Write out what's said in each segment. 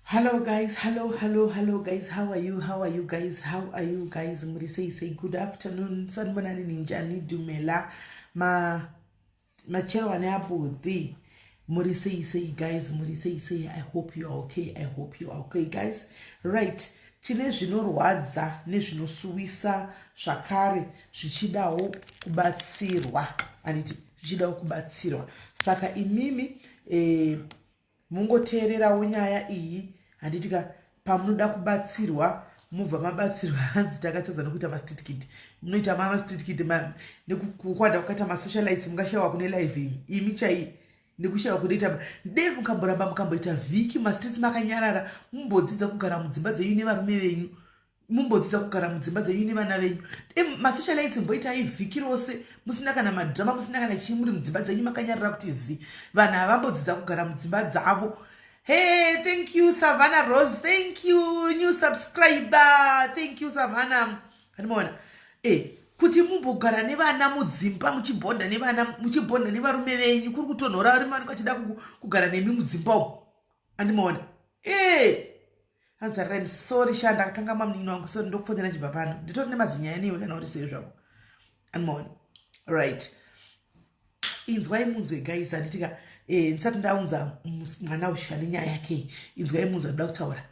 Hello guys, hello, hello, hello guys. How are you? How are you guys? How are you guys? Muri sei sei? Good afternoon. Sanibonani ninjani dumela ma machero ane abuthi. Muri sei sei guys? Muri sei sei? I hope you are okay. I hope you are okay guys. Right. Tine zvinorwadza nezvinosuwisa zvakare zvichidawo kubatsirwa. Anditi zvichidawo kubatsirwa. Saka imimi mungoteererawo nyaya iyi, handiti ka? Pamunoda kubatsirwa mubva mabatsirwa. Hanzi takatadza nokuita mastreet kid. Munoita mastreet kid nekukwanda kukaita masocialites, mungashayiwa kune live imi imi chai nekushayiwa kunoita dei mukamboramba mukamboita vhiki mastreets makanyarara. Mumbodzidza kugara mudzimba dzenyu nevarume venyu, mumbodzidza kugara mudzimba dzenyu nevana venyu. Masocialites, mboitai vhiki rose musina kana madrama, musina kana chii, muri mudzimba dzenyu makanyarara kuti zi. Vanhu havambodzidza kugara mudzimba dzavo. Hey, thank you Savannah Rose, thank you, new subscriber. Thank you, Savannah. Andimaona kuti mumbogara nevana mudzimba, muchibhonda nevana, muchibhonda nevarume venyu. Kuri kutonhora, varume vanenge vachida kugara nemi mudzimba umu. Andimaona hanzi, "I'm sorry sha, ndakakanga mamunini wangu, sorry, ndokufonera chibva pano. Nditori nemazinyaya newe kana uri sei zvako." Andimaona. Right, inzwai munzwe guys, handitika? Ndisati ndaunza mwana uyu ane nyaya yake, inzwai munzwe ndoda kutaura.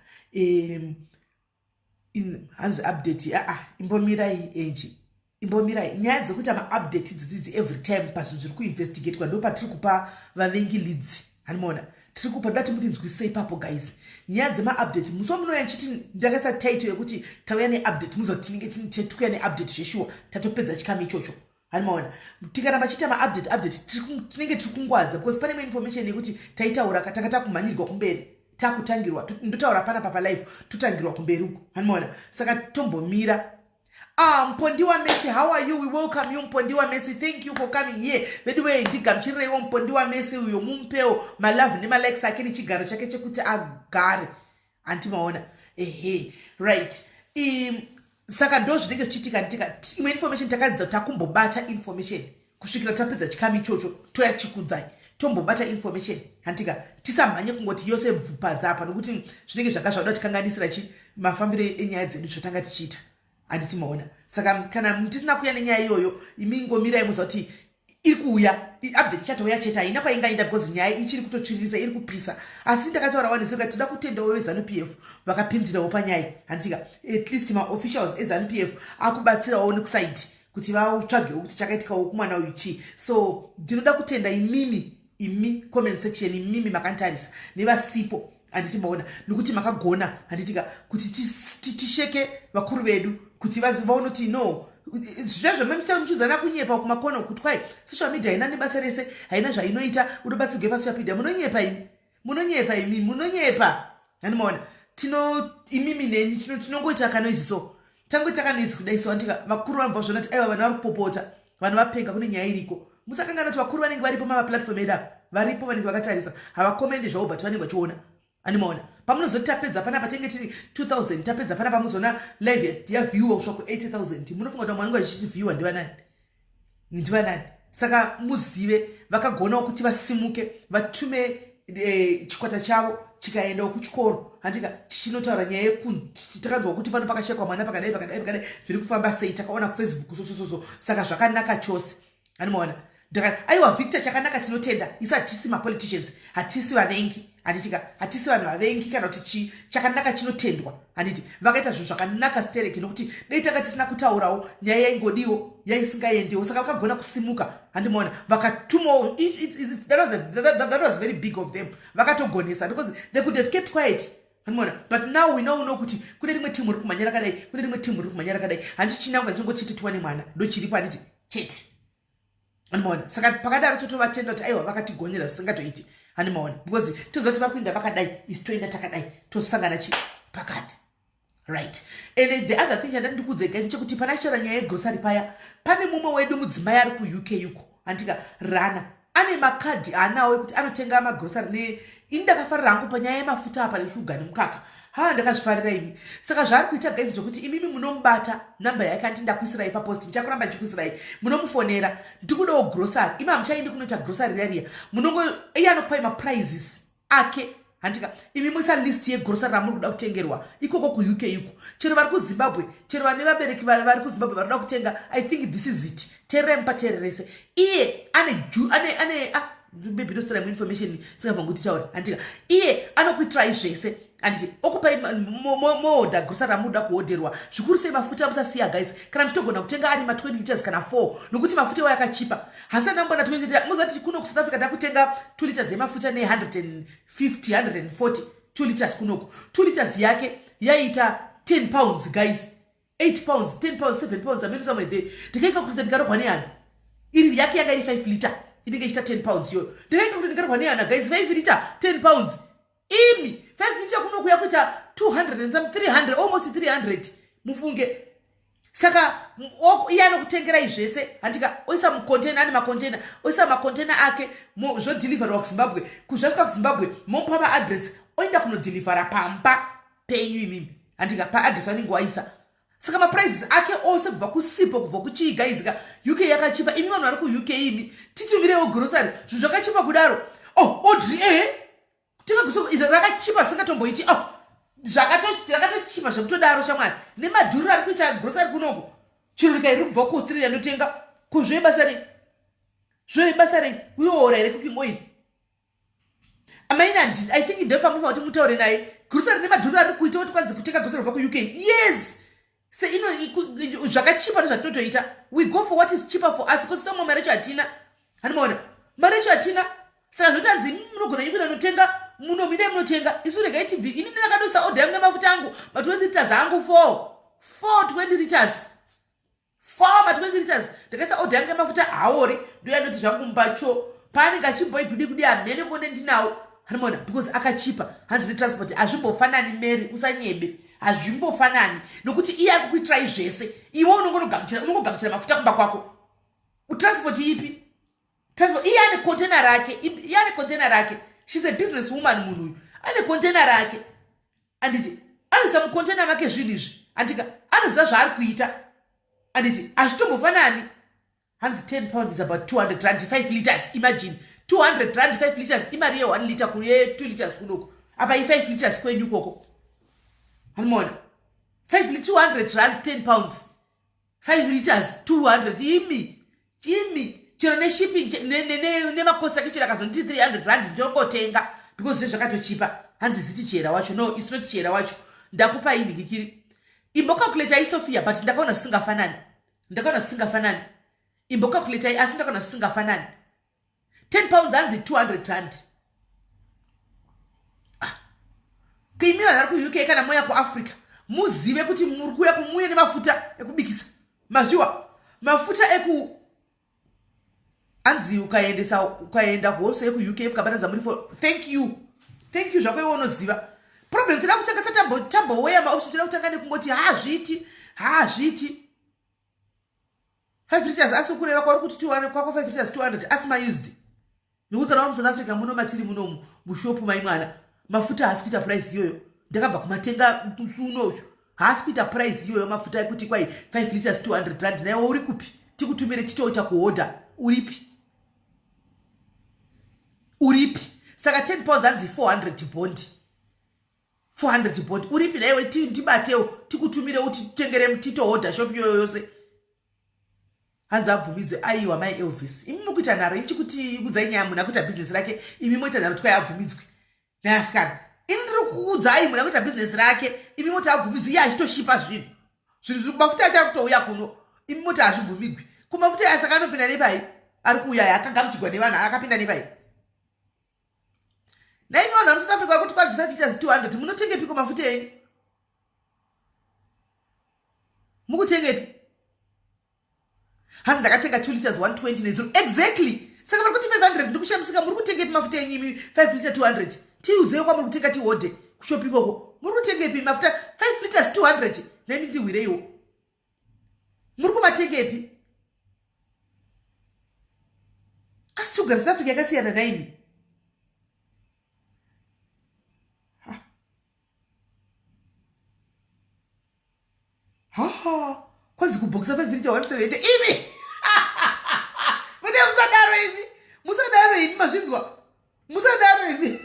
Hanzi update. Aa, imbomirai enji, imbomirai. Nyaya dzekuita maupdate idzodzidzi every time pazvinhu zviri kuinvestigatwa, ndo patiri kupa vavengi leads. Handimaona tiri kupa doda timuti nzwisei ipapo guys. Nyaya dzemaupdate, musi wamunouya nchiti ndakaisa title yekuti tauya neupdate, muziva kuti tinenge tikuya neupdate zveshuwa. Tatopedza chikamu ichocho. Handimaona tikaramba chiita maupdate update, tinenge tiri kungwadza because pane imwe information yekuti taitaura tanga takumhanyirwa kumberi, takutangirwa. Ndotaura panapa palive, totangirwa kumberi uko. Handimaona. Saka tombomira. Ah, Mpondiwa Messi, how are you? We welcome you, Mpondiwa Messi. Thank you for coming here. Veduwe, ndigamuchirireiwo Mpondiwa Messi uyo, mumupewo malove nemalikes ake nechigaro chake chekuti agare. Handimaona. Ehe, right. Saka ndo zvinenge zvichiitika. Nditika imwe information takadzidza kuti takumbobata information kusvikira tapedza chikamu ichocho, toyachikudzai. Tombobata information, handika? Tisamhanye kungoti yose bvupadza apa, nokuti zvinenge zvanga zvauda tikanganisira chi mafambiro enyaya dzedu zvatanga tichiita. Handiti maona? Saka kana tisina kuuya nenyaya iyoyo, imi ngomirai muziva kuti iri kuuya update, ichatouya chete. Haina kwaingaenda because nyaya ichiri kutotsviririsa, iri kupisa. Asi ndakataura wani seka tinoda kutendawo veZANU PF vakapindirawo panyaya, handitika? At least maofficials eZANU PF akubatsirawo nekusaidi kuti vatsvagewo kuti chakaitikawo kumwana uyu chii. So ndinoda kutenda imimi, imi comment section, imimi makanditarisa nevasipo. Handiti maona? Nekuti makagona, handitika, kuti tisheke vakuru vedu kuti vaone kuti no, zvezvo muchiudzana kunyepa kumakono kuti kwai social media haina nebasa rese, haina zvainoita, unobatsirwe pasocial media. Munonyepa imi, munonyepa imi, munonyepa. Handimaona. Tino imimi neni tinongoita kanoizi, so tangoita kanoizi kudai. So andika vakuru vanobva zvona kuti aiwa, vanhu vari kupopota, vanhu vapenga, kune nyaya iriko. Musakangana kuti vakuru vanenge varipo mamaplatform edu apa, varipo, vanenge vakatarisa. Havakomendi zvavo, but vanenge vachiona. Animaona pamunozoti tapedza panapa tenge tiri 2000, tapedza panapa muzoona live yaviewa kusvika ku80 000. Munofunga kuti vamwe vanenge vachitiviewa ndivanani? Ndivanani? Saka muzive vakagonawo kuti vasimuke, vatume chikwata chavo chikaendawo kuchikoro, handika? Chichinotaura nyaya takanzwa kuti pano pakashekwa mwana pakadai pakadai pakadai, zviri kufamba sei? Takaona kuFacebook sosososo. Saka zvakanaka chose. Animaona. Aiwa Victor, chakanaka, tinotenda. Isu hatisi mapoliticians, hatisi vavengi, handitika? Hatisi vanhu vavengi kana kuti chii. Chakanaka chinotendwa, handiti? Vakaita zvinhu zvakanaka stereki, nokuti dei tanga tisina kutaurawo, nyaya yaingodiwo yaisingaendiwo. Saka vakagona kusimuka, handimaona? Vakatumawo. That was very big of them. Vakatogonesa because they could have kept quiet, handimaona? But now we know kuti kune rimwe timu riri kumhanya rakadai, kune rimwe timu riri kumhanya rakadai. Handi chinangwa ndichingochiti tiwane mwana, ndochiripo, handiti? Chete. Handimaona. Saka pakadaro totovatenda kuti aiwa, vakatigonera zvisingatoiti. Handimaona, because toziva kuti vari kuenda vakadai, isi toenda takadai, tozosangana chi pakati. Right. And the other thing chandati ndikuudze guys chekuti pana chitaura nyaya yegrocery paya, pane mumwe wedu mudzimai ari kuUK uko, handika? Rana ane makadhi aanawo ekuti anotenga magrocery. Ne ini ndakafarira hangu panyaya yemafuta apa neshuga nemukaka. Ha, ndakazvifarira imi. Saka zvaari kuita guys zvokuti imimi munomubata, namba yake andi ndakuisirai papost, ndichakuramba ndichikuisirai. Munomufonera, "Ndikudawo grocery." Imi hamuchaendi kunoita grocery riya riya, munongo iye anokupai maprices ake. Handika imi moisa list yegrosari ramuri kuda kutengerwa ikoko kuUK iko. Chero vari kuZimbabwe, chero vane vabereki vari kuZimbabwe vari kuda kutenga, I think this is it. Teererai mupateererese. Iye ane ju ane ane ah maybe ndositora imwe information singabva kuti taura. Handika iye anokuitirai zvese. Handiti okupai moodha grocery ramunoda kuodherwa zvikuru sei mafuta musasiya guys kana muchitogona kutenga ari ma 20 liters kana 4 nokuti mafuta iwayo akachipa handisati ndamboona 20 liters muziva kuti kuno kusouth Africa takutenga 2 liters yemafuta ne 150 140 2 liters kunoku 2 liters yake yaiita 10 pounds guys 8 pounds 10 pounds 7 pounds ameno somewhere there ndikaika kuti ndikarohwa nehana iri yake yanga iri 5 liter inenge ichiita 10 pounds iyoyo ndikaika kuti ndikarohwa nehana guys 5 liter 10 pounds imi 5 liter kuno kuya kuita 200 and some 300 almost 300 mufunge saka iye anokutengerai zvese handika oisa mukontena ane makontena oisa makontena ake zvodhilivharwa kuzimbabwe kuzvasvika kuzimbabwe momupa maadress oenda kunodhilivhara pamba penyu imimi handika paadress vanenge waisa saka maprices ake ose kubva kusipo kubva kuchii guys ka uk yakachipa imi vanhu vari kuuk imi titumirewo grocery zvinhu zvakachipa kudaro oh audrey ehe kutenga grocery izvo rakachipa zvisingatomboiti oh zvakatochipa zvekutodaro shamwari nemadhuriro ari kuita grocery kunoko chiro rika iri kubva kuaustralia ndotenga ko zvoye basa rei zvoye basa rei uyoora here cooking oil amaina I think ndopamufa kuti mutaure naye grocery nemadhuriro ari kuita kuti kwanzi kutenga grocery kubva kuUK yes se ino zvakachipa ndozvatinotoita. We go for what is cheaper for us because somwe mari yacho hatina. Handimaona mari yacho hatina, saka zvotanzi munogona ikuenda notenga muno mine munotenga isu regai tibvi. Ini ndakadosa order yangu yemafuta angu ma20 liters angu 4 4 20 liters 4 ma20 liters. Ndakaisa order yangu yemafuta haori ndoyandoti zvangu mbacho paanenge achimboigudi kudi hamene konde ndinawo. Hanimona because akachipa hanzi netransport hazvimbofanani. Mary, usanyebe, hazvimbofanani nokuti iye ari kukuitirai zvese. Iwe unongonogamuchira, unongogamuchira mafuta kumba kwako. Transport ipi? Transport iye ane container rake, iye ane container rake. She's a business woman munhu uyu, ane container rake anditi anoisa mucontainer make zvinhu izvi andika anoziva zvaari kuita anditi hazvitombofanani. Hanzi 10 pounds is about 200 rand 5 liters. Imagine 200 rand 5 liters, imari ye1 liter ye2 liters kunoko apa i5 liters kwenyu ikoko. Hanimona 5 200 rand 10 pounds 5 liters 200. Imi imi chero neshipping nemacost ake chero akazonditi 300 rand ndongotenga because zve zvakatochipa. Hanzi ziti chera wacho no, it's not chera wacho. Ndakupa ini kikiri imbocalculata iSophia but ndakaona zvisingafanani, ndakaona zvisingafanani. Imbocalculatai asi ndakaona zvisingafanani. 10 pounds hanzi 200 rand. Ah. Kuimi vanhu vari kuUK kana moya kuAfrica muzive kuti muri kuuya kumuye nemafuta ekubikisa mazviwa mafuta eku hanzi ukaendesa ukaenda hose yekuUK mukabatanidza muri for. Thank you, thank you zvako iwe unoziva problem. Toda kutanga satamboweya maoption. Toda kutanga nekungoti hazviti hazviti 5 liters asi kureva kwauri kuti 200 kwako 5 liters 200 asi maused nekuti kana uri muSouth Africa muno matiri munomu mushopu mai mwana mafuta haasi kuita price iyoyo. Ndakabva kumatenga musi unocho, haasi kuita price iyoyo mafuta ekuti kwai 5 liters 200 rand. Naiwe uri kupi tikutumire titoita kuhodha? Uripi, uripi? Saka 10 pounds hanzi 400 bond, 400 bond. Uripi naiwe tibatewo tikutumirewo titengere titohodha shop iyoyo yose? Hanzi abvumidzwe. Aiwa mai Elvis, imi mukuita nharo ichikuti kudzai nyaya. Munhu akuita bhizinesi rake, imi moita nharo twai abvumidzwe neasikana. Ini ndiri kuudzai munhu akuita bhizinesi rake, imi moti abvumidzwe. Iye achitoshipa zvinhu zvinhu mafuta acho ari kutouya kuno, imi moti hazvibvumigwi. Kumafuta aya saka anopinda nepai? Ari kuuya aya akagamuchigwa nevanhu, akapinda nepai? Naimi vanhu vari muSouth Africa vari kuti kwanzi 5 liters 200, munotengepiko mafuta enyu? Mukutengepi? Hanzi ndakatenga 2 liters 120 nezuro. Exactly, saka vari kuti 500 ndikushamisika. Muri kutengepi mafuta enyu imi 5 liter 200? Tiudzei kwamuri kutenga tihodhe kushopi ikoko. Muri kutengepi mafuta 5 liters 200? Naimi ndihwireiwo, muri kumatengepi? Asi shuga South Africa yakasiyana naimi. Ha, kwanzi kubhokisa 5 liter 170. Imi mune musadaro, imi musadaro, imi mazvinzwa, musadaro imi.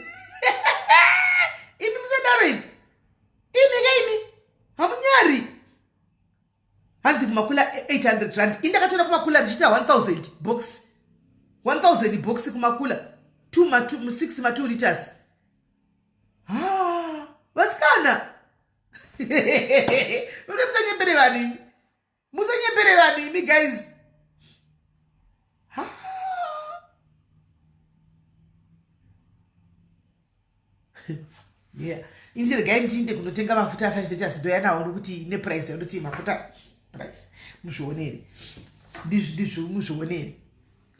Hanzi kumakula 800 rand. Indakatoona kumakula richiita 1000 box. 1000 box kumakula. 2 ma 2 6 ma 2 liters. Ah, vasikana. Musanyepere vanhu imi. Musanyepere vanhu imi guys. Ah. Yeah. Ini regai ndiinde kunotenga mafuta a 5 liters ndoya nawo nokuti ine price yandoti mafuta price muzvionere. Ndizvo ndizvo muzvionere.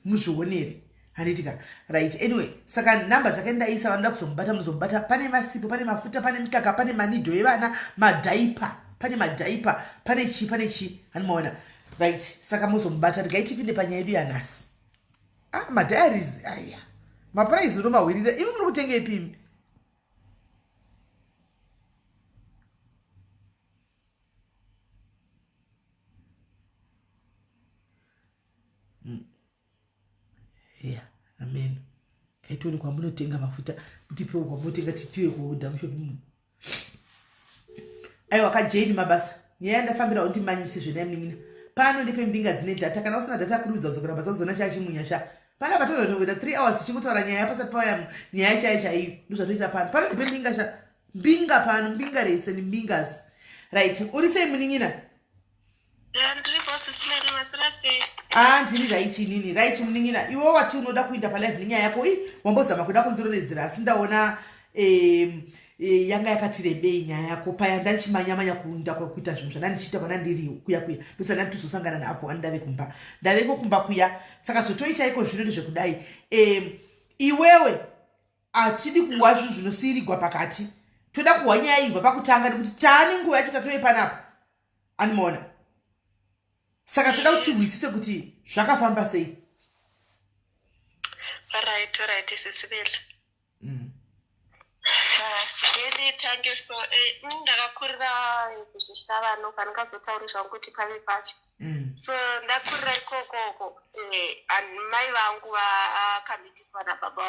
Muzvionere. Handiti ka? Right. Anyway, saka number dzakaendaisa vanoda kuzomubata muzomubata. Pane masipo, pane mafuta, pane mikaka, pane manido evana, madhaipa, pane madhaipa, pane chi, pane chi. Handimaona. Right. Saka muzomubata. Regai tipinde panyaya yedu yanhasi. Ah, madiaries aya. Maprice unomahwirira. Imi muri kutenga ipi imi? Yeah, amen. Kaitoni kwamunotenga mafuta mutipewo kwamunotenga titiwe kuudha mushopi mu. Aiwa ka Jane mabasa. Nyaya yandafambira undimanyise zvenai munin'ina. Pano ndipe mbinga dzine data kana usina data kurumidza kudzokera basa uzoona chachimunya sha. Pana patoda kutongoita 3 hours tichingotaura nyaya pasati pauya nyaya chaiyo chaiyo. Ndozvatoita pano. Pano ndipe mbinga sha. Mbinga pano mbinga rese ni mbingas. Right, uri sei munin'ina? Ah, ndiri right inini right munin'ina iwe wati unoda kuinda palive nenyaya yako i wambozama kuda kundiroredzera asi ndaona um, yanga yakati rebei nyaya yako paya ndanchimanyamanya kuinda kuita zvinhu zvandandichiita kwana ndiri kuya kuya ndosaka nditozosangana naavo ani ndave kumba ndaveko kumba kuya saka zvotoita iko zvino ndezvekudai um, iwewe hatidi kuhwa zvinhu zvinosiirigwa pakati toda kuhwa nyaya ibva pakutanga nekuti taane nguva yacho tatove panapa animoona saka toda kuti tihwisise kuti zvakafamba sei right right sisibele mm. Tange so eh, ndakakurira zvishavano pandingazotauri zvangu kuti pave pacho mm. so ndakurira ikokoko eh, mai vangu vakamitiswa nababa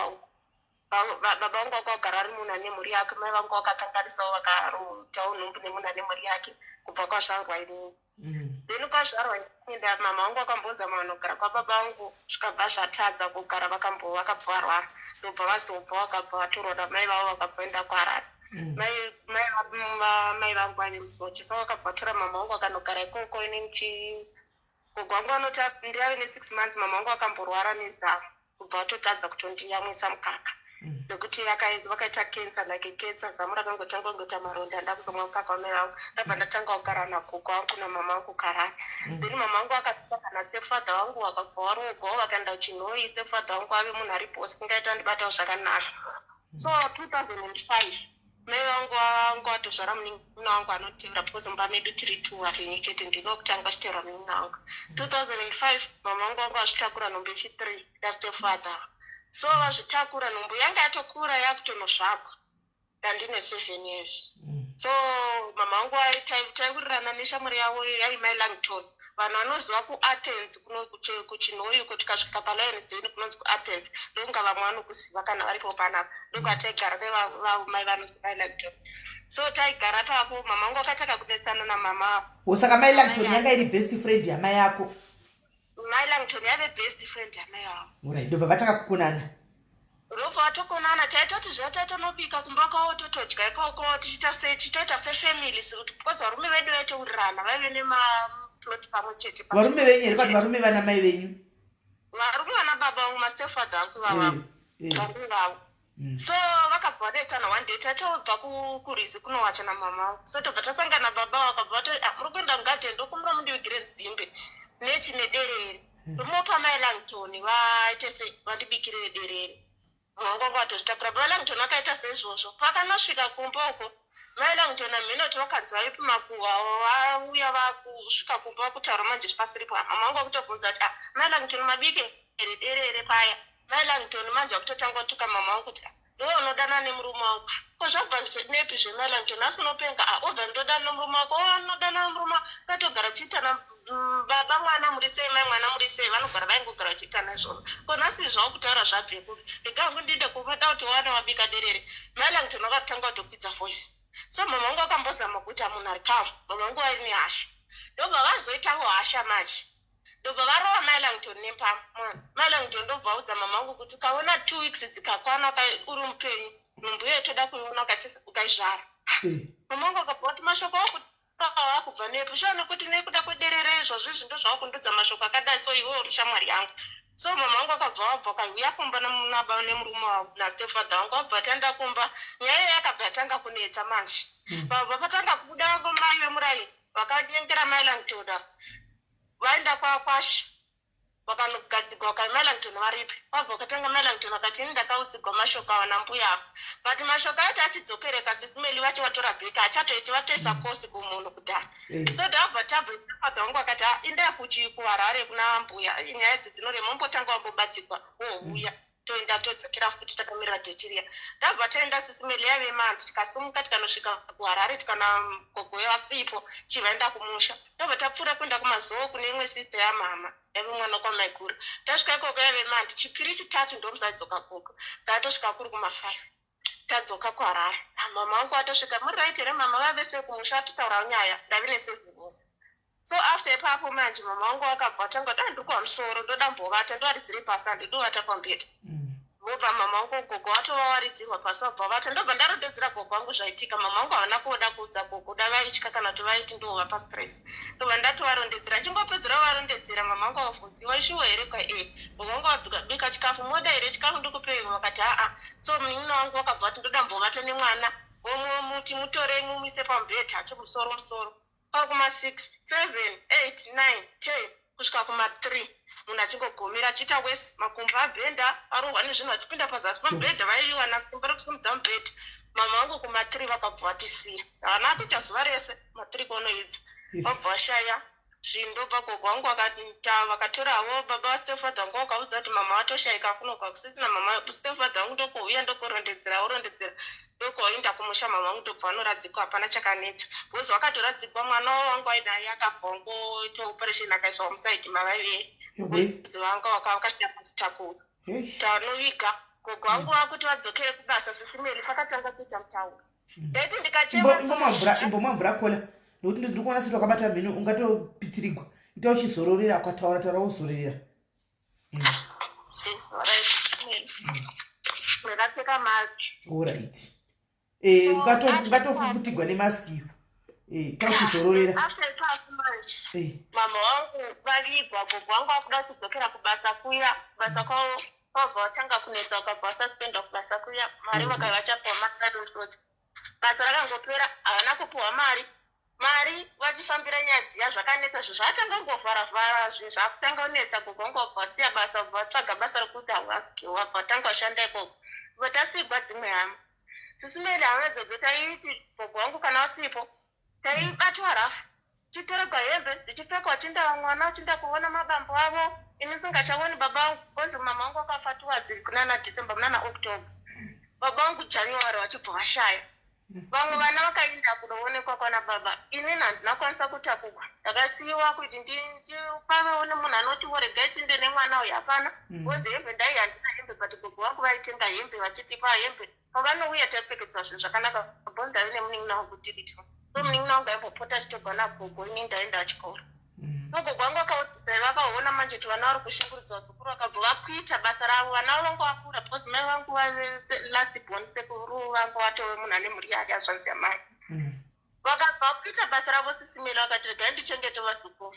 vangu baba vangu vakagara ari munhu ane mhuri yake mai vangu vakakanganisawo vakarotawo nhumbu nemunhu ane mhuri yake kubva kwazvarwa inini mm. then kwazvarwa inini mama vangu vakambozama vanogara kwababa vangu zvikabva zvatadza kugara vakabva varwara ndobva vazobva vakabva vatorwa namai vavo vakabva enda kuharare mm. mai vangu vaive musoche so vakabva vatora mama vangu vakanogara ikoko ini Gogo vangu vanoti ndave nesix months mama vangu vakamborwara nezamu kubva vatotadza kutondiyamwisa mukaka mm. nekuti vakaita cancer like cancer zamu rakangotanga kungoita maronda ndakuzomwa mukaka wamai vangu ndabva ndatanga kugara nagogo vangu namama vangu karara mm. then mama vangu vakasika kana stepfather vangu vakabva varoogwawo vakaenda kuchinhoyi stepfather vangu ave munhu aripo singaita ndibatawo zvakanaka so 2005 Mai vangu vanga vatozvara munin'ina wangu anotevera because mumba medu tiri two vapenyu chete ndini wekutanga vachitevera munin'ina wangu 2005 mama vangu vanga vazvitakura nhumbu yechi-three yastepfather so vazvitakura nhumbu yanga yatokura yakutonozvagwa ndandine seven years mm. so mama vangu taiwirirana neshamwari yavo yaimai langton vanhu vanoziva kuathens kuchinhoyi uko tikasvika palions den kunonzi kuathens ndokunga vamwe vanokuziva kana varipo panapa ndokwataigara nevamai vanonzi mai langton so taigara papo mama vangu vakataka kunetsana namama wo saka mai langton yanga iri best friend yamai yako mai langton yave best friend yamai vavo orit ndobva vataka kukonana ndobva vatokonana taitoti zviya taitonobika kumba kwavo totodya ikoko tichiita se tichitoita sefamily because varume vedu vaitowirirana vaive nemaplot pamwe chete varume venyu here kwati varume vana mai venyu varume vana baba vangu mastepfather angu vavavo eh, eh. varume vavo mm. so vakabva vanetsana one day tatobva kurwizi kunowacha namama vangu so tobva tasangana baba vakabva vato ah, muri kuenda mugadhen ndokumbira mundivigire nzimbe nechi nederere mm. ndomopa mai langton vaite se vandibikire derere Mwangu wanga watozvitakura. Baba Langton vakaita seizvozvo. Pakanosvika kumba uko, mai Langton hameno kuti vakanzwa ipi makuhwa vauya vakusvika kumba vakutaura manje zvipasiripo. Mama vangu vakutobvunza kuti ah, mai Langton mabike here derere paya. Mai Langton manje vakutotanga kutuka mama vangu kuti ah, iwe unodana nemurume wangu. Ko zvabva nepi zvemai Langton nhasi unopenga ah, obva ndodana nemurume wako, oh, anodana nemurume wako. Vatogara tichiitana Mm, baba mwana muri sei mai mwana muri sei vanogara vaingogara vachiita naizvozvo ko nhasi zvawakutaura zvabve kupi rega hangu ndiinde kuda kuti wane wabika derere mai langton vakatanga kutokwidza voice so mama vangu vakambozama kuita munhu ari calm mama vangu vairi nehasha. Ndobva vazoitawo hasha manje, ndobva varova Mai Langton nempama. Mai Langton ndobva vaudza mama vangu kuti ukaona 2 weeks dzikakwana uri mupenyu, nhumbu iyoyo toda kuiona ukaizvara. Mama vangu akabva kuti, "Mashoko akubva nepo shuwa? Nekuti nekuda kwederere izvozvo izvi ndozvawakundudza mashoko akadai. So iwe uri shamwari yangu." So mama vangu akabva wabva akauya kumba nemurume wavo nastepfather vangu. Vabva taenda kumba, nyaya iyo yakabva yatanga kunetsa manje. Vabva patanga kubuda mai vemurai vakanyengera Mai Langton, vaenda kwakwasha, vakanogadzigwa vakai Mai Langton varipi. Vabva vakatanga, Mai Langton vakati, "Ini ndakaudzigwa mashoko awa nambuya ava," but mashoko aiti achidzokereka. Sisi Meli, vacho vatora bheka achatoiti vatoisa kosi kumunhu kudhara. So tabva tabva, father vangu akati, "Ah, indai kuchi kuHarare kuna mbuya, nyaya idzi dzinorema, umbotanga wambobatsigwa wouya." Toenda, todzokera futi, takamirira date riya. Tabva taenda, Sisi Meli, yaive mandi. Tikasumuka, tikanosvika kuHarare, tikana gogo vasipo, chivaenda kumusha. Tobva tapfuura kuenda kumazowo kune imwe sister yamama yaive mwana kwamaiguru. Tasvika ikoko yaive mandi, Chipiri, Chitatu ndomusaidzoka gogo. Tatosvika kuri kuma5, tadzoka kuHarare. Ah, mama vangu vatosvika, "Muri right here, mama?" Vave sei kumusha? Vatitaurawo nyaya, ndave ne7 years. So after ipapo manje mama vangu vakabva vatanga kuti, "Ndiri musoro, ndoda mbovata, ndowaridzire pasi, handidovata pamubhedha." Vobva mama vangu, gogo vatovawaridzirwa pasi, vabva vata. Ndobva ndarondedzera gogo vangu zvaitika. Mama vangu havana kuoda kuudza gogo, da vaitya kana kuti vaiti ndovapa stress. Ndobva ndatovarondedzera. Ndichingopedzera kuvarondedzera, mama vangu vabvunziwa, "Ishuwa here?" Kwa e gogo vangu vabika chikafu, "Moda here chikafu ndikupei?" Vakati, "Aa." So munin'ina wangu wakabva kuti, "Ndoda mbovata nemwana." Vomuti, "Mutorei mumuise pamubhedha chemusoro musoro." Kwakuma6, 7, 8, 9, 10, kusvika kuma3, munhu achingogomera, achiita wese, makumbo abhenda, arohwa nezvinhu, achipinda pazasi pamubhedha, vaiwana simba rekusimudza mubhedha. Mama vangu kuma3 vakabva vatisiya. Havana kuita zuva rese, ma3 konoidza vabva vashaya zvinhu. Ndobva gogo vangu vakatorawo baba vastepfather vangu, vakaudza kuti mama vatoshayika kuno kwakusisina mama. Stepfather vangu ndokouya, ndokurondedzera, urondedzera, ndokoenda kumusha. Mama vangu ndobva vanoradzikwa, hapana chakanetsa because vakatoradzikwa. Mwana wangu ainaye akabva wangoita operation, akaiswa musaidi mavaive vanga vakasvika kuzvitakura. Tanoviga gogo vangu vakuti vadzokere kubasa. Sisi Meli, pakatanga kuita mutauro, ndaiti ndikachema. Imbomwa mvura kola, nokuti ndiri kuona seti wakabata mhino, ungatopitirigwa. Ita uchizororera, ukataura taura wozororera. Ndakapfeka mask. Alright, ungatofufutigwa nemask iyo. Ita uchizororera. After ipapo manje, mama wangu vavigwa, gogo vangu vakuda kudzokera kubasa kuya. Kubasa kwavo vabva vatanga kunetsa, vakabva vasuspendwa kubasa kuya. Mari vakaiva vachapiwa mari musoja. Basa rakangopera, havana kupiwa mari. Mari vachifambira nyaya dziya, zvakanetsa. Zvinhu zvatanga kungovharavhara, zvinhu zvakutanga kunetsa. Gogo vangu vabva vasiya basa, vabva vatsvaga basa rekuti hauaskiwa, vabva vatanga vashanda ikoko. Bva tasigwa dzimwe hama. Sisi Meli, hama idzodzo taiti gogo vangu kana vasipo, taibatwa rafu, tichitoregwa hembe dzichipfekwa, vachienda vamwe vana vachienda kuona mabambo avo. Ini singachaoni baba vangu because mama vangu vakafa towards kunana December, munana October, baba vangu January vachibva vashaya. Vamwe vana vakaenda kunoonekwa kwana baba. Inini handina kwanisa kutakugwa, ndakasiyiwa kuti pavewo nemunhu anoti, "Regai tiinde nemwana uyu." Hapana, because hembe ndai handina hembe, but gogo vangu vaitenga hembe, vachitipa hembe pavanouya. Taipfekedzwa zvinhu zvakanaka. Bondave nemunin'ina wangu tiri two. So munin'ina wangu aimbopota achitogwa nagogo, ini ndaenda chikoro. Gogo vangu vakaona manje kuti vana vari kushungurudzwa, zukuru, vakabva vakuita basa ravo. Vana vangu vakura because mai vangu vave last born, sekuru vangu vatove munhu ane mhuri yake, azvanzi yamai. Vakabva vakuita basa ravo. Sisi Meli, vakati, "Regai ndichengete vazukuru."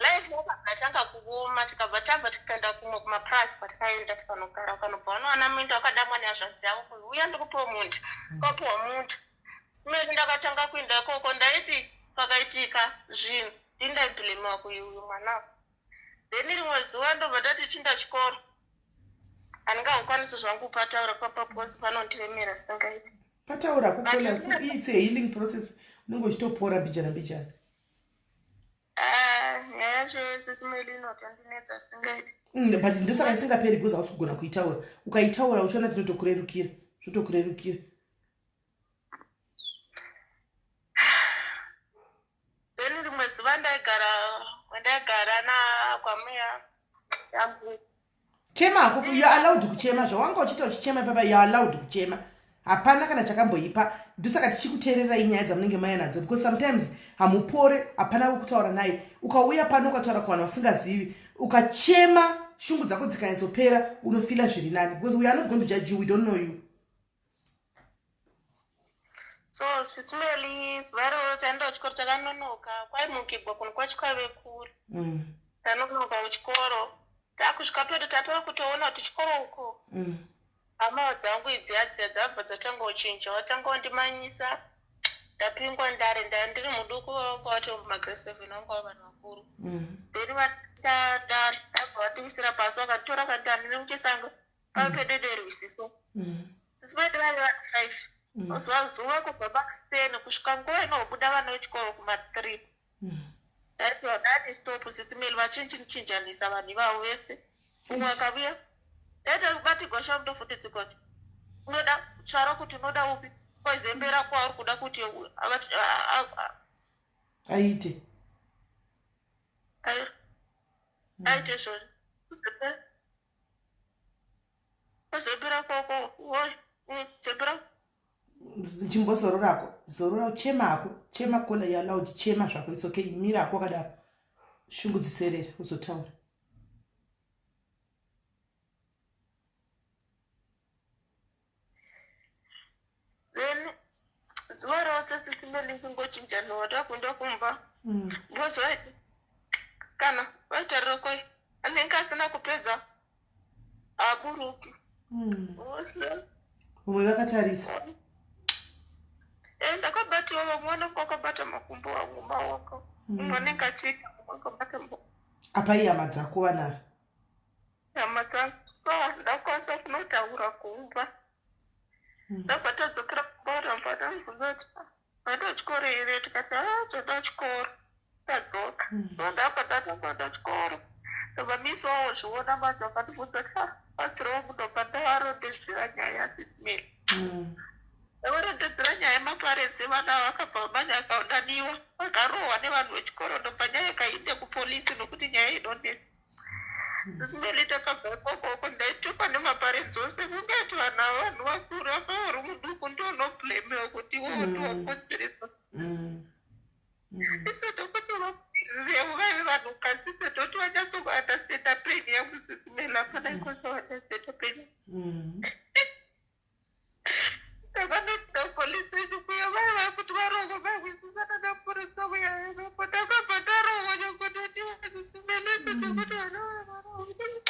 Life yakabva yatanga kuoma. Tikabva tabva, tikaenda kumwe kumapurasi kwatakaenda, tikanogara. Ukanobva vanowana minda, vakadamwa nehazvanzi yavo kuti, "Uya ndikupiwo munda." Ukapiwa munda. Sisi Meli, ndakatanga kuenda ikoko, ndaiti pakaitika zvinhu ndindaiblamewa kuuyu mwana. Then rimwe zuva ndobva ndati, "Chinda chikoro." Handingakwanisi zvangu kupataura papa because panondiremera singaiti. Pataura kukola, it's a healing process, unenge uchitopora mbijana mbijana. Ah, nyaya yacho, Sisi Meli, inotondinetsa singaiti. But ndosaka isingaperi, because hausi kugona kuitaura. Ukaitaura uchiona zvinotokurerukira, zvotokurerukira. Then rimwe zuva ndaigara kwandaigara nakwamuya yangu. Chema hako, you are allowed kuchema. Zvawanga uchiita uchichema papa, you are allowed kuchema. Hapana kana chakamboipa. Ndosaka tichikuteererai nyaya dzamunenge maya nadzo because sometimes hamupore, hapana wekutaura naye. Ukauya pano ukataura kuvanhu vasingazivi, ukachema shungu dzako dzikanyatsopera, unofila zviri nani because we are not going to judge you, we don't know you. So Sisi Melly, zuva iroro taenda kuchikoro takanonoka, kwaimukigwa kunhu kwacho kwaive kure. Tanonoka kuchikoro, takusvika pedu tatova kutoona kuti chikoro uko. Hama dzangu idziya dziya dzabva dzatanga kuchinja, watanga wandimanyisa, ndapingwa ndare, ndandiri muduku vanga vato magrade 7 vanga vava vanhu vakuru. Then ndabva vandiwisira pasi vakanditora vakanditi handina kuchisango pave pedu nerwisiso. Sisi vedu vaive vanhu 5. Zuva zuva kubva makuseni kusvika nguva inobuda vana vechikoro kuma 3. Ndaipiwa dati stop Sisi Meli vachinchinjanisa vanhu ivavo vese. Umwe akavuya ndaita kubatigwa shamu ndofundidzikwa kuti unoda tsvara kuti unoda upi kwezembera kwauri kuda kuti aite aite zvozvo kwezembera kwako woi zembera. Chimbozororako, zorora, chema hako, chema kola you allowed, chema zvako, it's okay, mira hako wakadaro, shungu dziserere uzotaura. Then zuva rose Sisi Melly ndichingochinja nhova takuenda kumba. Because kana vaitarira koi anenge asina kupedza haaburuki. Vose. Vamwe vakatarisa. Ndakabatiwa vamwe vanenge vakabata makumbo vangu maoko. Mumwe anenge achiita mumwe akabata maoko. Apa ihama dzako vanava? Hama dzangu. So ndakwanisa kunotaura kumba. Ndabva tadzokera kumba ndabva ndamubvunza kuti vaenda kuchikoro here, tikati haa toenda kuchikoro tadzoka. So ndabva ndatanga kuchikoro. Ndabva misi wazviona manje vakandibvunza kuti batsirawo munhu, ndobva ndavarondedzera nyaya yaSisi Melly. Ndavarondedzera nyaya yemaparents evana vakabva vamanya akadaniwa vakarohwa nevanhu vechikoro, ndobva nyaya ikainde kupolisi nokuti nyaya inonetsa. Sisi Melly takabva ikokoko ndaitukwa nemaparents ose kungati vanhu ava vanhu vakuru, apa uri muduku ndionoblamewa kuti iwewe ndiwakonzeresa. Instead kuti vevo vaive vanhukadzi, instead kuti vanyatsokuunderstanda pain yangu, Sisi Melly hapana ikwanisa kuunderstanda pain. Ndakanoenda police station kuya vaiva kuti varohwa vaihwisisana namupurisa uya ipapo ndakabva ndarohwa nyangododiwa Sisi Melly instead yekuti vana varohwa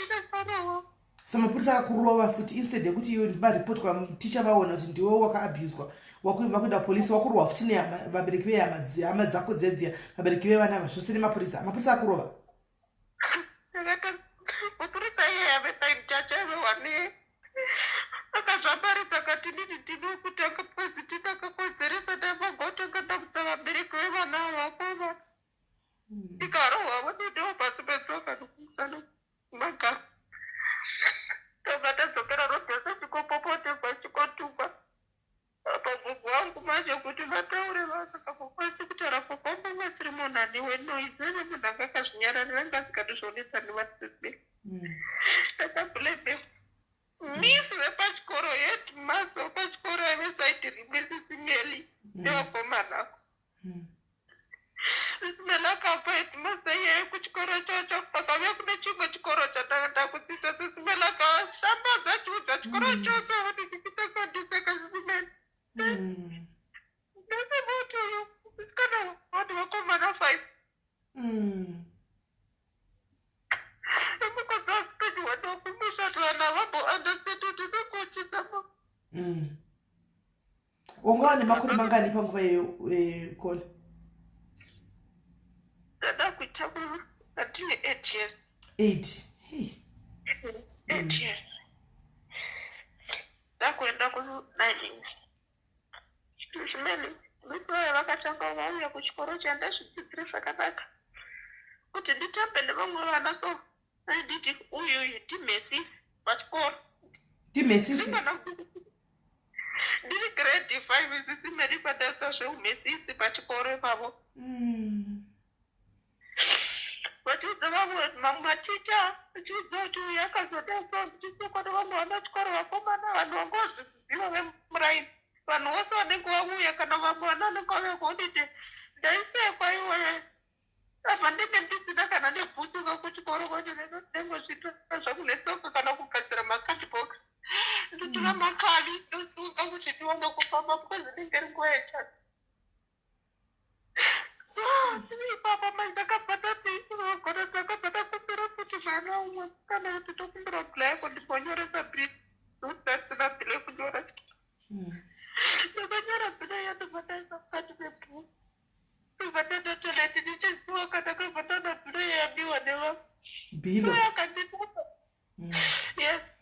ndakavarohwa. Samapurisa akakurova futi instead yekuti iwe varipotwa ticha vaona kuti ndiwe wakaabuswa, vakuenda polisi wakurohwa futi nehama, vabereki vehama hama dzako dziya dziya, vabereki vevana ava zvose nemapurisa, mapurisa akurova. Ndakati mupurisa iyeye ave painichacha ave wane akazvambaridza akati inini ndini wekutanga because ndini ndakakonzeresa, ndaifanirwa kutanga ndakudza vabereki vevana ava kova ndikarohwavo nendiwo pasi petsoka nokumusana magaro. Tobva tadzokera rodhose chikopopotekwa chikotukwa apa gogo wangu manje kuti vataure vasingakokwanisi kutaura. Gogo wangu vasiri munhu ane wenoise, ave munhu anga akazvinyararira, anga asingadi zvonetsa nevanhu. Sisi Melly, ndakablamewa misi vepachikoro, headmaster wepachikoro aive side rimwe, Sisi Melly, nevakomana. Sisi Melly akabva headmaster iyeye kuchikoro chocho pakauya kune chimwe chikoro chandanga kudzidza. Sisi Melly akashambadza achiudza chikoro chose kuti chichitakandiseka. Sisi Melly, ndasekuti uyu musikana vanhu vakomana 5 emukadzi wasipenyu wanokumusha vana vambo understand kuti nokuchisa. Wanga wane makore mangani panguva iyoyo, Kola? Ndada kuita ndine 8 years. 8, hey. 8 years, ndakuenda ku 9 years. Zvimweni misi vayo vakatanga vauya kuchikoro chandazvidzidzire zvakanaka kuti nditambe nevamwe vana, so ainditi uyu uyu ndimhesisi pachikoro. Ndimhesisi? Ndiri grade 5, Sisi Melly, pandaita zveumhesisi pachikoro ipavo. Vachiudza vamwe mamwe maticha, vachiudza kuti uyu akazoda so, ndichisekwa nevamwe vana chikoro, vakomana, vanhu vanga vazviziva vemuraini, vanhu vose vanenge vauya kana vamwe vana vanenge vauya kuholiday. Ndaisekwa iwe. Apa ndenge ndisina kana nebhutsu kakuchikoro kwacho, ndinenge zvitora zvangu netsoka kana kugadzira macardbox, ndotora makavi ndosunga kuti ndione kufamba, because inenge iri nguva yechando. So tiri ipapa mai, ndakabva ndati gona, ndakabva ndakumbira futi mwana umwe musikana kuti tokumbira bhila yako ndimbonyoresa bhili, nokuti ndandisina bhila yekunyora. Ndakanyora bhila iya, ndobva ndaisa mukati mebhuku, ndobva ndaenda toilet. Ndichiziva ndakabva ndaona bhilo iya yabiwa nevamwe. Bhilo? Akandinetsa. Yes,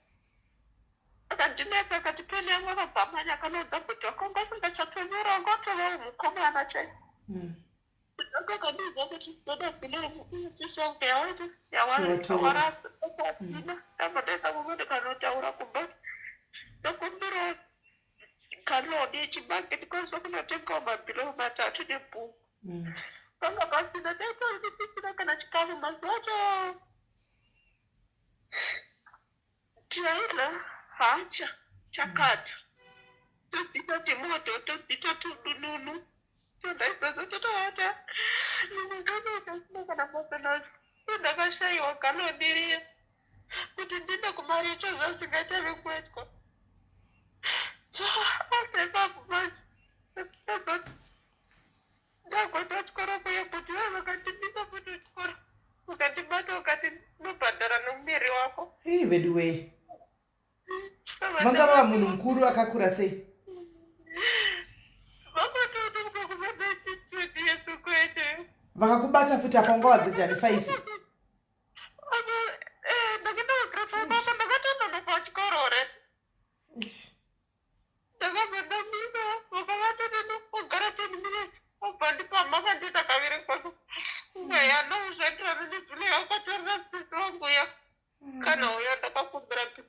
akandinetsa, akati peni yangu. Akabva amanya akanoudza bhodhi wako, anga asingachatonyora, anga atovawo mukomana chai. Akakandiudza kuti ndoda bhilo sisi wangu yawaiti. Yawatora. Yawarasa atina. Ndabva ndaenda kumba, ndikanotaura kumba kuti ndokumbirawo kaloni yechibage ndikwanisa kunotengawo mabhilo matatu nebhuku. Panga pasina, taitauri tisina kana chikafu mazuva acho. Taila hacha chakata, todziita chimoto, todziita tudununu, toda idzodzo, totovata. Ndakasina kana basa nazvo. Ndakashayiwa galoni riya kuti ndiende kumaricho, zvasingaita kuitwa. So after ipapo manje ndazoti ndagoenda chikoro kuye, kuti vai vakandibisa futi kuchikoro, vakandibata, vakati unobhadhara nomuviri wako. Ii, veduwei, manga vava munhu mukuru akakura sei? Vakatotoka kuva 19 years kwete. Vakakubata futi apa wanga wagrade ani, 5? Ndakaenda kugrade 5 apa, ndakatononoka chikoro re. Ish. Ndakabva ndamisa, vakavata neni, wagara 10 minutes, wabva ndipamha, vandiita kaviri kwose. Yano zvaenderana nebhilo yakatorera sisi wangu ya kana uyo ndakakumbira bhilo.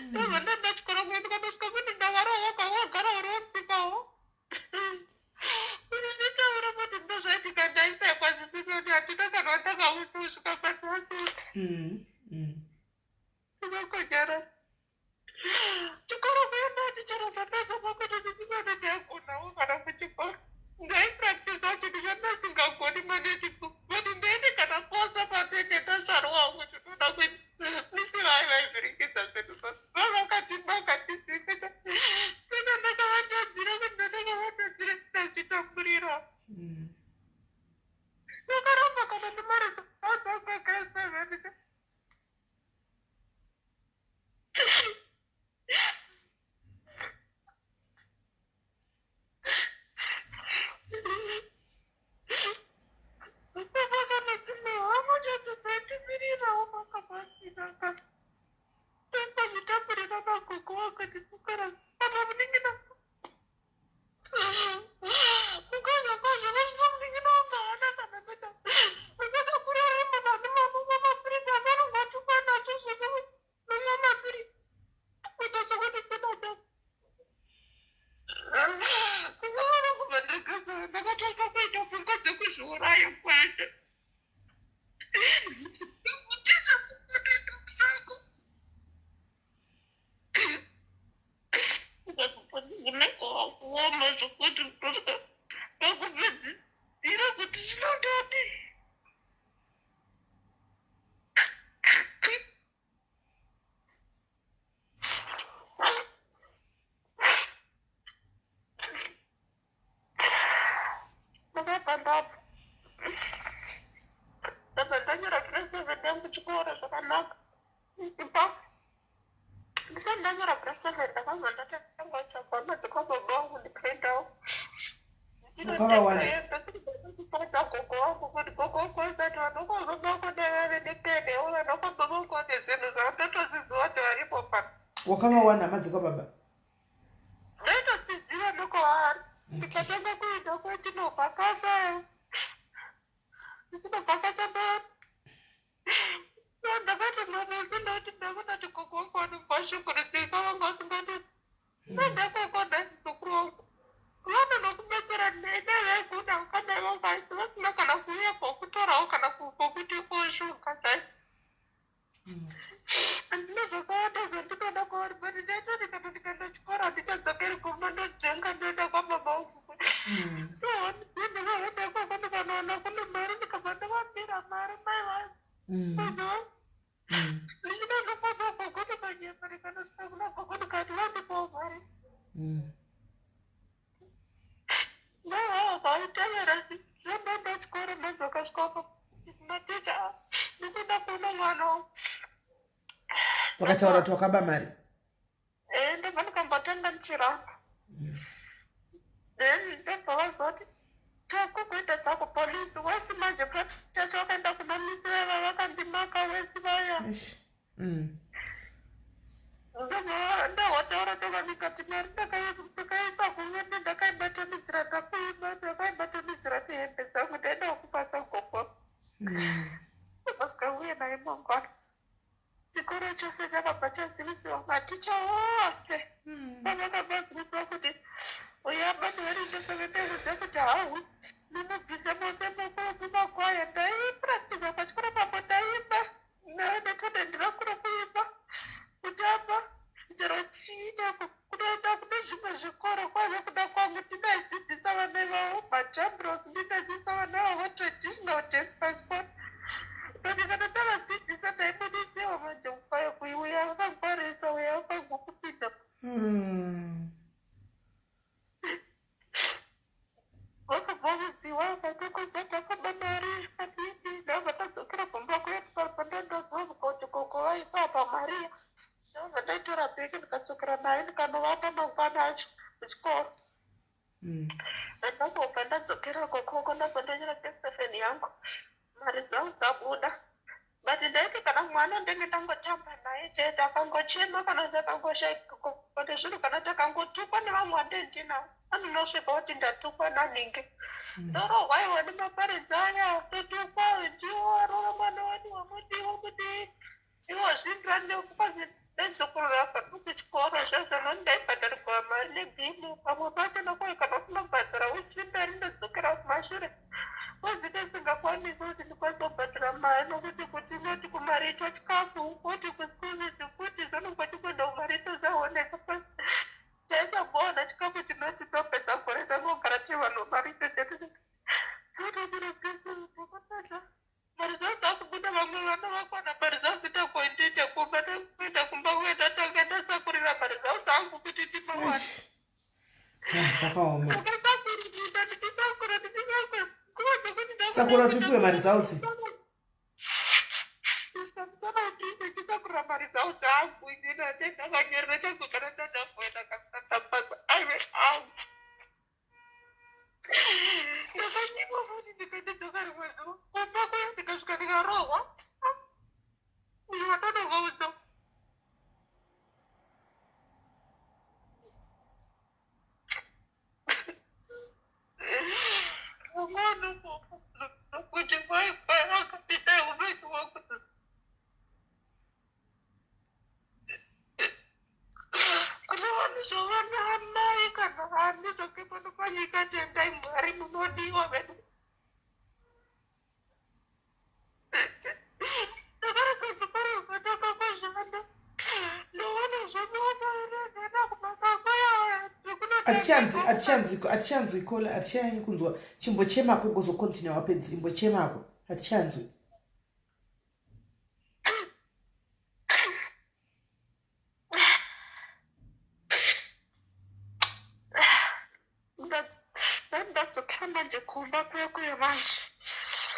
Ndabva ndaenda chikoro kuya, ndikandosvika kuti ndawarawoka, wagara uri wotsikawo kuti nditaura kuti ndozvaitika. Ndaisekwa zvisisoni, handina kana wandakaudza kusvika panhasi. Ndakakonyara chikoro kuenda, chero zvandazobva kuti chichikana ndagonawo kana kuchikoro ndaipractisa chinhu chandasingagoni manetipo, but ndaiti kana posa pandenge ndasvarwawo kuti ndoda kuita misi vai vaivhiringidza zvinhu vavakati vakandisimbisa saka ndakavatadzira kuti ndandakavatadzira ndachitamburira. Ndakaramba kana nemari dzangu grade 7. Kana dzimwe hama chadzo dzandimirirawo makamasina, tangazvitamburira nagogo wakandisukara apa munin'ina ukazvakazvakasvika munin'ina wangu haana kana kuita akakura ari munhu ane mamwe mapiritsi, asi anongotukwa nazvo zvose nomwe mapiritsi kuita sekuti kunada kuzoona kubva ndakasa ndakatanga kuita pfungwa dzekuzviuraya kwacho, kutiza kubuda musango. Unenge wakuoma zvokuti kutosvika pakupedzisira kuti zvinodadi. Ndakabva ndabva, ndabva ndanyora grade 7 yangu chikoro zvakanaka, ipasi. Ndisati ndanyora grade 7, ndakabva ndatanga kutsvaga hama dzekwababa vangu, ndikaendawo. Wakavawana? Gogo wangu kuti gogo wangu vasati vanokwababa vako dai vave nepenewo, vanokwababa vako nezvinhu zvavatotoziziva kuti varipo pano. Wakavawana hama dzekwababa? Ndaitodziziva nokwavari. Ndikatanga kuenda kwetinobvakasha, ndichinobvakasha, ndakati ndonesi, ndati ndakunati gogo wangu vanobvashungurudzika, vanga vasingandi ndakoko ndazukuru wangu vana nokubetsera nevaigona kana vanga vasina kana kuuya koko. mari mai vangu. Ndichida ndofamba gogo ndikanyema ndikanosvika kuna gogo ndikati vandipawo mari. Ndovakaitevera zvendoenda chikoro ndodzoka chikoro maticha ndikuda kuona mwana wangu. Vakataura kuti wakaba mari. Eh, ndobva ndikambotanga ndichiramba. Then ndobva vazoti takukuita zako polisi wesi manje patichacho vakaenda kuna misi vava vakandimaka wesi vaya. Ndobva ndawataura toka ndikati mari ndakaisa kumwe ndakaibatanidzira ndakuima ndakaibatanidzira nehembe dzangu ndaenda kufadza gogo. Ndobva uye naye mangwana. Chikoro chose chakabva chazivisiwa maticha ose pavakabva vazivisiwa kuti uyo abati ndosaka kuti hau mumubvise mose mumakwaya. Ndaipractiza pachikoro papo, ndaimba netalent rangu rokuimba, kutamba, chero chiita kunoenda kune zvimwe zvikoro kwaive kuda kwangu. Ndinaidzidzisa vana ivavo majambros, ndinaidzidzisa vana ivavo traditional dance pachikoro, but kana ndavadzidzisa ndaibudisiwa manje mukwaya kuiuya vakangwarisa uya vafanirwa kupinda. Vakabva vadziwa vakakonza takaba mari padini. Ndabva tadzokera kumba kwedu pandandaziva kuti koko vaisa pamariya. Ndabva ndaitora bhegi ndikadzokera naye ndikanovapa mangwana acho kuchikoro. Ndakobva ndadzokera kokoko, ndabva ndanyora test yangu, maresults abuda. But ndaiti kana mwana ndenge ndangotamba naye chete akangochema kana ndakangoshaika nezvinhu kana takangotukwa nevamwe vandendinavo, anonosvika kuti ndatukwa nanhingi, ndorohwa iwe nemaparidzi aya, ndotukwa, ndiwo arova mwana wani wamudii wamudii iwo zvindirani nekukazi ndadzokorora kuchikoro zvazvona. Ndaibhadharirwa mari nebhimu pamwe pacho nakuye kana usina kubhadhara uchimberi ndodzokera kumashure kozi ndisingakwanisi kuti ndikwanise kubhadhara mari nokuti kuti noti kumaricho chikafu kuti kuschool fees futi zvanongwa chikuenda kumaricho zvaoneka taisamboona chikafu chinoti topedza gore tangogara tiri vanhu vamaricho chete. Tsonokurapesa maresults akubuda, vamwe vana vakwana maresults takuendiita kumba, takuenda kumba kuenda tanga ndasakurira maresults angu kuti ndimawana. Zvakaoma. Ndakasakurira, ndichisakura, ndichisakura nguva dzekuti Sakura tipiwe maresults. Ndichisakurira maresults angu inini andendakanyorera ndagogara ndandamboenda kasatapasa aive angu. Ndakanyimwa futi, ndikandidzoka rimwe zuva kumba kuya, ndikasvika ndikarohwa ndikatonovaudza. Mwana kuti mai akapinda upenyu hwangu kune vanhu zvavana amai kana ani zvoke pano panyika. Tendai Mwari, munodiwa vedu. Ndakarega chikoro ndikatanga kushanda, ndoona zvebasa ndaenda kubasa kuya. Hatichanzwi, hatichanzwi, hatichanzwi kola, hatichanyanyi kunzwa. Chimbochemako gozocontinue wapedza. Imbochemako, hatichanzwi. Ndadzokera manje kumba kuya kuya manje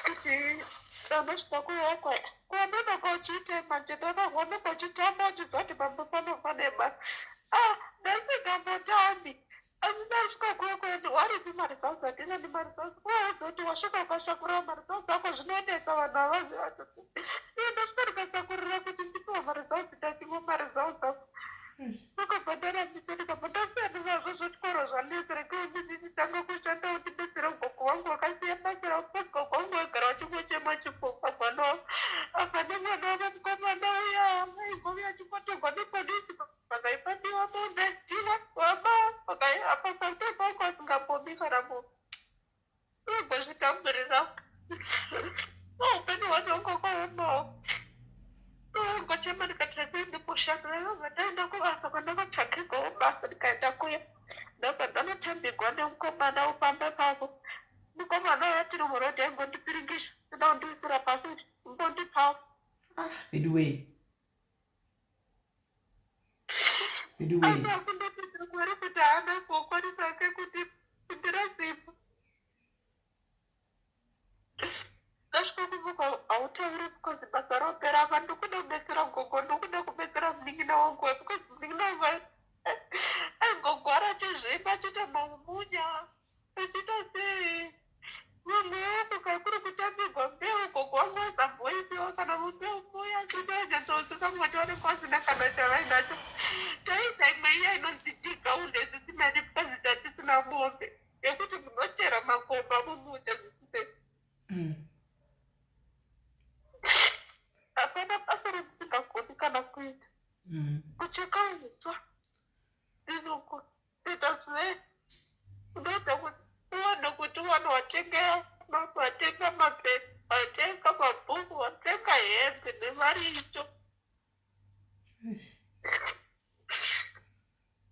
kuti ndanosvika kuya kuya kwanononga uchiitei manje, ndononga uchitamba uchizwa kuti pamba panova nebasa. Ah, ndasingambotambi asi ndasvika kuya kuya waripi maresults andina nemaresults kuvaudza kuti wasvika ukashakurira maresults ako zvinonetsa, vanhu havaziva. Iye ndasvika ndikasakurira kuti ndipiwa maresults, ndapiwa maresults ako, ndakabva ndarambidza, ndikabva ndasiyana nazvo zvechikoro zvanetsa. Regai ndichitanga kushanda kuti ndibetsere gogo vangu vakasiya basa ravo because gogo vangu vaigara vachingochema chifunga mwana wavo apa nemwana wavo mukomana uya aingouya achingotorwa nepolisi pakaipadiwa mombe ndiwa waba apa pautopanga asingambobi kana mombe ugozvitamburira upenyu hwacho ungokaomawo. Ngochema ndikati regai ndimboshanda. Ndakabva ndaenda kubasa kwandakatsvakirwawo basa, ndikaenda kuya, ndabva ndanotambigwa nemukomana wepamba ipapo. Mukomana uya tiri murodhi aingondipiringisha. kuda kundiisira pasi kuti imbondipawo. Ah, veduwee, veduwee. Asi akundopindira mwari kuti haana kukwanisa ke kundipindira simba. Ndasvika kumuka hautauri because basa ropera apa ndikuda kubetsera gogo, ndikuda kubetsera munin'ina wangu because munin'ina wangu aingogwara achizvimba achiita maumunya achiita sei. Munhu wangu kai kuri kutambirwa mbeu gogo wangu vasamboisiwa kana mumbeu muya achiti anyatsousisa mwana vanenge vasina kana chavainacho. Taiita imwe iya inonzi digaunde dzisinani because tatisina mombe yekuti munochera makomba mumunda zvisise. Hapana basa randisingagoni kana kuita. Kucheka uswa ndinokuita zve unoita kuti uwane kuti uwane watengera watenga mapepa watenga mabhuku watenga hembe nemari icho.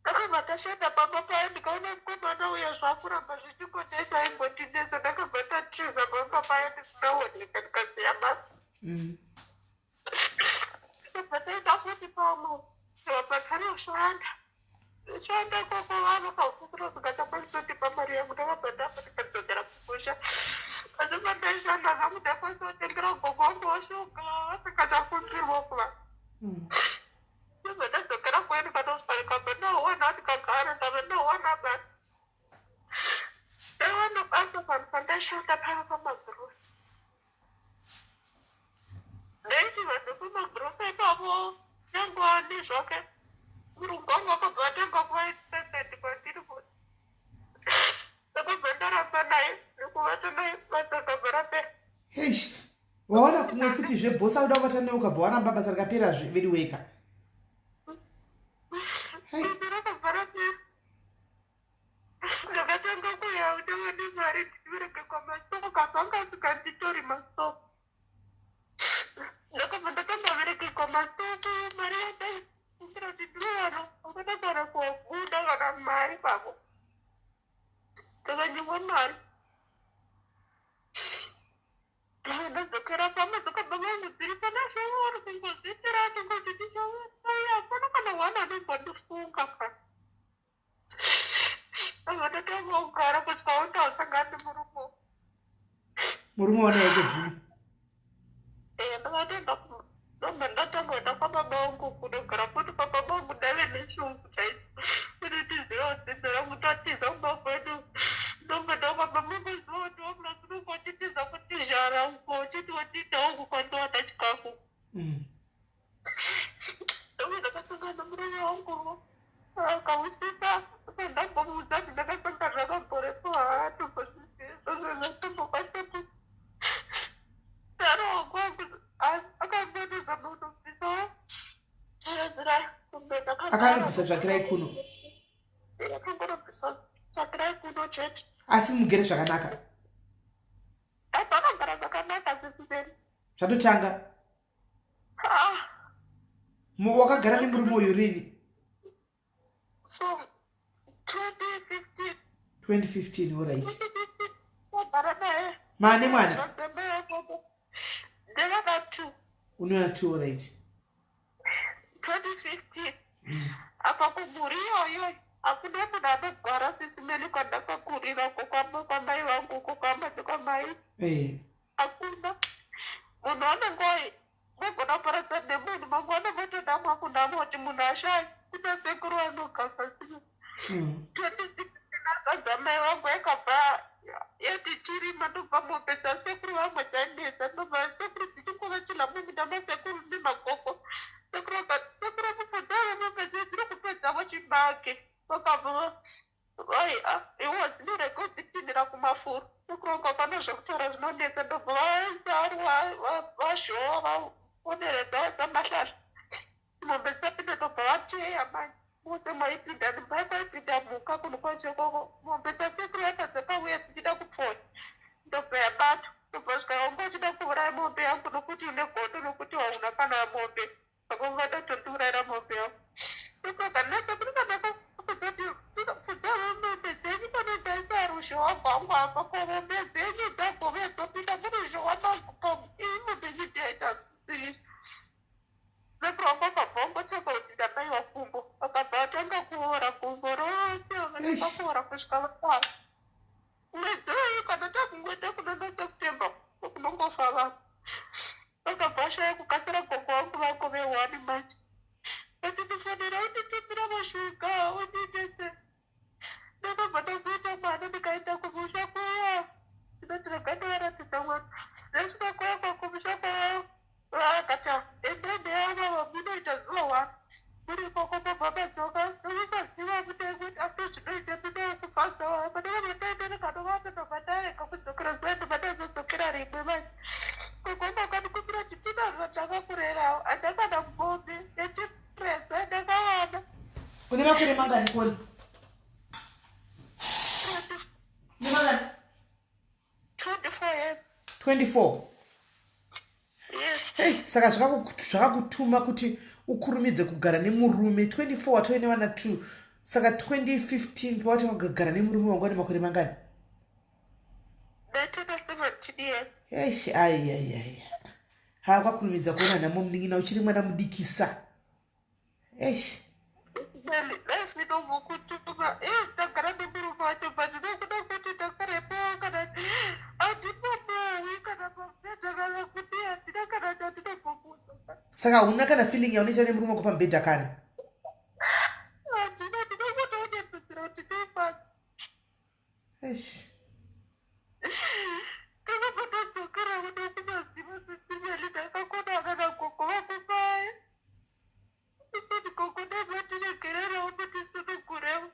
Ndakabva ndashanda pamba paya ndikaona mukomana uya zvakuramba zvichingonetsa aimbondinetsa ndakabva ndatiza pamba paya ndisinaoneka ndikasiya basa. Ndakabva ndaenda futi pamwe ndikabva ndanoshanda. Shanda ikoko vanhu kaufisira usingachakwanisi kundipa mari yangu ndakabva ndafa ndikadzokera kumusha. Asi pandaishanda zvangu ndakwanisa kutengera gogo wangu washuga vasingachakumbirwa kuva. Ndobva ndadzokera kwedu ndikatosvika ndikabva ndawana ndikagara ndabva ndawana basa. Ndawana basa panhu pandaishanda paya pamagirosa. Ndaiti vanhu vepamagirosa ipapo nyange ani zvake murungu wangu akabva atanga kuva interested kwandiri futi. Ndakabva ndaramba naye nekuvata naye basa rikabva rapera. Eish, wawana kumwe futi zve boss akuda kuvata newe ukabva waramba basa rikapera zve veduweka. Hey. Basa rakabva rapera. Ndakatanga kuya uchava nemari ndichiverenge kwamasoko apa anga asinganditori masoko. Ndakabva ndatanga verenge kwamasoko mari yandaifungira kuti ndinowana hakuna kana kubuda kana mari pako. Ndakanyimwa mari. Ndadzokera pamba dzakabva vangu dziri pana zvauri kungozviitira tingoti tichauya hapana kana one anombondifunga ka. Ndabva ndatanga kugara kusvika ndasangana nemurume. Murume wana iko zvino? Eh, ndakatoenda ndobva ndatanga kuenda kwababa vangu kunogara futi kwababa vangu ndaive neshungu chaidzo. Kuti ndizive dzinza rangu tatiza kumba kwedu. Ndobva ndakwababa vangu ziva kuti wamuna unonga uchitiza kutizhara uko uchiti watiita uku kwandiwana chikafu. Ndobva ndakasangana nemurume wangu akahwisisa sandambomuudza kuti ndakasangana nakamborepo haatombozviziva sezvatombokwanisa kuti Akanobvisa tsvakirai kuno. Tsvakirai kuno chete. Asi mugere zvakanaka. Vanogara zvakanaka sisi Mary. Zvatotanga. Ah. Wakagara nemurume uyu rini? From 2015. 2015, all right. Ndagara naye. Maane mwana? Ndevana 2. Unoona 2, all right. 2015. Apa kumhuri iyoyo hakuna munhu anogara sisi Mary kwandakakurira uko kwamai vangu uko kwamai dzekwamai. Hakuna. Munhu anenge mogona kuparadzana nemunhu mangwana motodamwa kunhamo kuti munhu ashaya kuna sekuru vanogara sina. 2016 azadza mai vangu yakabva yati chirima ndobva mombe dzasekuru vamwe dzainetsa ndobva sekuru dzichingova chilamo munda masekuru nemagogo. Sekuru sekuru mufudzi ava mombe dziye dziri kupedzavo chibage vakabva vai iwo dzinorega kudzitinhira kumafuro. Sekuru vangu hapana zvekutaura zvinonetsa ndobva vaisa vazhowa vaponeredza vaisa mahlahla. Mombe dzisapinda ndobva vateya manje. Mose maipinda mumba kwaipinda mhuka kunhu kwacho ikoko. Mombe dzasekuru yanga dzakauya dzichida kupfonya ndobva yabatwa. Ndobva svika wanga uchida kuuraya mombe yangu nokuti une godo nokuti hauna kana mombe. Saka ungada kutondiurayira mombe yangu. Sekuru akati nasekuru kana kuzoti pfudzai mombe dzenyu pano ndaisa ruzhowa gwangu apa ko mombe dzenyu dzagouya dzopinda muruzhowa mangu ko. Kusvika vafara mwedzi wayo, kana takungoenda kunana September, kunongofa vanhu. Vakabva vashaya kukasira. Gogo vangu vangove one manje, vachindifonera, unditumira mashuga, undiendese. Ndakabva ndazoita mwana, ndikaenda kumusha kuya. Ndinoti rega ndivaratidza mwana. Ndasvika kuya kwakumusha kwavo, vakati endai munoita zuva one muri ikoko, mobva madzoka. Nokusaziva kuti after zvinoita ndinokufadza hama. Ndakabva ndaenda, ndikanovata, ndobva ndarega kudzokera zuva, ndobva ndazodzokera rimwe. Manje gogo vakandikumbira kuti tinazvo, ndakakurerawo, handakana mombe yechipureza ndakawana. Une makore mangani, Koli? Une mangani? 24 years. 24? Yes. Hei, saka zvakakutuma kuti ukurumidze kugara nemurume 24, watove nevana 2. Saka 2015 pawati wakagara nemurume, wanga une makore mangani? Ndaitona 17 years. Eish, aiaiai, ha, kwakurumidza kuona nhamo, munin'ina, uchiri mwana mudikisa. Eish. Life inombokutuma. Ndagara nemurume wacho, but ndinokuda kuti ndakarepewa, kana handimbomuwi kana pamubhedha kana kuti handina kana chandinombobvunza. Saka hauna kana feeling yaunoita nemurume wako pamubhedha kana? Handina, ndinongotoonepedzera kuti ndofadza. Eish. Ndakabva ndadzokera kuda kusaziva sisimeli. Ndakakonana nagogo vakupai kuti gogo ndabva ndiregererawo, mutisunungurewo.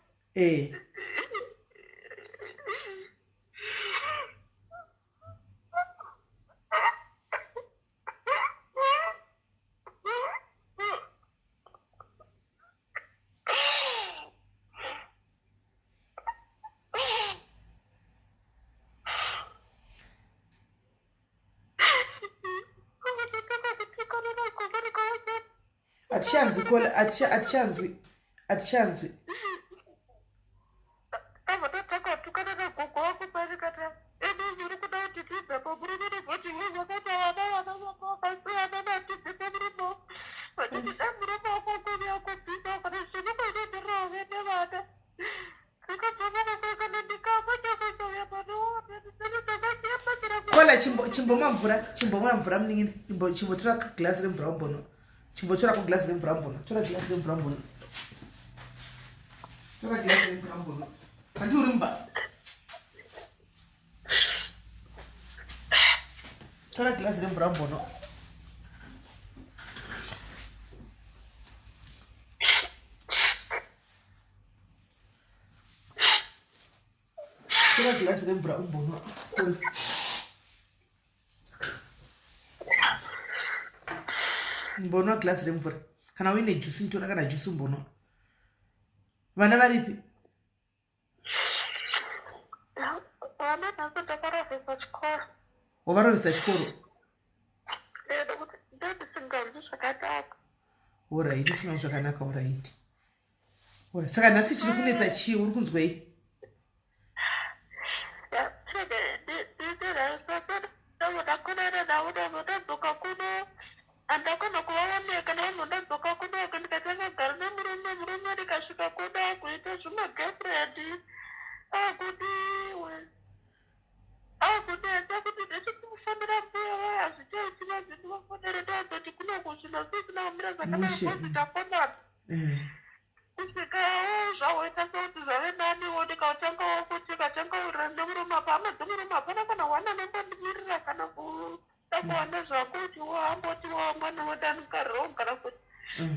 Hatichanzwi, Kola, hatichanzwi, hatichanzwi. Abva tatanga kutukana nagogo vangu parikata ene uri kuda kuti tibve pamurume, nekuti zvakaita vana, vana vako vakasiyana natibve pamurume. Vachiti dai murume wako kuuya kubvisa kana zvinongoinotorerave nevana. Ndikabva kana ndikafa chakasauya pano ndakasiya pachira. Kola, chimbomwa mvura, chimbomwa mvura, munin'ina. Chimbotora gilasi remvura umbonwa. Chimbotora kugilasi remvura umbonwa. Tora gilasi remvura umbonwa. Tora gilasi remvura umbonwa. Handi uri mumba? Tora gilasi remvura umbonwa. Tora gilasi remvura umbonwa. Kola. Mbonwa gilasi remvura. Kana uine juice, tora kana juice umbonwa. Vana varipi? Vana nhasi ndakarovhesa chikoro. Wavarovhesa chikoro? Nekuti ndotisinganzwi zvakanaka. Alright, usinganzwi zvakanaka. Alright. Alright. Saka nhasi chiri kunetsa chii? Uri kunzwei? Ndakonana navo, ndabva ndadzoka kuno, handakona kuvaoneka. Ndabva ndadzoka kuno, ndikatanga kugara nemurume. Murume ndikasvika kuno akuita zvimagirlfriend, akudiwe akunetsa kuti ndechikufonera mbuya vaya, hazvichaiti. Vazvindivafonere, ndazoti kunoku zvinhu zvisina kumira Mushe. zvakanaka, takonana. Kusvika zvawoita sekuti zvave naniwo, ndikatangawo kuti katanga urira nemurume apa, hama dzemurume hapana kana one anombondimirira kana kuda kuwana zvako kuti wamboti mwana wedanukarira wogara kuti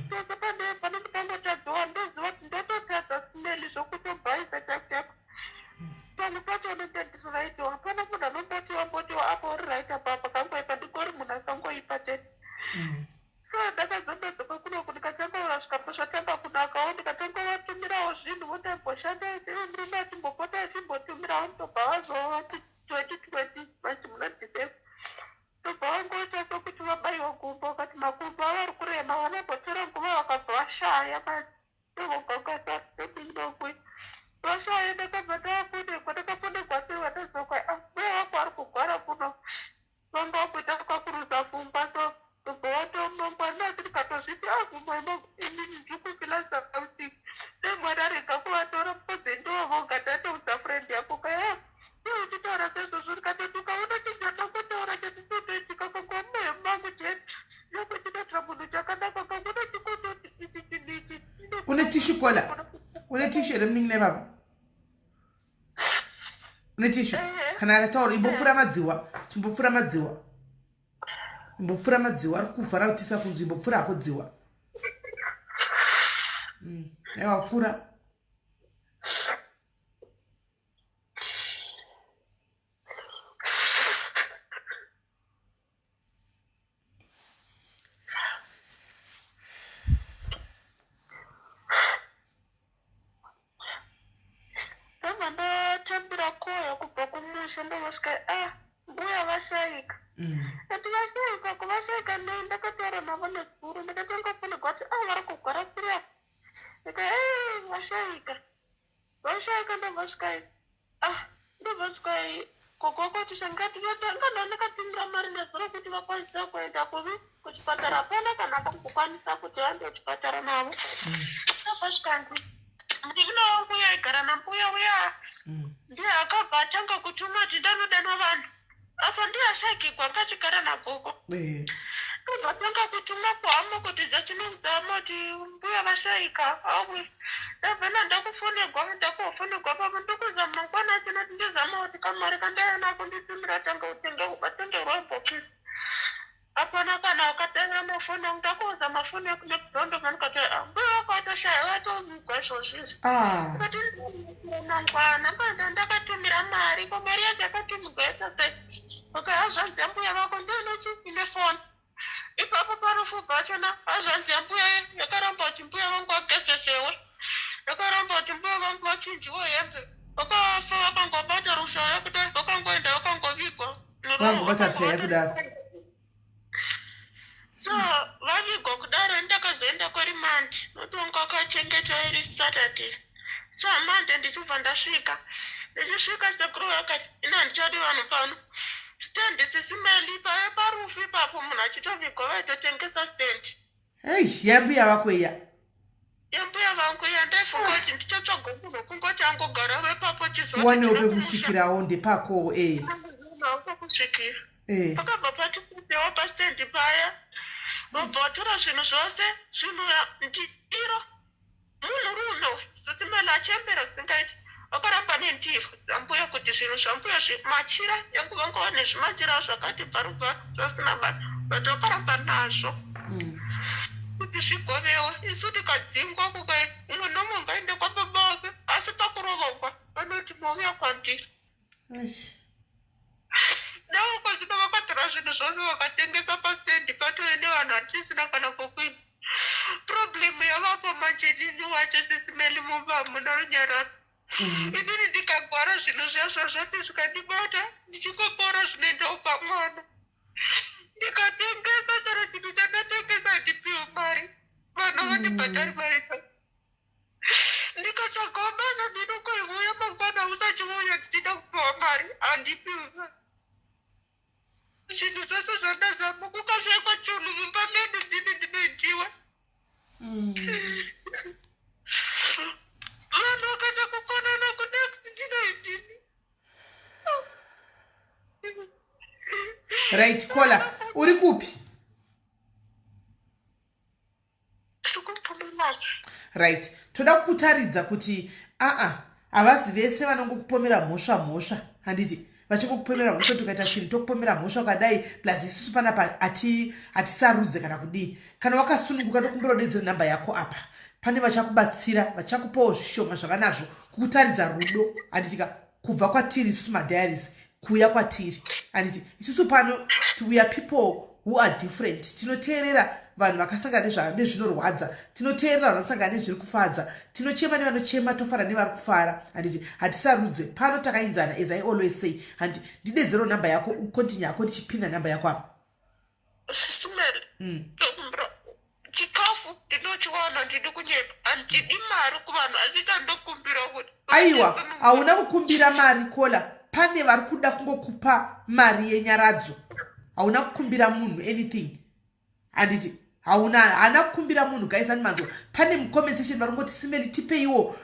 tose pane panenge pangotadzawa. Ndoziva kuti ndototadza simeli zvokutobhaisa chaiko chaiko. Pamwe pacho unenge ndiri right, hapana munhu anomboti wamboti apa uri right, apa pakangoipa, ndingori munhu akangoipa chete. So ndakazondodzoka kunoku, ndikatanga zvikabva zvatanga kunakawo. Ndikatanga vatumirawo zvinhu, vondamboshanda murume achimbopota achimbotumirawo. Ndobva vazovati 2020 vachi muna December, ndobva vangoita sekuti vabayiwa gumbo, vakati makumbo avo ari kurema. Vanambotora nguva, vakabva vashaya. Manje ndogokasaainokui vashaya. Ndakabva ndafonekwa, ndakafonekwa sei, vandadzoka, mbuya vako ari kugwara kuno, vanga vakuita kakuruza pfungwa. So ndobva vatomangwana, ndikatozviti mumwe inini ndiri kufeela something. Dai Mwari arega kuvatora because ndivo voga ndatoudza friend yako kaya iwe uchitaura saizvozvo ndikatoti ukaona chinhu chandangotaura chandinotoitika kangomoyo mangu chete nyangwe chinoitira munhu chakanaka kangoda chingototi ichi chinhu ichi une tishu kola une tishu here munin'ina ivavo une tishu kana akataura imbopfura madziwa chimbopfura madziwa imbopfura madziwa ari kubva rautisa kunzwi imbopfura hako dziwa aiwa pfura Ndobva ndatambira koya kubva kumusha ndovasvika ah mbuya vashaika. Ati vashaika ko vashaika nei ndakataura navo nezuro ndikatanga kufonegwa kuti ah vari kugwara serious. Ndika eh vashaika. Vashaika ndobva svika ah ndobva svika gogo kwati shanga ndakatumira mari nezuro kuti vakwanise kuenda kuvi kuchipatara hapana kana akambokwanisa kuti vaende kuchipatara navo ndobva zvikanzi munin'ina wangu uya aigara nambuya uya ndiye akabva atanga kutuma kuti ndanodanwa vanhu apa ndiye ashaikigwa anga achigara nagogo ndobva atanga kutuma kuhama kuti dzachinonzi hama kuti mbuya vashaika awe ndabva ndakufonegwa ndakufonegwa papa ndokuzama mangwana acho ndati ndizama kuti kamari kandaiva nako nditumira tanga kutenga kubatengerwa bhokisi Hapana kana akadaira mafoni angu ndakuudza mafoni eku next door ndobva ndikati ah, mbuya wako atoshaya vatovigwa izvozvi izvi Ah. ndikati mangwana manje ndakatumira mari ko mari yacho yakatumigwa yaita sei okay hazvanzi yambuya vako ndiyo ine chi ine foni ipapo parufu pachona hazvanzi yambuya yakaramba kuti mbuya vangu vagezesewe yakaramba kuti mbuya vangu vachinjiwe hembe vakafa vakangobata rushaya kudai vakangoenda vakangovigwa Vangobata rushaya kudaro. So vavigwa kudaro ndakazoenda kwerimandi nokuti wanga wakachengetwa iri Saturday. So Monday ndichibva ndasvika. Ndichisvika sekuru vakati ini handichadi vanhu pano. Stand sisi Meli paive parufu ipapo munhu achitovigwa vaitotengesa stand. Hey, yambuya vako iya. Yambuya vangu iya ndaifunga kuti ndichatsvaga munhu kungoti angogara ipapo tiziva Uwanewo pekusvikirawo ndepakowo eh. Pekusvikira. Eh. Pakabva pati kupewa pastendi paya. Vobva vatora zvinhu zvose, zvinhu ndiro Munhurume uyu sisi Melo achembera zvisingaiti vakaramba nendiro dzambuya kuti zvinhu zvambuya machira nyange vanga vane zvimachira zvakati bvarubvaru zvasina basa but vakaramba nazvo kuti zvigovewe isu tikadzingwa kukai umwe nomwe ngaende kwababa vake asi pakurovorwa vanoti mauya kwandiri Navo zvino vakatora zvinhu zvose vakatengesa pastendi patove nevanhu hatisisina kana pokuenda. Problem yavapo manje inini wacho sisi Meli mumba hamuna runyararo. Inini ndikagwara zvinhu zviya zvazvati zvikandibata ndichingopora zvinoendawo pamwana. Ndikatengesa chero chinhu chandatengesa handipiwe mari. Vanhu havandibhadhari mari ndikatsvagawo basa ndinokoiuya mangwana usachiuya ndichida kupiwa mari handipiwi zvinhu zvose zvandazama kukashaikwa chinhu mumba medu ndini ndinoitiwa vanhu vakaita kukonana kunext ndinoitini Right, kola uri kupi? Right, toda kukutaridza kuti aa havazi vese vanongokupomera mhosva mhosva handiti vachingokupomera mhosva tukaita chinhu tokupomera mhosva ukadai plus isusu panapa hatisarudze kana kudii kana wakasununguka ndokumbira udedzere nhamba yako apa pane vachakubatsira vachakupawo zvishoma zvavanazvo kukutaridza rudo handitika kubva kwatiri isusu madiaries kuuya kwatiri handiti isusu pano we are people who are different tinoteerera vanhu vakasangana nezvinorwadza tinoteerera vanhu vanosangana nezviri kufadza tinochema nevanochema tofara nevari kufara handiti hatisarudze pano takainzana as I always say handi ndidedzero nhamba yako ukontinye hako ndichipinda nhamba yako apa Sismel ndokumbira chikafu ndinochiwana ndidi kunyepa handidi mari kuvanhu asi chandokumbira kuti Aiwa hauna kukumbira mari kola pane vari kuda kungokupa mari yenyaradzo hauna kukumbira munhu anything handiti. Hauna, haana kukumbira munhu guys. Ani manzwa pane mucomment section vari kungoti, "Simeli, tipeiwo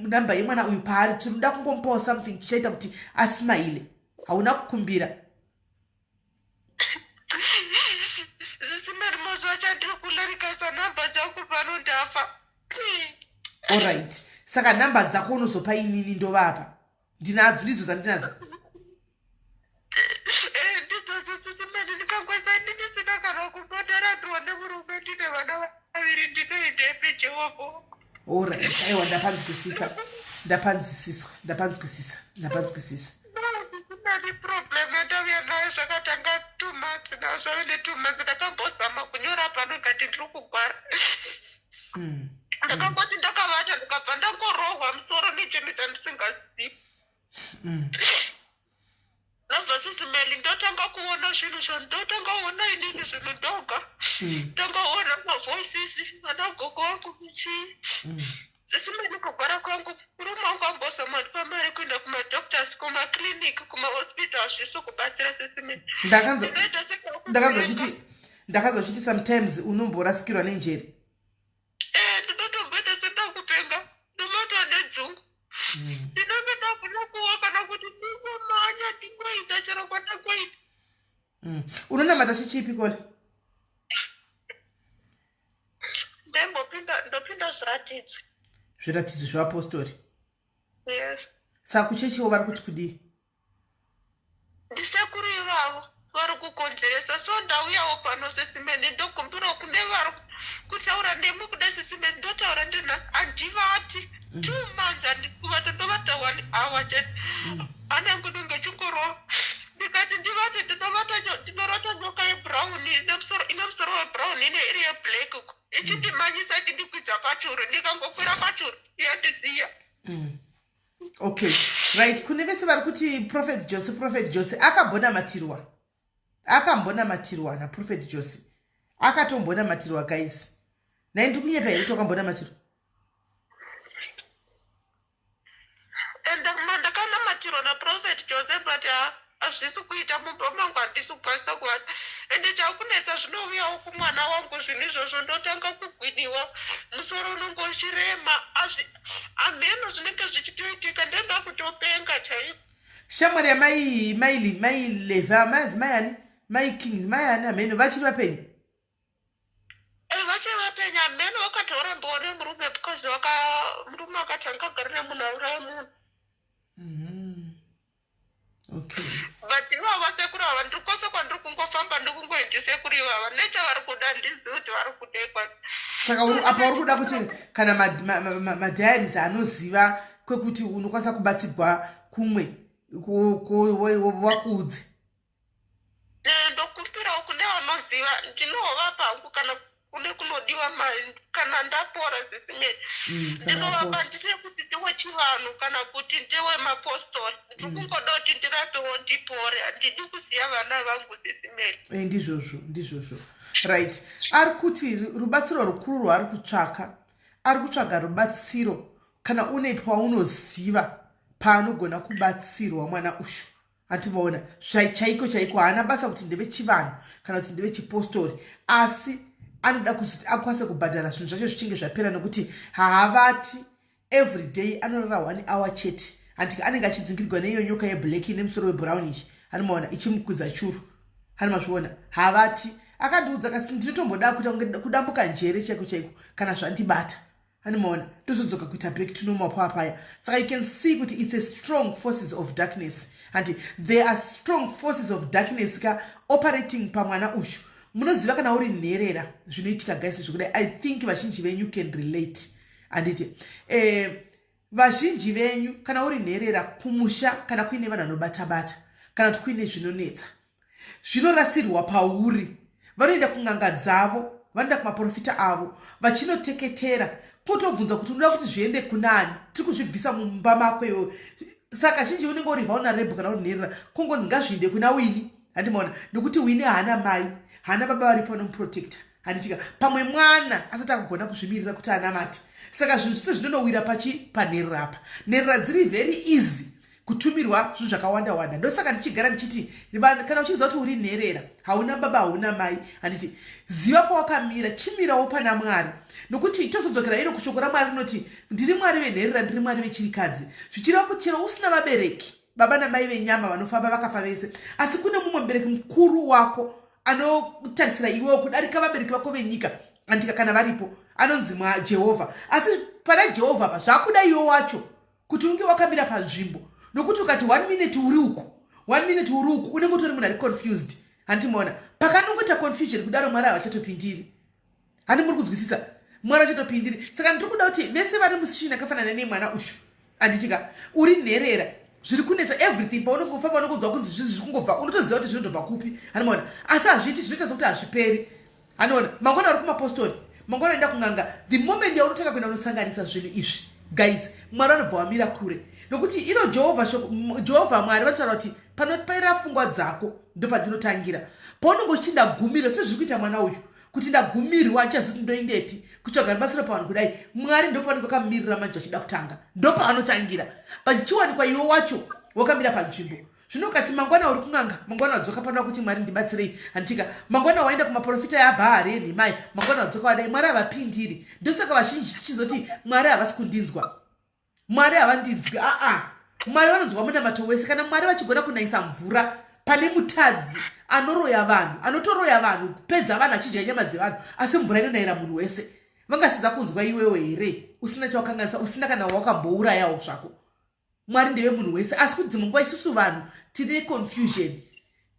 namba yemwana uyu paari, tinoda kungomupawo something chichaita kuti asmaile." Hauna kukumbira. Sisimeli, mazuva chandiri kularikaisa nhamba dzangu pano, ndafa. Allright, saka nhamba dzako unozopa inini, ndovapa. Ndinadzo, ndidzo dzandinadzo. Eh, ndidzodzo sisimeli. Ndikangwesa ndichisina kana kubhadhara, ndione murume, ndine vana vaviri, ndinoendepi, Jehovha? Allright, aiwa, ndapanzwisisa, ndapanzwisiswa, ndapanzwisisa, ndapanzwisisa. Ndine problem yandauya nayo. Zvakatanga 2 months now, zvave ne2 months. Ndakambozama kunyora pano ngati ndiri kugwara. Ndakangoti ndakavata, ndikabva ndangorohwa musoro nechinhu chandisingazivi. Ndabva, sisimeli, ndotanga kuona zvinhu zvandotanga kuona inini, zvinhu ndoga. Tanga kuona mavoices, vana gogo vangu, chii. Sisimeli, kugwara kwangu, murume wangu ambozama kundipa mari kuenda kumadoctors, kumaclinic, kumahospital, hazvisi kubatsira, sisimeli. Ndinoita Ndakanzwa uchiti sometimes unomborasikirwa nenjeri. Eh, ndinotomboita sendakupenga, ndobatwa nedzungu. Ndinenge ndakuda kuwa kana kuti ndingomhanya, ndingoita chero kwandangoita. Unonamata chichipi, Kole? Ndaimbopinda, ndopinda zviratidzo. Zviratidzo zvevapostori? Yes. Saka kuchechiwo vari kuti kudii? Ndisekuru ivavo vari kukonzeresa. So ndauyawo pano, sesimene, ndokumbirawo kune vari kutaura nemi kuda, sesimene, ndotaura ndinhasi handivati. 2 months handikuvata, ndovata one hour chete. Anangu ndinge chingorova, ndikati ndivate, ndinovata ndinorota nyoka yebrown ine musoro webrown, ine iri yeblack, ichindimanyisa, ichindikwidza pachuru. Ndikangokwira pachuru, yandisiya. Okay, right. Kune vese vari kuti Prophet Jose, Prophet Jose akambonamatirwa, akambonamatirwa naProphet Jose, akatombonamatirwa guys. Nai ndiri kunyepa here kuti wakambonamatirwa? Ende ndakanamatirwa naProphet Jose, but hazvisi kuita mumba mangu, handisi kukwanisa kuvata. Ende chakunetsa, zvinouyawo kumwana wangu zvinhu izvozvo. Ndotanga kugwiniwa musoro, unonge uchirema. Hameno zvinenge zvichitoitika, ndenda kutopenga chaiko. Shamwari yamai maili, mai Leva, mainzi mai ani, mai Kings, mai ani, hameno, vachiri vapenyu? Eh, vachiri vapenyu. Hameno, vakatorambiwa nemurume because murume akati angagara nemunhu auraya munhu. Okay. But ivava sekuru ava, ndiri kwose kwandiri kungofamba, ndikungoendi sekuru ivava nechavari kuda, handizivi kuti vari kudekwa. Saka apa uri kuda kuti kana madiaries anoziva kwekuti unokwanisa kubatsirwa kumwe wakuudze. Eh, ndokumbirawo kune vanoziva, ndinovapa hangu kana kune kunodiwa mari kana ndapora, sisimeni. Kana Ndinovapa. wapora. Ndine kuti ndiwe chivanhu kana kuti ndiwe mapostori, ndiri kungoda kuti ndirapewo ndipore. Handidi kusiya vana vangu, sisimeni. Eh, ndizvozvo, ndizvozvo. Right, ari kuti rubatsiro rukuru rwaari kutsvaka, ari kutsvaga rubatsiro kana une paunoziva paanogona kubatsirwa mwana ushu. Handimaona chaiko chaiko, haana basa kuti ndevechivanhu kana kuti ndevechipostori, asi anoda kuzoti akwanise kubhadhara zvinhu zvacho zvichinge zvapera, nekuti haavati, every day anorara one hour chete. Handika anenge achidzingirirwa neiyo nyoka yeblack ine musoro webrown ichi, hanimaona, ichimukwidza churu, hani mazviona. Havati, akandiudza kasi, "Ndinotomboda kuita kunge kudambuka njere chaiko chaiko kana zvandibata." Hanimaona, ndozodzoka kuita back to normal papaya. Saka you can see kuti it's a strong forces of darkness, handi? There are strong forces of darkness ka operating pamwana uyu. Munoziva kana uri nherera zvinoitika guys, zvekudai. I think vazhinji venyu can relate, handiti? Vazhinji venyu, kana uri nherera kumusha, kana kuine vanhu vanobata-bata, kana kuti kuine zvinonetsa zvinorasirwa pauri, vanoenda kun'anga dzavo, vanoenda kumaprofita avo, vachinoteketera, kutobvunza kuti unoda kuti zviende kunani, tiri kuzvibvisa mumba mako iwewe. Saka zhinji unenge uri vulnerable kana uri nherera, kungonzi ngazviinde kuna Wini, handimaona, nekuti Wini haana mai, haana baba varipo vanomuprotecta, handitika? Pamwe mwana asati akugona kuzvimirira kuti anamate, saka zvinhu zvise zvinonowira pachi panherera apa. Nherera dziri very easy. Kutumirwa zvinhu zvakawanda wanda. Ndosaka ndichigara ndichiti kana uchiziva kuti uri nherera, hauna baba, hauna mai, handiti, ziva pawakamira, chimirawo pana Mwari, nokuti tozodzokera iro kushoko raMwari rinoti, "Ndiri Mwari venherera, ndiri Mwari vechirikadzi." Zvichireva kuti chero usina vabereki, baba namai venyama vanofamba vakafa vese, asi kune mumwe mubereki mukuru wako anotarisira iwewo kudarika vabereki vako venyika, andika, kana varipo, anonzi Jehovha. Asi pana Jehovha pa zvakuda iwe wacho kuti unge wakamira panzvimbo, nokuti ukati one minute uri uku, one minute uri uku, unenge utori munhu ari confused, handimaona? Pakanongoita confusion kudaro, Mwari havachatopindiri. Handi muri kunzwisisa? Mwari vachatopindiri. Saka ndiri kuda kuti vese vari musituation yakafanana nemwana ushu, handitika, uri nherera, zviri kunetsa everything, paunongofamba unongonzwa kunzi zvizi zviri kungobva, unotoziva kuti zvinotobva kupi, handimaona? Asi hazviiti, zvinoita sekuti hazviperi, handiona? Mangwana uri kumapostori, mangwana enda kun'anga. The moment yaunotanga kuenda unosanganisa zvinhu izvi, guys, Mwari vanobva vamira kure, nokuti iro Jehovha, Jehovha Mwari vanotaura kuti panoperera pfungwa dzako ndopandinotangira. Paunonge uchiti ndagumirwa, sezviri kuita mwana uyu, kuti ndagumirwa, handichazivi kuti ndoindepi kutsvaga rubatsiro pavanhu kudai, Mwari ndopavanenge vakamirira manje vachida kutanga, ndopavanotangira. Pachichiwanikwa iwe wacho wakamira panzvimbo. Zvino ukati mangwana uri kun'anga, mangwana wadzoka panoda kuti, "Mwari, ndibatsirei," handitika? Mangwana waenda kumaprofita yaBhaari enhemai, mangwana wadzoka wadai, Mwari havapindiri. Ndosaka vazhinji tichizoti, "Mwari havasi kundinzwa, Mwari havandinzwi." Aa, Mwari vanonzwa munamato wese. Kana Mwari vachigona kunayisa mvura pane mutadzi anoroya vanhu, anotoroya vanhu, kupedza vanhu achidya nyama dzevanhu, asi mvura inonayira munhu wese, vangasidza kunzwa iwewe here, usina chawakanganisa, usina kana wakambourayawo zvako? Mwari ndeve munhu wese, asi kuti dzimwe nguva isusu vanhu tine confusion,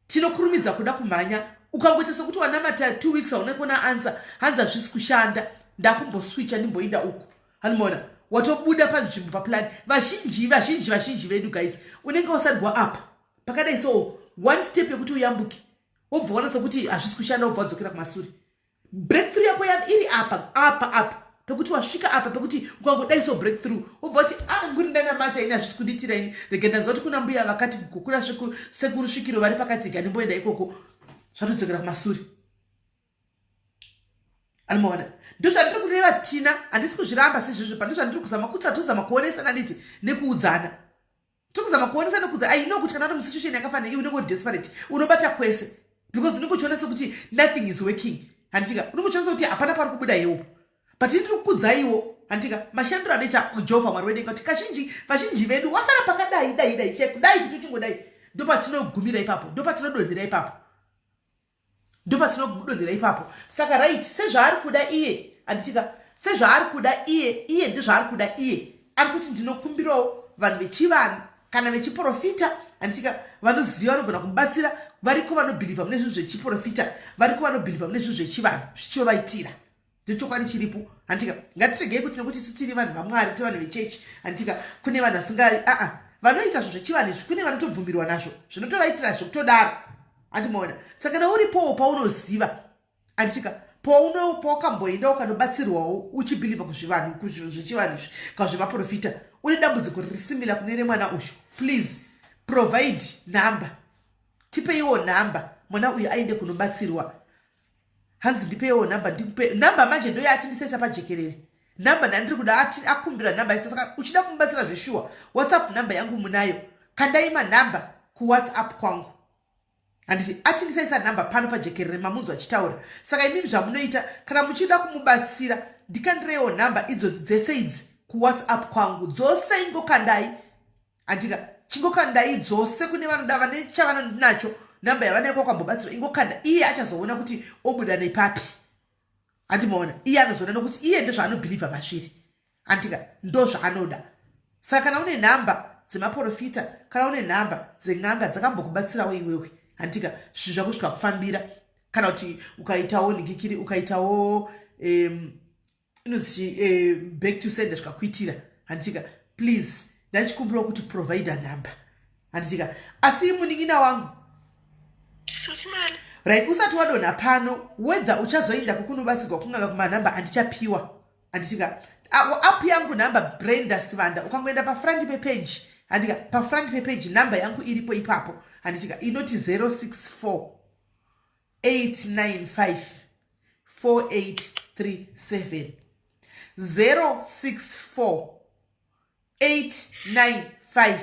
tinokurumidza kuda kumhanya. Ukangoita sekuti wanamata 2 weeks, hauna kuona answer, hanzi hazvisi kushanda, ndakumboswicha ndimboinda uku, hanimona? Watobuda panzvimbo, paplan. Vazhinji, vazhinji, vazhinji vedu, guys, unenge wasarigwa apa pakadai, so one step yekuti uyambuke, wobva wana sekuti hazvisi kushanda, wobva wadzokera kumasure. Breakthrough yako iri apa, apa, apa pekuti wasvika apa, pekuti ukangodai so breakthrough, wobva kuti, "A, ah, nguri ndanamata ini, hazvisi kunditira ini. Rege ndanzwa kuti kuna mbuya vakati, kuna sekuru svikiro vari pakati, ga ndimboenda ikoko." Zvatodzokera kumasure, anomaona? Ndozvandiri kureva, Tina. Handisi kuzviramba sezvizvo, pa ndozvandiri kuzama kuti hatozama kuonesana, nditi nekuudzana, tiri kuzama kuonesa nekuudza. I know kuti kana uri musituation yakafanira iwe, unenge uri desperate, unobata kwese, because unenge uchiona sekuti nothing is working, handitika? Unenge uchiona sekuti hapana pari kubuda help, but ndiri kukudzaiwo, handitika, mashandiro anoita Jehovha Mwari wedenga, kuti kazhinji vazhinji vedu wasara pakadai dai dai chai kudai, kuti uchingodai, ndopatinogumira ipapo, ndopatinodonhera ipapo, ndopatinodonhera ipapo. Saka right, sezvaari kuda iye, handitika, sezvaari kuda iye, iye ndezvaari kuda iye, ari kuti ndinokumbirawo vanhu vechivanhu kana vechiprofita, handitika, vanoziva, vanogona kumubatsira. Variko vanobhilivha mune zvinhu zvechiprofita, variko vanobhilivha mune zvinhu zvechivanhu, zvichivaitira. Ndechokwadi chiripo, handitika? Ngatiregei kuti nekuti isu tiri vanhu vaMwari, tiri vanhu vechechi, handitika, kune vanhu vasinga, aa, vanoita zvinhu zvechivanhu izvi, kune vanotobvumirwa nazvo, zvinotovaitira zvekutodaro, handimaona? Saka kana uripowo paunoziva, handitika, pawakamboenda ukanobatsirwawo uchibhilivha kuzvivanhu, kuzvinhu zvechivanhu izvi kana zvevaprofita, une dambudziko riri similar kune remwana uyu, please provide number, tipeiwo nhamba, mwana uyu aende kunobatsirwa. Hanzi ndipeiwo nhamba, ndikupe nhamba manje. Ndoyati ndisaisa pajekerere nhamba ndandiri kuda, ati akumbira nhamba isa. Saka uchida kumubatsira zveshuwa, WhatsApp nhamba yangu munayo, kandai manhamba kuWhatsApp kwangu, handiti? Ati ndisaisa nhamba pano pajekerere, mamunzwa achitaura. Saka imimi zvamunoita, kana muchida kumubatsira, ndikandireiwo nhamba idzodzi dzese idzi kuWhatsApp kwangu dzose, ingokandai, handika? Chingokandai dzose kune vanoda, vane chavananacho, nhamba yavanayo kwakambobatsirwa, ingokanda. Iye achazoona kuti obuda nepapi, handimaona? Iye anozoona, nokuti iye ndozvaanobhilivha mazviri, handika? Ndo zvaanoda. Saka kana une nhamba dzemaprofita, kana une nhamba dzen'anga dzakambokubatsirawo iwewe, handika, zvinhu zvako zvikakufambira, kana kuti ukaitawo ningikiri, ukaitawo inonzi back to sender, zvikakuitira, handitika, please ndachikumbirawo kuti provide number, handitika? Asi munin'ina wangu, right, usati wadonha pano, whether uchazoenda kukunobatsirwa kunganga kumanhamba andichapiwa, handitika, app yangu nhamba Brenda Sivanda, ukangoenda pafront pepage, handika, pafront pepage nhamba yangu iripo ipapo, handitika, inoti 064 895 4837, 064 895.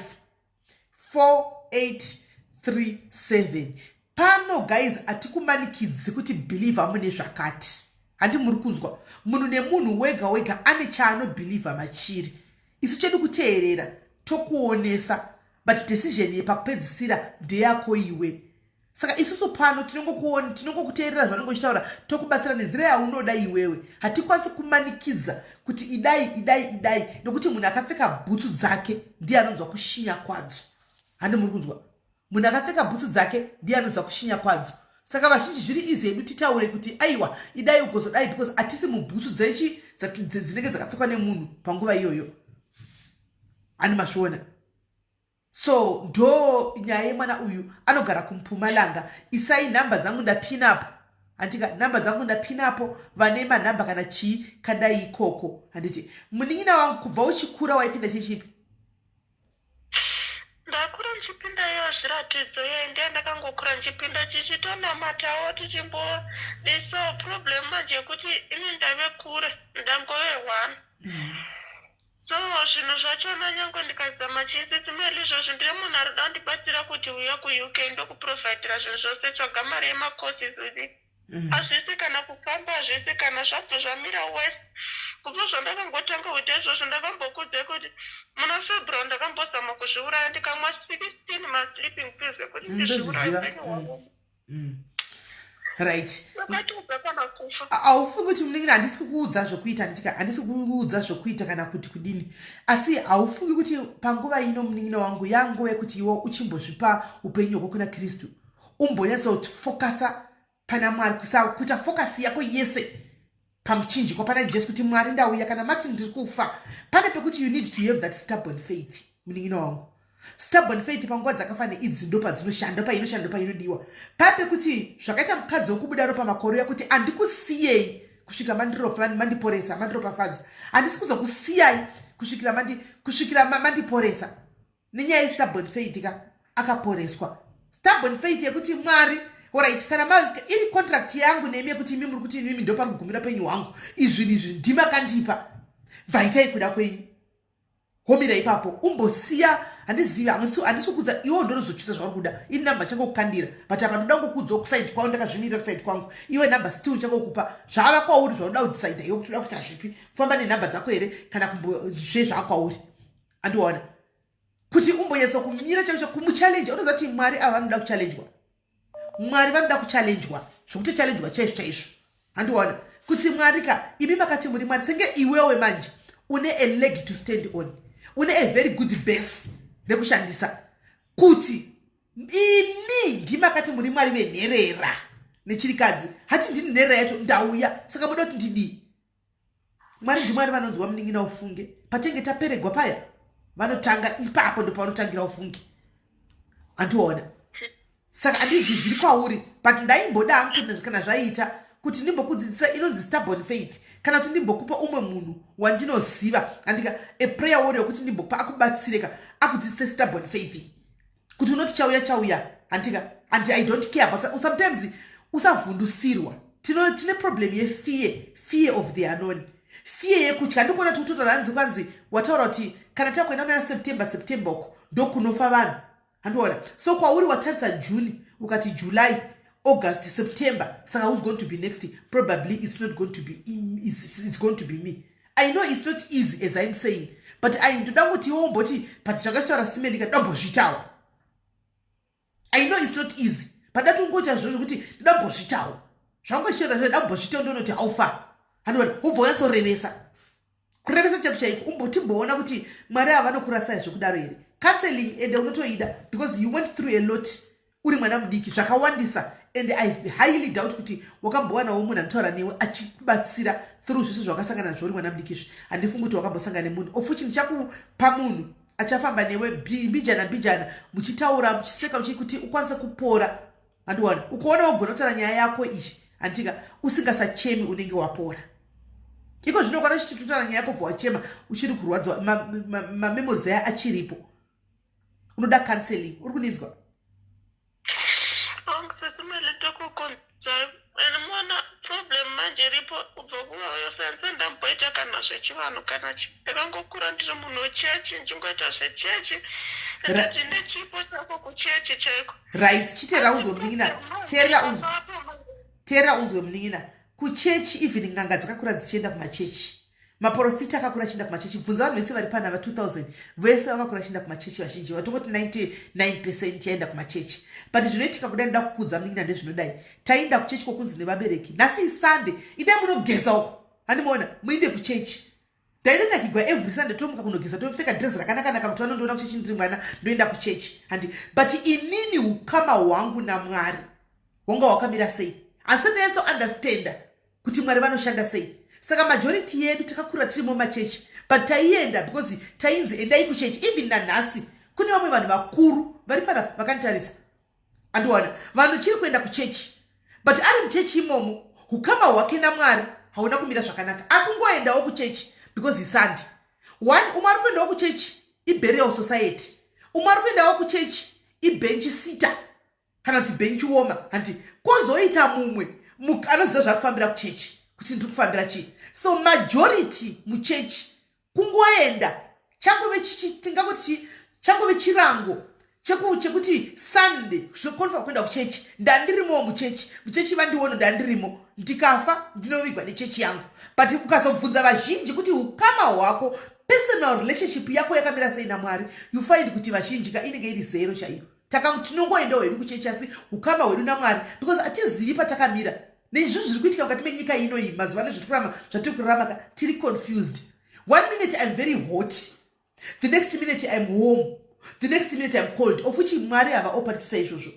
4837. Pano guys, hatikumanikidzi kuti believe mune zvakati. Handi muri kunzwa? Munhu nemunhu wega wega ane chaanobelieva machiri. Isu chedu kuteerera, tokuonesa, but decision yepakupedzisira ndeyako iwe. Saka isusu pano tinongokuteerera zvanonge uchitaura, tokubatsira nenzira yaunoda iwewe. Hatikwanisi kumanikidza kuti idai, idai, idai, nokuti munhu akapfeka bhutsu dzake ndiye anonzwa kushinya kwadzo. Handi muri kunzwa? Munhu akapfeka bhutsu dzake ndiye anoziva kushinya kwadzo. Saka vazhinji zviri easy yedu titaure kuti aiwa, idai ugozodai, because hatisi mubhutsu dzechi dzinenge dzakapfekwa nemunhu panguva iyoyo. Hani mazviona? So ndo nyaya yemwana uyu anogara kuMpumalanga. Isai nhamba dzangu ndapinapo, handika? Nhamba dzangu ndapinapo. Vane manhamba kana chii, kandai ikoko, handiti? Munin'ina wangu, kubva uchikura waipinda chechipi? Ndakura ndichipinda iyo Zviratidzo iyo. Ndiye ndakangokura ndichipinda, tichitonamatawo, tichimbo. So problem manje yekuti ini ndave kure, ndangove one. So zvinhu zvachona, nyange ndikazama chisisi Meli izvozvo, ndine munhu ari kuda kundibatsira kuti uya kuUK, ndokuprovidera zvinhu zvose, tsvaga mari yemacourses kuti hazvisi kana kufamba, hazvisi kana zvabva zvamira wese kubva zvandakangotanga kuita izvozvo. Ndakambokudzai kuti muna February ndakambozama kuzviuraya, ndikamwa 16 masleeping pills ekuti ndizviuraye. Ndozviziva. Upenyu hwangu wakati kana kufa. Haufungi kuti, munin'ina, handisi kukuudza zvokuita, handitika? Handisi kukuudza zvokuita kana kuti kudini, asi haufungi kuti panguva ino, munin'ina wangu, yanguva yekuti iwe uchimbozvipa upenyu hwako kuna Kristu, umbonyatsofocusa pana Mwari, kuita focus yako yese pamuchinjikwa pana Jesu, kuti Mwari, ndauya, kana mati ndiri kufa? Pane pekuti you need to have that stubborn faith, munin'ina wangu. Stubborn faith panguva dzakafanira idzi ndo padzinoshanda, painoshanda, painodiwa. Paya pekuti zvakaita mukadzi wekubuda ropa makore yekuti handikusiyei kusvika mandiporesa, mandiropafadza, handisi kuzokusiyai kusvikira mandiporesa. Nenyaya yestubborn faith ka, akaporeswa. Stubborn faith yekuti Mwari, alright, kana iri contract yangu nemi yekuti imi muri kuti imimi ndo pari kugumira penyu hwangu, izvinhu izvi ndimakandipa, bvaitai kuda kwenyu, homira ipapo, umbosiya. Handizivi, handisi kukudza iwe, ndonozochusa zvauri kuda. Ini namba changokukandira, but apa ndoda ngokuudzawo kuside kwangu, ndakazvimirira kuside kwangu. Iwe namba still changokupa, zvava kwauri zvaunoda kudecida iwe kuti uda kuita zvipi, kufamba nenhamba dzako here kana kumbozve zvakwauri. Andiona kuti umbonyatsa kumira chaicho kumuchallenge. Unoziva kuti Mwari ava vanoda kuchallenjwa. Mwari vanoda kuchallenjwa zvokutochallenjwa chaizvo chaizvo. Handiona kuti Mwari ka, imi makati muri Mwari, senge iwewe manje une a leg to stand on, une a very good base rekushandisa kuti imi ndimakati muri Mwari venherera nechirikadzi. Hati ndini nherera yacho, ndauya, saka muda kuti ndidii? Mwari ndiMwari vanonzwa, munin'ina. Ufunge patenge taperegwa paya, vanotanga ipapo, ndo pavanotangira. Ufunge, handiona? Saka handizivi zviri kwauri, but ndaimboda hangu kana zvaiita kuti ndimbokudzidzisa inonzi stubborn faith, kana kuti ndimbokupa umwe munhu wandinoziva, andika a prayer warrior, kuti ndimbokupa akubatsireka, akudzidzise stubborn faith, kuti unoti chauya chauya, handika? Handi, I don't care. But sometimes usavhundusirwa. Tine problem yefear, fear of the unknown, fear yekutya. Ndikuona kuti kutotaura hanzi kwanzi wataura kuti kana takuenda kunana September, September uko ndokunofa vanhu, handiona? So kwauri watarisa June, ukati July, August, September, saka who's going to be next? Probably it's not going to be it's going to be me. I know it's not easy as I'm saying, but I ndoda kuti iwe umboti, but zvakachitaura Simelika, ndambozviitawo. I know it's not easy, but dati ungoita zvozvo kuti ndidambozviitawo zvangochitaura, ndambozviitawo, ndonoti how far, handiona? Ubva unyatsorevesa, kurevesa chaiko chaiko, umbotimboona kuti Mwari ava vanokurasai zvekudaro here. Counseling ende unotoida because you went through a lot uri mwana mudiki, zvakawandisa, and I highly doubt kuti wakambowanawo munhu anotaura newe achikubatsira through zvese zvawakasangana nazvo uri mwana mudiki izvi. Handifungi kuti wakambosangana nemunhu ofuchi. Ndichakupa munhu achafamba newe mbijana mbijana, muchitaura, muchiseka, kuti ukwanise kupora. Handiwana ukuona wagona kutaura nyaya yako iyi, handika, usingasachemi, unenge wapora. Iko zvino kwana uchiti totaura nyaya yako, bva wachema, uchiri kurwadziwa, mamemories aya achiripo. Unoda counseling, uri kundinzwa? Sisi Meli, tokukunzai. And mwana, problem manje. Ndiripo kubva kuvaoyosense ndamboita kana zvechivanhu kana chi ndakangokura ndiri munhu wechechi ndichingoita zvechechi ndati nechipo chako kuchechi chaiko. Right, chiteera unzwe munin'ina, teerera unzwe, teerera unzwe munin'ina. Kuchechi, even n'anga dzakakura dzichienda kumachechi, maprofita akakura achienda kumachechi. Bvunza vanhu vese vari pana va 2000, vese vakakura achienda kumachechi. Vazhinji vatongoti 99% yaenda kumachechi. But zvinoitika kudai, ndoda kukudza munin'ina, ndezvinodai: taenda kuchechi kwokunzi nevabereki, nhasi iSunday, idai munogeza uko, handimaona, muinde kuchechi. Ndainonakigwa every Sunday, tomuka kunogeza, topfeka dress rakanakanaka kuti vanondiona kuchechi ndiri mwana ndoenda kuchechi, handi? But inini ukama hwangu naMwari hwanga hwakamira sei? Asi ndanyatso understanda kuti Mwari vanoshanda sei. Saka majority yedu takakura tirimo machechi, but taienda because tainzi endai kuchechi. Even nanhasi kune vamwe vanhu vakuru vari pana vakanditarisa, andiwana vanhu chiri kuenda kuchechi, but ari muchechi imomo ukama hwake naMwari hauna kumira zvakanaka. Akungoendawo kuchechi because iSunday one. Umwe ari kuendawo kuchechi iburial society, umwe ari kuendawo kuchechi ibench sitter kana kuti bench warmer, handi? Kwozoita mumwe anoziva zvaari kufambira kuchechi, kuti ndiri kufambira chii. So majority muchechi kungoenda changove, tingangoti changove chirango chekuti Sunday zvokonfa kuenda kuchechi. Ndandirimowo muchechi, muchechi vandiona ndandirimo, ndikafa ndinovigwa nechechi yangu. But ukazobvunza vazhinji kuti ukama hwako, personal relationship yako yakamira sei naMwari, you find kuti vazhinji ka inenge iri zero chaiyo. Tinongoendawo hedu kuchechi, asi ukama hwedu naMwari, because hatizivi patakamira nezvinhu zviri kuitika mukati menyika inoyi mazuva ano, zvatiri zvatiri kurarama ka, tiri confused. One minute I'm very hot, the next minute I'm warm, the next minute I'm cold, of which Mwari havaoperate saizvozvo.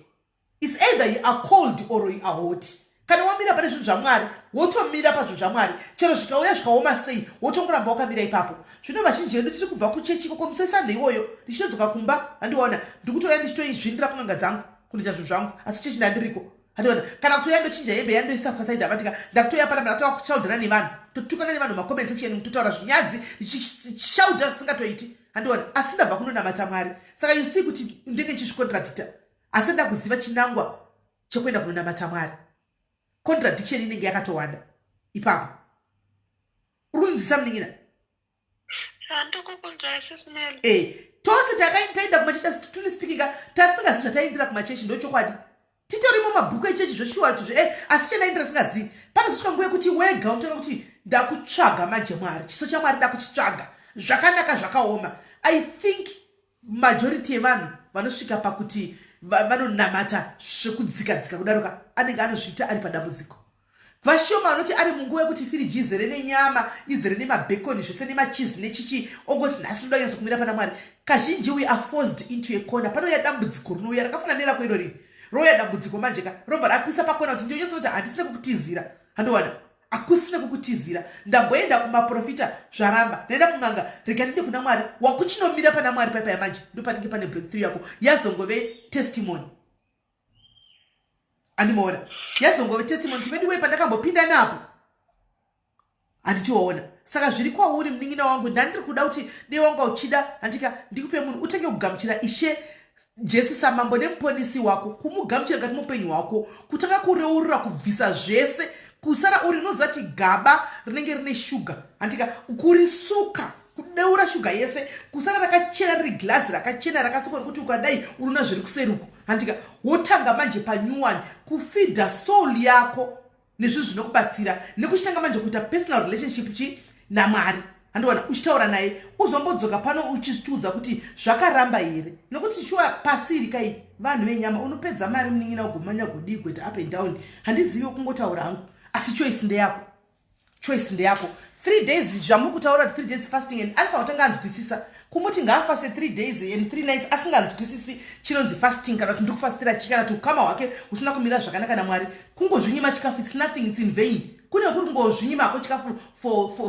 It's either you are cold or you are hot. Kana wamira pane zvinhu zvaMwari, wotomira pazvinhu zvaMwari, chero zvikauya zvikaoma sei, wotongoramba wakamira ipapo. Zvino vazhinji vedu tiri kubva kuchechi ikoko musi weSunday iwoyo, ndichitodzoka kumba, handiona, ndikutoya ndichitoizvindira kun'anga dzangu kunoita zvinhu zvangu, asi chechi ndandiriko, handiona. Kana kutoya ndochinja hembe yandoisa pasaidi avatika, ndakutoya panapa, ndatokushaudhana nevanhu, totukana nevanhu macomment section, totaura zvinyadzi, ndichishaudha zvisingatoiti, handiona, asi ndabva kunonamata Mwari. Saka you see kuti ndenge ndichizvicontradicta, asi ndakuziva chinangwa chekuenda kunonamata Mwari. Contradiction inenge yakatowanda ipapo. Uri kunzwisa, munin'ina? Handikukunzwa, Sis Melly. E, tose taenda kumachechi, asi truly speaking, tasingazivi zvataindira kumachechi. Ndochokwadi, titorimo mabhuku echechi zvoshuwa tuzvo e, asi chandaindira singazivi. Panozosvika nguva yekuti wega unotoona kuti ndakutsvaga manje Mwari, chiso chaMwari ndakuchitsvaga zvakanaka zvakaoma. I think majority yevanhu vanosvika pakuti vanonamata zvekudzika dzika kudaroka, anenge anozviita ari padambudziko. Vashoma vanoti ari munguva yekuti firiji izere nenyama, izere nemabacon, zvese nemachizi nechichi, ongoti nhasi ndoda kunyatsokumira pana Mwari. Kazhinji we are forced into a corner. Panouya dambudziko, rinouya rakafanana nerako iro riri, rouya dambudziko manje ka, robva rakuisa pakona kuti ndiyonyatso kuti handisina kukutizira, handiwana, hakusina kukutizira. Ndamboenda kumaprofita, zvaramba, ndaenda kun'anga, rega ndinde kuna Mwari. Wakuchinomira pana Mwari paipaya manje, ndo panenge pane breakthrough yako, yazongove testimony, andimaona, yazongove testimony tiveduwei pandakambopinda napo, handitiwaona. Saka zviri kwauri, munin'ina wangu. Ndandiri kuda kuti dei wanga uchida, handika, ndikupe munhu utenge kugamuchira Ishe Jesu samambo nemuponisi wako, kumugamuchira mukati muupenyu hwako, kutanga kureurura, kubvisa zvese, kusara uri unoziva kuti gaba rinenge rine shuga, handika, kurisuka, kudeura shuga yese, kusara rakachena, riri girazi rakachena rakasukwa, rekuti ukadai unoona zviri kuseruko, handika? Wotanga manje panew one, kufeeda soul yako nezvinhu zvinokubatsira, nekuchitanga manje kuita personal relationship chi naMwari, handiwana, uchitaura naye. Uzombodzoka pano uchitiudza kuti zvakaramba here, nekuti shuwa pasiri kai vanhu venyama unopedza mari, munin'ina, ugomanya gudii, kuita up and down. Handizivi, kungotaura hangu, asi choice ndeyako, choice ndeyako. 3 days zvamuri kutaura kuti 3 days fasting, and anofanira kutanga anzwisisa. Kumuti ngaafaste 3 days and 3 nights asinganzwisisi chinonzi fasting, kana kuti ndiri kufastira chii, kana kuti ukama hwake husina kumira zvakanaka naMwari, kungozvinyima chikafu, it's nothing, it's in vain. Kune kuri kungozvinyima hako chikafu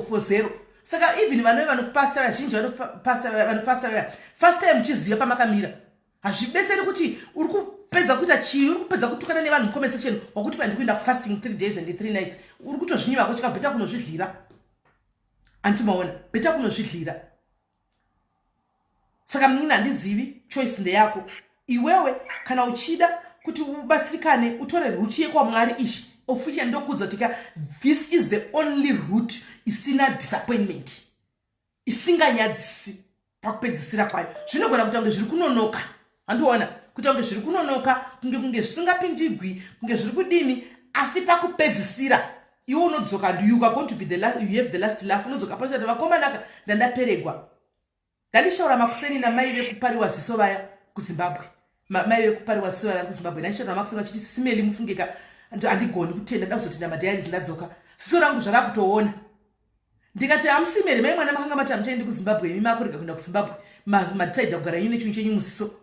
for zero. Saka even vanove vanofasta, vazhinji vanofasta, fastai muchiziva pamakamira. Hazvibetseri kuti uri kupedza kuita chii, uri kupedza kutukana nevanhu mucomment section, wakuti vandiri kuenda kufasting 3 days and 3 nights, uri kutozvinyima hako chikafu. Better kunozvidlira, andimaona, better kunozvidlira. Saka munini, handizivi, choice ndeyako iwewe. Kana uchida kuti ubatsirikane, utore route yekwaMwari ishi. Official ndokuudza kuti ka, this is the only route isina disappointment, isinganyadzisi pakupedzisira kwayo. Zvinogona kuita kunge zviri kunonoka, handiona kuita kunge zviri kunonoka, kunge zvisingapindigwi, kunge zviri kudini, asi pakupedzisira iwe unodzoka and you are going to be the last, you have the last laugh. Unodzoka pachati, "Vakomanaka, ndandaperegwa." Ndandishaura makuseni namai vekupariwa ziso vaya kuZimbabwe. Mai vekupariwa ziso vaya kuZimbabwe, ndandishaura makuseni vachiti, "Sisimeli, mufungeka, handigoni kutenda, nda kuzotenda madiaries ndadzoka, ziso rangu zvarakutoona." Ndikati, "Hamusimeri mai mwana, makanga mati hamuchaendi kuZimbabwe, imi makurega kuenda kuZimbabwe, madecida kugara inyu nechinhu chenyu muziso,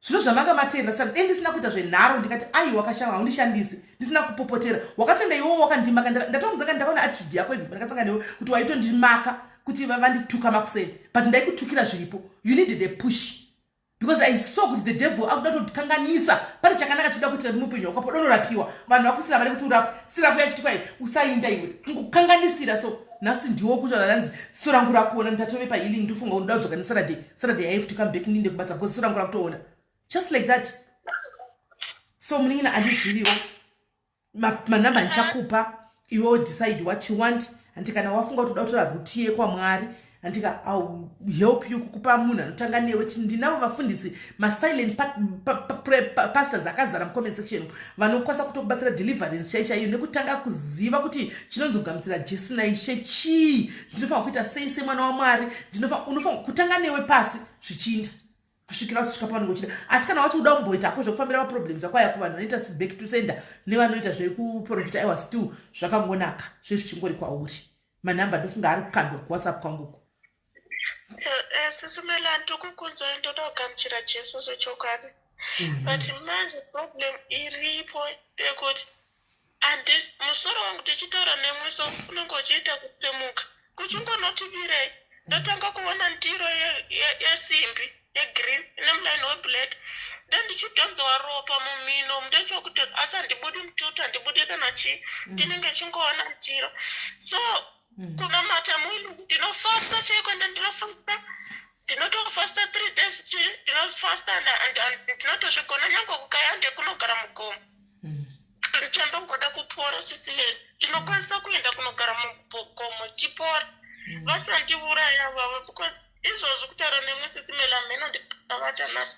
zvino zvamanga mateerera saka dei ndisina kuita zvenharo." Ndikati, "Aiwa kashama, haundishandisi, ndisina kupopotera, wakatenda iwowo wakandimaka." Ndatomuzanga, ndakaona attitude yako even pandakasangana newe kuti waitondimaka kuti vandituka makuseni, but ndaikutukira zviripo. You needed a push because I saw kuti the devil akuda kutokanganisa pane chakanaka chida kuitira mupenyu wako. Podonorapiwa vanhu vakusira vari kuti urapwe, sira kuya chiti kwai usainda iwe kungokanganisira. So nhasi ndiwo kutaura ranzi siso rangu rakuona, ndatove pahealing, ndofunga unoda kudzoka neSaturday. Saturday I have to come back, ndinde kubasa because siso rangu rakutoona, just like that. So munin'ina, handiziviwo manhamba ndichakupa, iwewo decide what you want. Handi kana wafunga kuti uda kutora route yekwamwari, handika I'll help you kukupa munhu anotanga newe. Ndinavo vafundisi, masilent pastors akazara mucomment section, vanokwanisa kutokubatsira deliverance chai chaiyo nekutanga kuziva kuti chinonzi kugamuchira Jesu naIshe chii, ndinofanira kuita sei semwana waMwari. Unofanira kutanga newe pasi zvichiinda kusvikira usisvika pavanenge uchida. Asi kana wachi uda kumboita hako zvekufambira maproblems ako aya kuvanhu vanoita back to sender nevanoita zvekuprofita, aiwa, still zvakangonaka zvezvichingori kwauri. Manhamba ndofunga ari kukandwa kuWhatsApp kwanguku. Sisimelani, tikukunzwai, ndoda kugamuchira Jesu zvechokwadi, but manje problem iripo ndeyekuti handi musoro wangu, tichitaura nemwiso unenge uchiita kutsemuka, kuchingonotivirei ndotanga kuona ndiro yesimbi yegreen ine mulaini weblack, ndendichidhonzewa ropa mumhino ndechokuti, asi handibudi mututu, handibudi kana chii, ndinenge chingoona ndiro. So kunamata mwini ndinofasta chaiko, ende ndinofasta, ndinotofasta 3 days, ndinofasta, ndinotozvigona nyange kukaya ndekunogara mugomo. Chandongoda kupora, sisileni, ndinokwanisa kuenda kunogara mugomo chipora, vasandiuraya vavo, because izvozvi kutaura nemwe, sisimela, mheno ndikavata nhasi.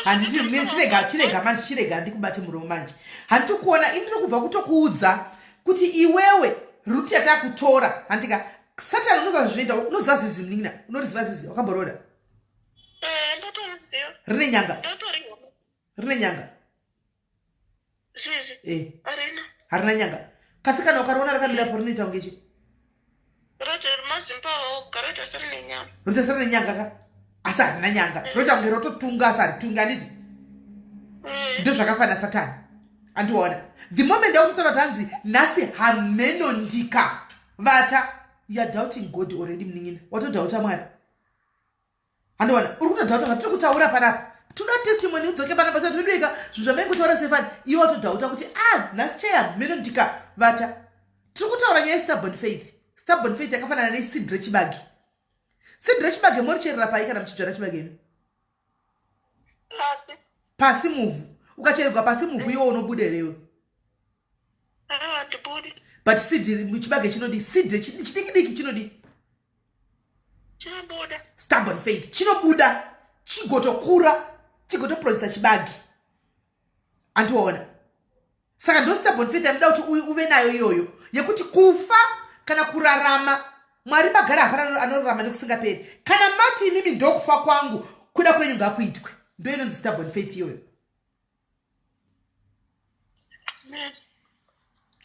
Handiti chirega, chirega manje, chirega ndikubate muromo manje. Handiti kuona ini ndiri kubva kutokuudza kuti iwewe route yatakutora, handika Satani unoziva zvinoita, unoziva zizi, munin'ina, unoriziva zizi wakamboroda? Eh, ndotoriziva. Rine nyanga? Ndotoriona. Rine nyanga? Zizi? Eh. Arina. Harina nyanga, kasi kana ukariona rakamirapo rinoita kunge chi Roita mazimba roita serine nyama. Roita serine nyanga ka, asi harina nyanga. Roita kunge rototunga, asi haritungi, handiti? Ndo zvakafanira Satani, andiona the moment yakutotaura kuti hanzi nhasi hameno ndika vata, you are doubting God already, munin'ina, watodoubta Mwari, handiona uri kutodoubta zvatiri kutaura panapa. Toda testimony, udzoke panapa chati vedueka zvinhu zvamaingotaura sefani, iwe watodoubta kuti a ah, nhasi chai hameno ndikavata. Tiri kutaura nyaya yestubborn faith. Stubborn faith yakafanana neseed rechibage. Seed rechibage moricherera pai kana muchidzvara chibage imi? Pasi. Pasi muvhu. Ukachererwa pasi muvhu, iwo unobuda herewe? Handibudi. But seed chibage chinodi seed chidiki diki chinodi Chinobuda. Stubborn faith chinobuda, chigotokura, chigotoprodusa chibage, andiona? Saka ndo stubborn faith yanoda kuti uve nayo iyoyo, yekuti kufa kana kurarama, Mwari magara, hapana anorarama nekusingaperi. Kana mati imimi ndokufa kwangu, kuda kwenyu ngakuitwe, ndo inonzi stubborn faith iyoyo.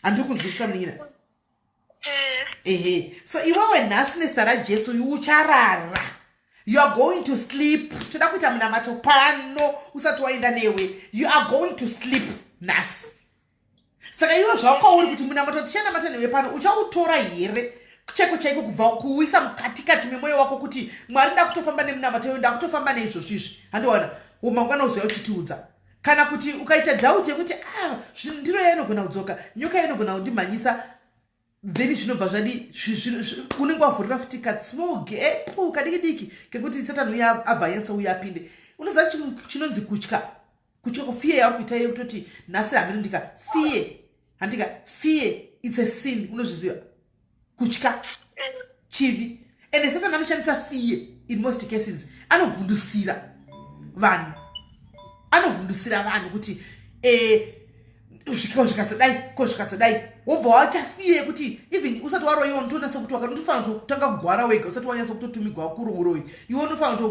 Handiri kunzwisisa, munin'ina? Eh. Ehe, so iwewe nhasi nezita raJesu ucharara, you are going to sleep. Toda kuita munamato pano usati waenda newe. You are going to sleep nhasi. Saka iwe zvakwauri kuti munamato tichanamata newe pano uchautora here chaiko chaiko, kubva kuuisa mukatikati memwoyo wako kuti Mwari, ndakutofamba nemunamato iwe, ndakutofamba neizvozvo izvi, handiwana mangwana uzoya uchitiudza. Kana kuti ukaita doubt yekuti ah, ndiro yainogona kudzoka, nyoka inogona kundimhanyisa, then zvinobva zvadi unenge wavhurira futi kasmall gap kadiki diki kekuti Satani uya abva anyatsa uya apinde. Unoziva chinonzi kutya, kutya kufear yauri kuita iyo, kutoti nhasi hameno ndika fear. Handika fear, it's a sin, unozviziva, kutya chivi. Ende Satan anoshandisa fear in most cases. Anovhundusira vanhu, anovhundusira vanhu kuti ko zvikazodai, ko zvikazodai, wobva waita fear yekuti even usati waroyiwa, unotoona sekuti unotofanira kutanga kugwara wega usati wanyatsa kutotumigwa kururoyi. Iwe unofanira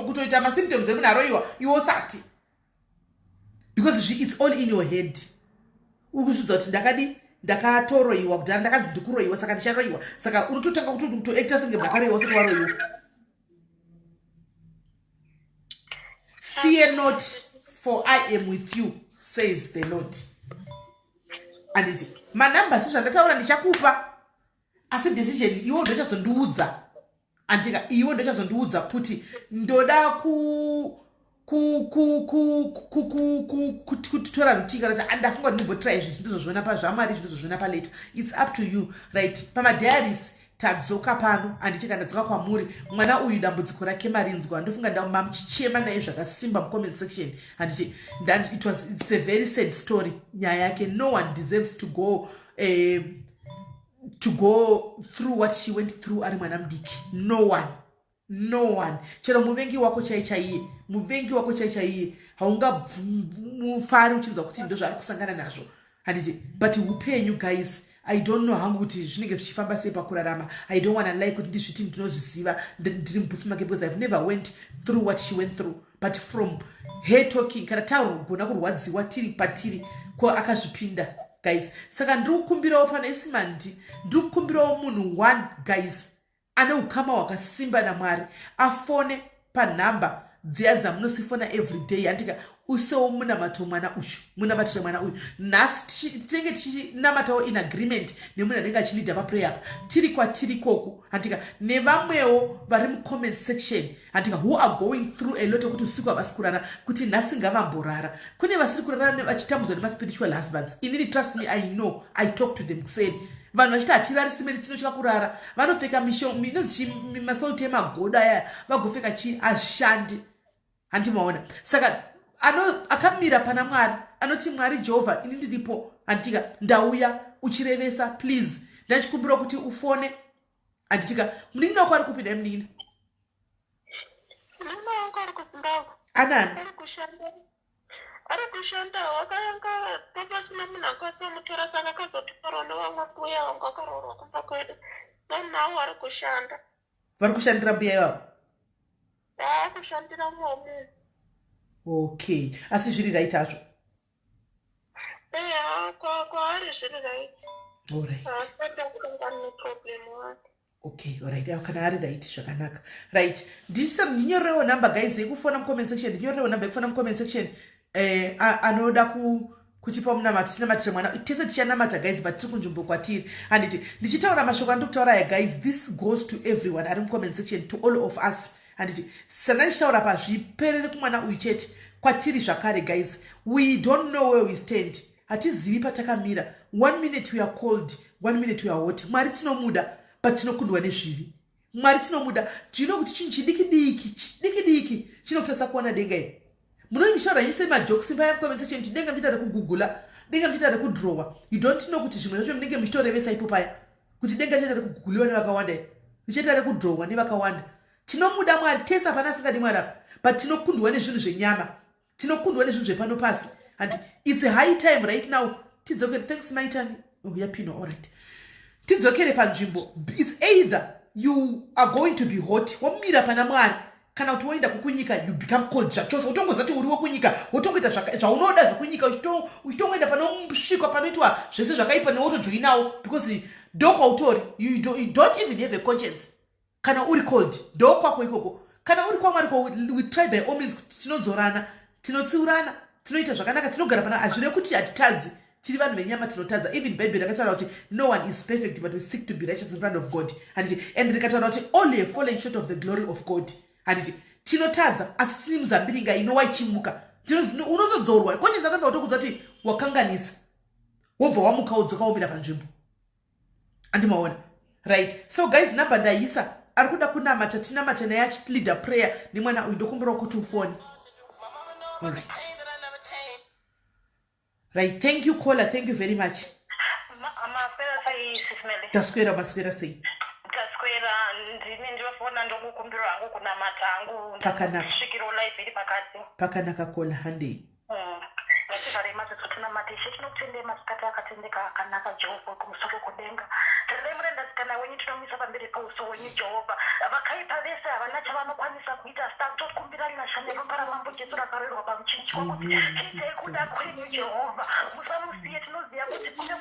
kutoita masymptoms emunhu aroyiwa iwe usati, because it's all in your head. Uri kuzvidza kuti ndakadi, ndakatoroyiwa kudhara, ndakanzi ndikuroyiwa, saka ndicharoyiwa. Saka unototanga kutoacta senge munhu akaroyiwa usati waroyiwa. "Fear not, for I am with you," says the Lord. Anditi manamba sezvandataura ndichakupa, asi decision iwe ndochazondiudza. Andika iwe ndochazondiudza kuti ndoda kutora rutii kana kuti andafunga kuti ndimbotry izvi, ndizozviona pazvamwari, ndizozviona palater. It's up to you, right? Pamadiaries tadzoka pano, handiti? Kana dzoka kwamuri, mwana uyu dambudziko rake marinzwa. Ndofunga mamuchichema naye zvakasimba mucomment section, handiti? It's a very sad story, nyaya yake. No one deserves to go through what she went through ari mwana mudiki. No one, no one. Chero muvengi wako chai chaiye, muvengi wako chai chaiye, haungamufari uchinzwa kuti ndo zvaari kusangana nazvo, handiti? But upenyu, guys, I don't know hangu kuti zvinenge zvichifamba sei pakurarama. I don't wanna lie kuti ndizviti ndinozviziva, ndiri mubhutsu make, because I've never went through what she went through. But from her talking, kana tagona kurwadziwa tiri patiri, ko akazvipinda, guys? Saka ndiri kukumbirawo pano, isimandi, ndiri kukumbirawo munhu one, guys, ane ukama hwakasimba naMwari, afone panhamba dziya dzamunosifona everyday, handika? Usewo munamato mwana uyu, munamatire mwana uyu. Nhasi tinenge tichinamatawo in agreement nemunhu anenge achileada paprayer apa, tiri kwatiri koko, handika? Nevamwewo vari mucomment section, handika, who are going through a lot, ekuti usiku havasi kurara, kuti nhasi ngavamborara. Kune vasiri kurara vachitambudzwa nemaspiritual husbands. Inini, trust me, I know, I talk to them kuseni. Vanhu vachiti hatirari, simeni tinotya kurara. Vanopfeka inonzi masalt emagodo aya, vagopfeka chii, hazvishandi, handimaona? Saka akamira pana Mwari, anoti, "Mwari Jehovha, ini ndiripo, handitika? Ndauya uchirevesa. Please, ndachikumbira kuti ufone," handitika? Munin'ina wako ari kupi dai, munin'ina? Mama wangu ari kuZimbabwe. Anani? Ari kushanda, ari kushanda. Wakanga papasina munhu akasamutora, saka akazotorwa nevamwe mbuya vangu akaroorwa kumba kwedu. So now ari kushanda. Vari kushandira mbuya ivavo? Aakushandira mumwe. Okay, asi zviri right hazvo? Eya, kwaari zviri right. Allright. Haasati akutanga neproblem wake. Okay, alright. Kana ari right, zvakanaka. Right, ndinyorerewo nhamba, guys, yekufona mucomment section. Ndinyorerewo nhamba yekufona mucomment section. Anoda kutipa munamato, tinamatire mwana tese. Tichanamata, guys, but tiri kunzvimbo kwatiri, handiti? Ndichitaura mashoko andiri kutaura aya, guys, this goes to everyone ari mucomment section, to all of us, handiti? Saka ndichitaura pazviperere kumwana uyu chete, kwatiri zvakare. Guys, we don't know where we stand. Hatizivi patakamira. One minute we are cold, one minute we are hot. Mwari tinomuda, but tinokundwa nezvivi. Mwari tinomuda. Tino kuti chinhu chidiki diki, chidiki diki chinokutasa kuwana denga iri. Munomishaura henyu semajokes paya mucomment section kuti denga muchiita rekugugula, denga muchiita rekudrowa. You don't know kuti zvimwe zvacho munenge muchitorevesa ipo paya, kuti denga richaita rekuguguliwa nevakawanda, richaita rekudrowa nevakawanda. Tinomuda Mwari tese, hapana asingadi Mwari apa, but tinokundwa nezvinhu zvenyama, tinokundwa nezvinhu zvepano pasi. And it's a high time right now tidzokere. Thanks, maitani. Oh, yapino. Allright, tidzokere panzvimbo. Is either you are going to be hot, womira pana Mwari, kana kuti woenda kukunyika, you become cold zvachose, wotongoziva kuti uri wekunyika, wotongoita zvaunoda zvekunyika, uchitongoenda panosvikwa, panoitwa zvese zvakaipa, newotojoinawo, because ndokwautori. You don't even have a conscience. Kana uri cold, ndokwako ikoko. Kana uri kwaMwari, we try by all means kuti tinodzorana, tinotsiurana, tinoita zvakanaka, tinogara pana. Hazvirevi kuti hatitadzi. Tiri vanhu venyama, tinotadza. Even Bhaibheri rakataura kuti no one is perfect, but we seek to be righteous in front of God, handiti? And rikataura kuti all have fallen short of the glory of God, handiti? Tinotadza, asi tiri muzambiringa inowa ichimuka. Unozodzorwa konjeza kuenda kutokudza kuti wakanganisa, wobva wamuka, wodzoka, womira panzvimbo, andimaona? Right, so guys, number ndaisa. Ari kuda kunamata, tinamate naye achileader prayer nemwana uyu. Ndokumbirawo kuti ufone. Allright, right, thank you, caller. Thank you very much. Maswera sei, Sis Melly? Taswera, maswera sei? Taswera. Ndini ndinofona, ndokukumbira hangu kunamata hangu. Pakanaka. Svikiro live iri pakati. Pakanaka, kola, handei. Ngativharei maziso tinamate. Ishe, tinokutendei masikati akatendeka akanaka. Jehovha kumusoro kudenga, tendai murendasikana wenyu, tinomisa pamberi pouso hwenyu. Jehovha, vakaipa vese havana chavanokwanisa kuita, asi takutokumbira nyasha neropa raMambo Jesu rakarwerwa pamuchinjikwa kuti tiitei kuda kwenyu. Jehovha, musamusiye. Tinoziva kuti kune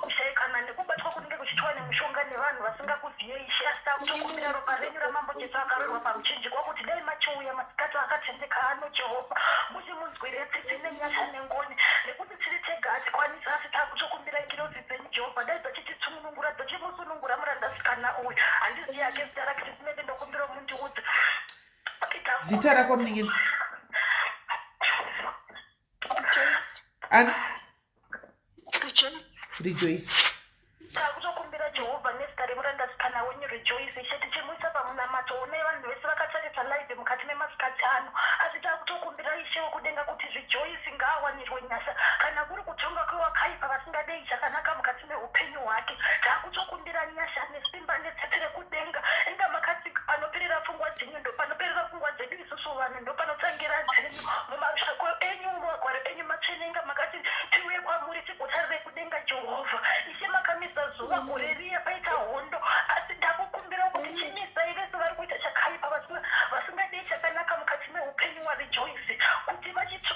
kushayikana nekubatwa kunenge kuchiitwa nemushonga nevanhu vasingakuziyei, Ishe, asi takutokumbira ropa renyu raMambo Jesu akarwerwa pamuchinjikwa kuti dai machiuya masikati akatendeka ano, Jehovha, muchimunzwire tsitsi nenyasha nengoni, nekuti tiri tega hatikwanisi, asi takutokumbira ngirozi dzenyu, Jehovha, dai dzachititsunungura, dzachimusunungura murandasikana uyu. Handizivi hake zita rake, Sis Melly, ndokumbira mundiudze. Zita rako, munin'ina? Rejoice. Ani? Rejoice. Rejoice. Takutokumbira, Jehovha, nezita remurandasikana wenyu Rejoice, Ishe, tichimuisa pamunamato. Onai vanhu vese vakatarisa live mukati memasikati ano, asi takutokumbira, Ishe wekudenga, kuti Rejoice ngaawanirwe nyasha. Kana kuri kutonga kwewakaipa vasingadei chakanaka mukati meupenyu hwake, takutokumbira nyasha nesimba netsitsi rekudenga. Inga makati panoperera pfungwa dzenyu ndo panoperera pfungwa dzedu isusu vanhu, ndo panotangira dzenyu. Mumashoko enyu, mumagwaro enyu matsvene, inga makati tiuye kwamuri tigotarire kudenga. Jehovha Ishe, makamisa zuva gore riya paita hondo, asi ndakukumbira kuti chimisai vese vari kuita chakaipa, vasingadei chakanaka mukati meupenyu waRejoice, kuti vachitu.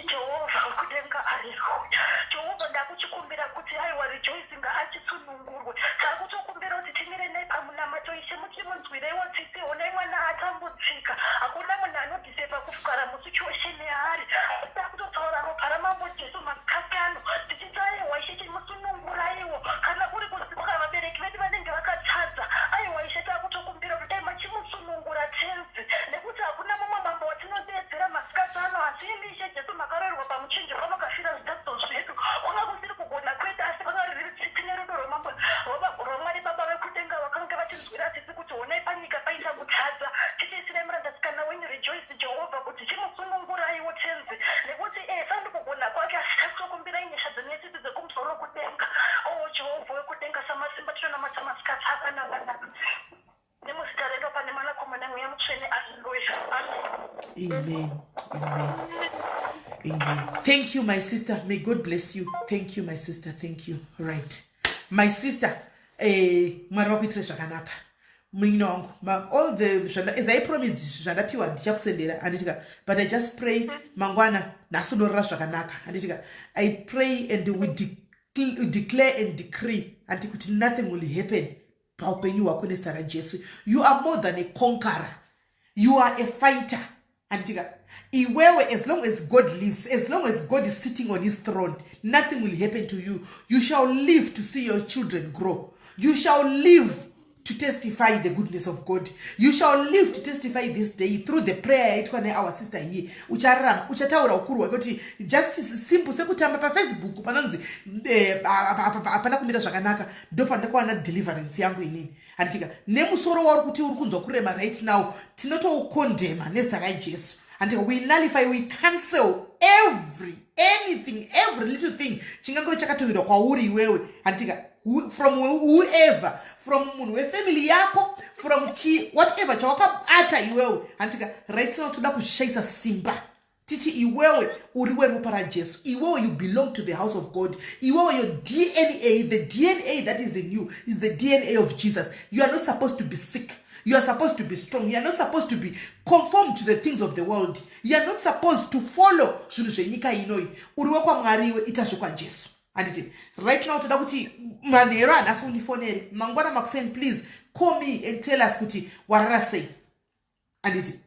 Jehovha wekudenga, aleluya! Jehovha, ndakuchikumbira kuti aiwa, Rejoice ngaachisunungurwe. Takutokumbira kuti timire nei pamunamato, Ishe, muchimunzwireiwo tsitsi. Honai mwana atambudzika. Hakuna munhu anodhisefa kugara musituation yaari. Takutotaura ropa raMambo Jesu masikati ano, tichiti aiwa, Ishe, chimusununguraiwo. Kana kuri kuziva vabereki vedu vanenge vakatadza, aiwa, Ishe, takutokumbira kuti dai machimusunungura, Tenzi, nekuti hakuna mumwe mambo watinodedzera masikati ano asi imi, Ishe Jesu, makarwerwa pamuchinjikwa, makafira zvitadzo zvedu. Kwanga kusiri kugona kwedu, asi kwanga riri tsitsi nerudo rwamambo rwaMwari Baba vekudenga, vakange vachinzwira tsitsi kuti honai panyika paita kutadza. Tichiisirai murandasikana wenyu Rejoice, Jehovha, kuti chimusununguraiwo, Tenzi, nekuti sandi kugona kwake, asi takutokumbirai nyasha dzenetsitsi dzekumusoro kudenga. O Jehovha wekudenga, samasimba, tinonamata masikati akanaka nemuzita reropa neMwanakomana, Mweya Mutsvene. Aleluya, amen. Amen, amen, amen. Thank you, my sister. May God bless you. Thank you, my sister. Thank you. Right, my sister, Mwari vakuitire zvakanaka, munin'ina wangu. All the as I promised, zvandapiwa ndichakusendera, handitika? But I just pray mangwana, nhasi unorara zvakanaka, handitika? I pray and we declare and decree, handi, kuti nothing will happen paupenyu hwako nezita raJesu. You are more than a conqueror. You are a fighter, handitika? Iwewe, as long as God lives, as long as God is sitting on his throne, nothing will happen to you. You shall live to see your children grow. You shall live to testify the goodness of God. You shall live to testify this day through the prayer yaitwa neour sister here. Uchararama, uchataura ukuru hwake, kuti just simple sekutamba paFacebook panonzi hapana kumira zvakanaka, ndo pandakawana deliverance yangu inini, handitika? Nemusoro wauri kuti uri kunzwa kurema right now, tinotoukondema nezita raJesu, handitika? We nullify, we cancel every anything, every little thing chingangove chakatowirwa kwauri iwewe, handitika, from whoever, from munhu wefamily yako, from chi whatever chawakabata iwewe, handitika? Right now toda kuzvishayisa simba, titi iwewe uri weropa raJesu. Iwewe, you belong to the house of God. Iwewe, your DNA, the DNA that is in you is the DNA of Jesus. You are not supposed to be sick. You are supposed to be strong. You are not supposed to be conformed to the things of the world. You are not supposed to follow zvinhu zvenyika inoi. Uri wekwaMwari iwe, ita zvekwaJesu, handiti? Right now toda kuti manheru hanhasi undifonere, mangwana makuseni, please call me and tell us kuti warara sei, handiti?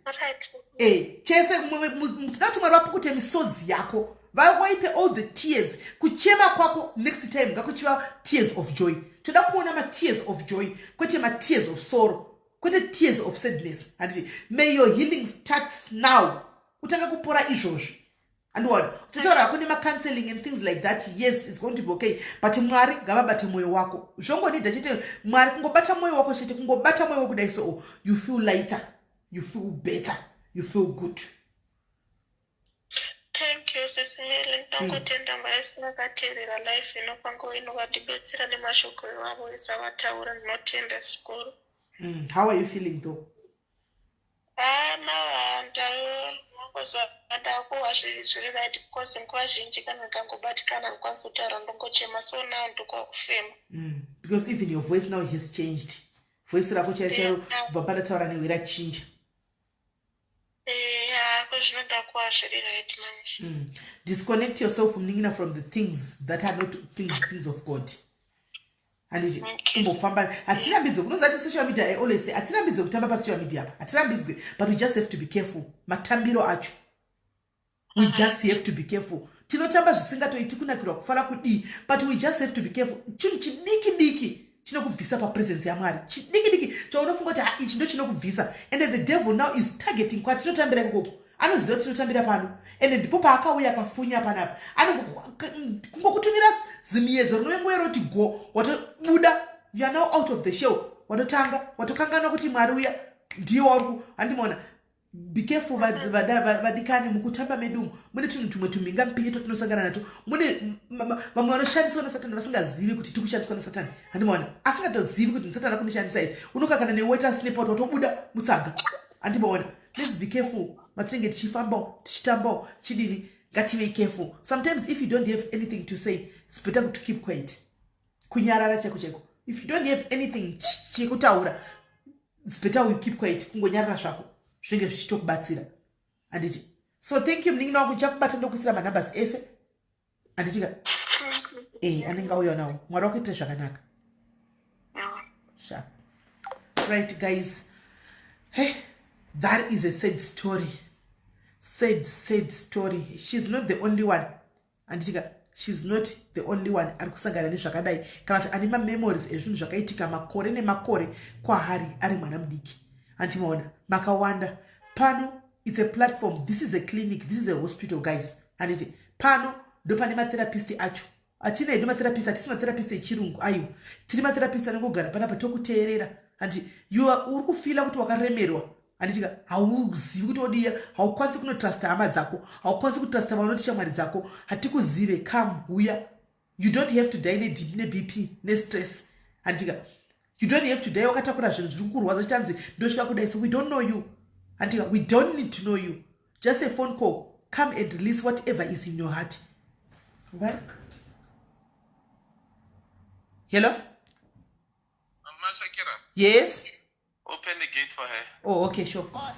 Chese tinoda kuti Mwari vapukute misodzi yako, vawipe all the tears. Kuchema kwako next time ngakuchiva tears of joy. Toda kuona matears of joy, kwete matears of sorrow, kwete tears of sadness, handiti? May your healing starts now. Utange kupora izvozvi, andiwana uchitaura kune macounseling and things like that. Yes, it's going to be okay, but Mwari ngavabate mwoyo wako. Zvongonidha chete Mwari kungobata mwoyo wako chete, kungobata mwoyo wako kudai, so you feel lighter, you feel better, you feel good. Thank you. Sisi Meli. Ndongotenda vaisi vakateerera life ino panguva ino vatibetsera nemashoko ivavo ese avataura. Ndinotenda zvikuru. How are you feeling though? Ah, now ndakuwa zviri right because nguva zhinji kana ndikangobatikana ndikwanisa kutaura, ndongochema, so now ndikuwa kufema. Because even your voice now has changed. Voice rako chairo chairo kubva pandataura newe rachinja. Yeah, ko zvino ndakuwa zviri right manje. Disconnect yourself, munin'ina, from the things that are not things of God. Handiti? Okay. Kumbofamba hatirambidzwe. Kunoziva kuti social media, I always say, hatirambidzwe kutamba pasocial media apa, hatirambidzwe, but we just have to be careful matambiro acho. We just have to be careful. Tinotamba zvisingatoiti kunakirwa, kufara, kudii, but we just have to be careful. Chinhu chidiki diki chinokubvisa papresence yaMwari, chidiki diki chaunofunga kuti, "Ha, ichi ndo chinokubvisa." And the devil now is targeting kwatinotambira ikokoko. Anoziva kuti tinotambira pano, ende ndipo paakauya akafunya panapa. Kungokutumira zimiedzo rinongoera kuti go, watobuda. You are now out of the shell. Watotanga watokanganwa kuti Mwari uya ndiye wauri. Handimaona? Be careful, vadikani. Mukutamba medu umu mune tunhu tumwe tumhinga mupinyi twatinosangana nato. Mune vamwe vanoshandiswa naSatani vasingazivi kuti tiri kushandiswa naSatani. Handimaona? Asingatozivi kuti ndisatani akundishandisa izvi. Unokakana newe snap out, watobuda musaga. Handimaona? Let's be careful matinenge tichifambawo, tichitambawo, tichidini. Ngativei careful. Sometimes if you don't have anything to say, it's better to keep quiet. Kunyarara chaiko chaiko. If you don't have anything chekutaura, it's better you keep quiet. Kungonyarara zvako zvinenge zvichitokubatsira, handiti? So thank you, munin'ina wangu. Ndichakubata, ndokuisira manumbers ese, handitika? E, anenge auya nawo. Mwari wakuitire zvakanaka. Sharp. Right, guys, hey, that is a sad story, sad, sad story. She's not the only one, handitika? She's not the only one ari kusangana nezvakadai, kana kuti ane mamemories ezvinhu zvakaitika makore nemakore kwaari ari mwana mudiki. Handimaona? Makawanda pano. It's a platform. This is a clinic, this is a hospital, guys, handiti? Pano ndo pane matherapist acho. Hatina hedu matherapist, hatisi matherapist echirungu, aiwa. Tiri matherapist anongogara panapa tokuteerera, handiti? Uri kufeela kuti wakaremerwa, handitika? Hauzivi kuti odiya, haukwanisi kunotrusta hama dzako, haukwanisi kutrusta vanoti shamwari dzako, hatikuzive. Come, uya. You don't have to die neBP, nestress, handitika? You don't have to die wakatakura zvinhu zviri kukurwadza chitanzi ndosvika kudai. So we don't know you, handitika? We don't need to know you. Just a phone call. Come and release whatever is in your heart. What? Hello? Mama Shakira, Yes. Open the gate for her. Oh, okay, sure. All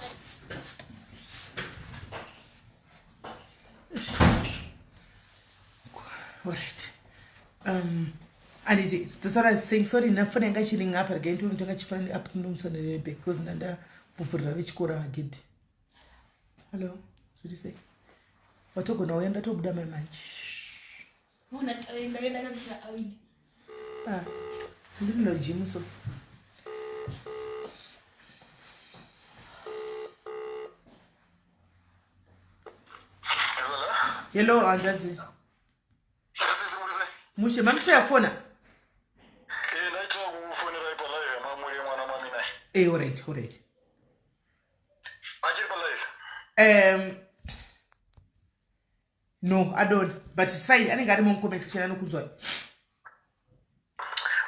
right. Anditi that's what I was saying. Sorry, nafona yanga ichiringa apa. Regai ndinotanga chifana app ndomusanere back because ndandambovhurira vechikoro vagedhi. Hello, zviri sei? Watogona uya, ndatobuda mai manje. Ona ndaenda kabisa awidi. Ah, ndiri nogym so. Hello? Hello, hanzvadzi. Sisi, muri sei? Mushe, mamutoya kufona? Eh, ndaitira kufonera ipa live yamamuri mwana mami naye. Eh, alright, alright. Achiri pa live. No, I don't. But it's fine. Anenge ari mucomment section, anokunzwa.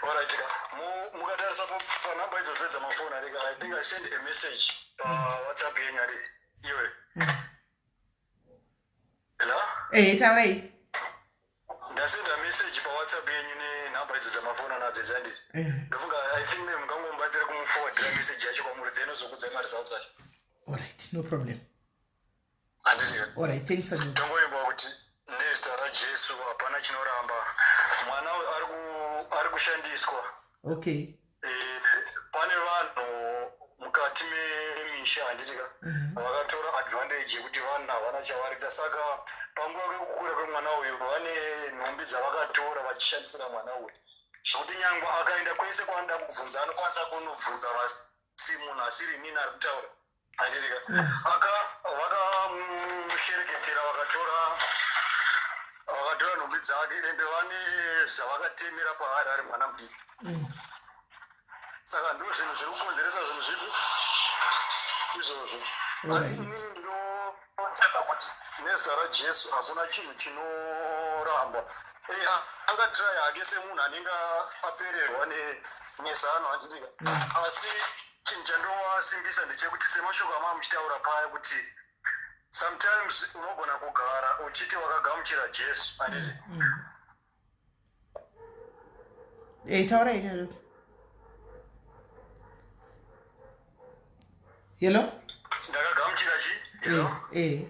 Alright ka. Mukatarisa pa number idzo dze dzamafoni arika. I think I sent a message pa WhatsApp yenyu ari. Iwe. Hello? Eh, taurai. Ndasenda message pa WhatsApp yenyu nenhamba idzo dzamafoni anadzo dzandiri. Ndofunga, I think me mungangomubatsira kumuforwardira message yacho kwamuri, then ozokudzai maresults acho. Alright, no problem. Handiti? Alright, thanks, Anil. Tongoimba kuti nezita raJesu hapana chinoramba. Mwana uyu ari kushandiswa. Pane vanhu mukati memisha, handitika, vakatora advantage yekuti vanhu havana chavarita, saka panguva yekukura kwemwana uyu vane nhumbi dzavakatora vachishandisira mwana uyu, zvokuti nyangwe akaenda kwese kwaanoda kubvunza anokwanisa kunobvunza vasi munhu asiri inini ari kutaura, handitika? Vakamushereketera, vakatora nhumbi dzake, ende vane zvavakatemera paari ari mwana mudiki. Saka ndo zvinhu zviri kukonzeresa zvinhu zvipi izvozvo, asi inini ndinotsvaga kuti Nezita raJesu hakuna chinhu chinoramba. Eh, angatry hake semunhu anenge apererwa nezano handitika. Asi chinhu chandovasimbisa ndechekuti semashoko amava muchitaura paya kuti sometimes unogona kugara uchiti wakagamuchira Jesu handiti. Eh, taura henyu Ruth. Hello? Ndakagamuchira chi? Hello? Eh, eh.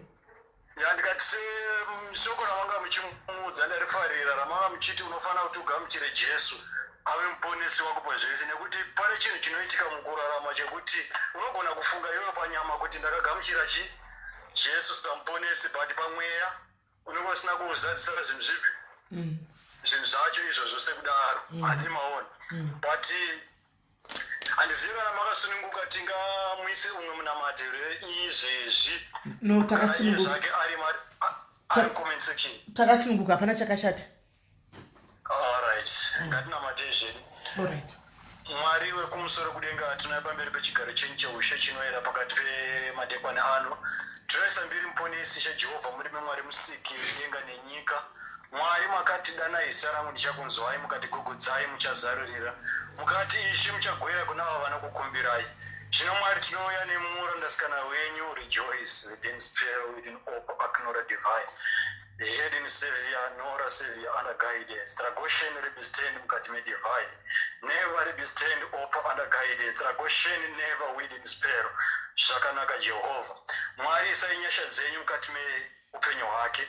Ya ndikati seshoko ramanga muchimuudza ndarifarira ramanga muchiti unofanira kuti ugamuchire Jesu ave muponesi wako pazvese nekuti pane chinhu chinoitika mukurarama chekuti unogona kufunga iwewe panyama kuti ndakagamuchira chi Jesu samuponesi but pamweya unenge usina kuzadzisa zvinhu zvipi zvinhu zvacho izvozvo sekudaro handiti maona but handizivi kana makasununguka tingamuise umwe munamato here izvezvi No, takasununguka. zvake ari ari comment section. Takasununguka, hapana chakashata. Alright, ngatinamatei zvedu. Alright. Mwari wekumusoro kudenga, tinouya pamberi pechigaro chenyu cheushe chinoera pakati pemadekwana ano. Tinoisa mbiri muponesi Ishe Jehovha, muri memwari musiki wedenga nenyika. Mwari makatidana zita rangu ndichakunzwai, mukatigugudzai muchazarurira. Mukati Ishe muchagwera kuna avo vanokukumbirai. Zvino Mwari tinouya nemurandasikana wenyu Rejoice within spell within hope aknora divine. Heading Savior, Nora Savior under guidance. Tragoshen rebstand mukati medivine. Never rebstand opa under guidance. Tragoshen never within spell. Zvakanaka Jehovah. Mwari isai nyasha dzenyu mukati meupenyu hwake.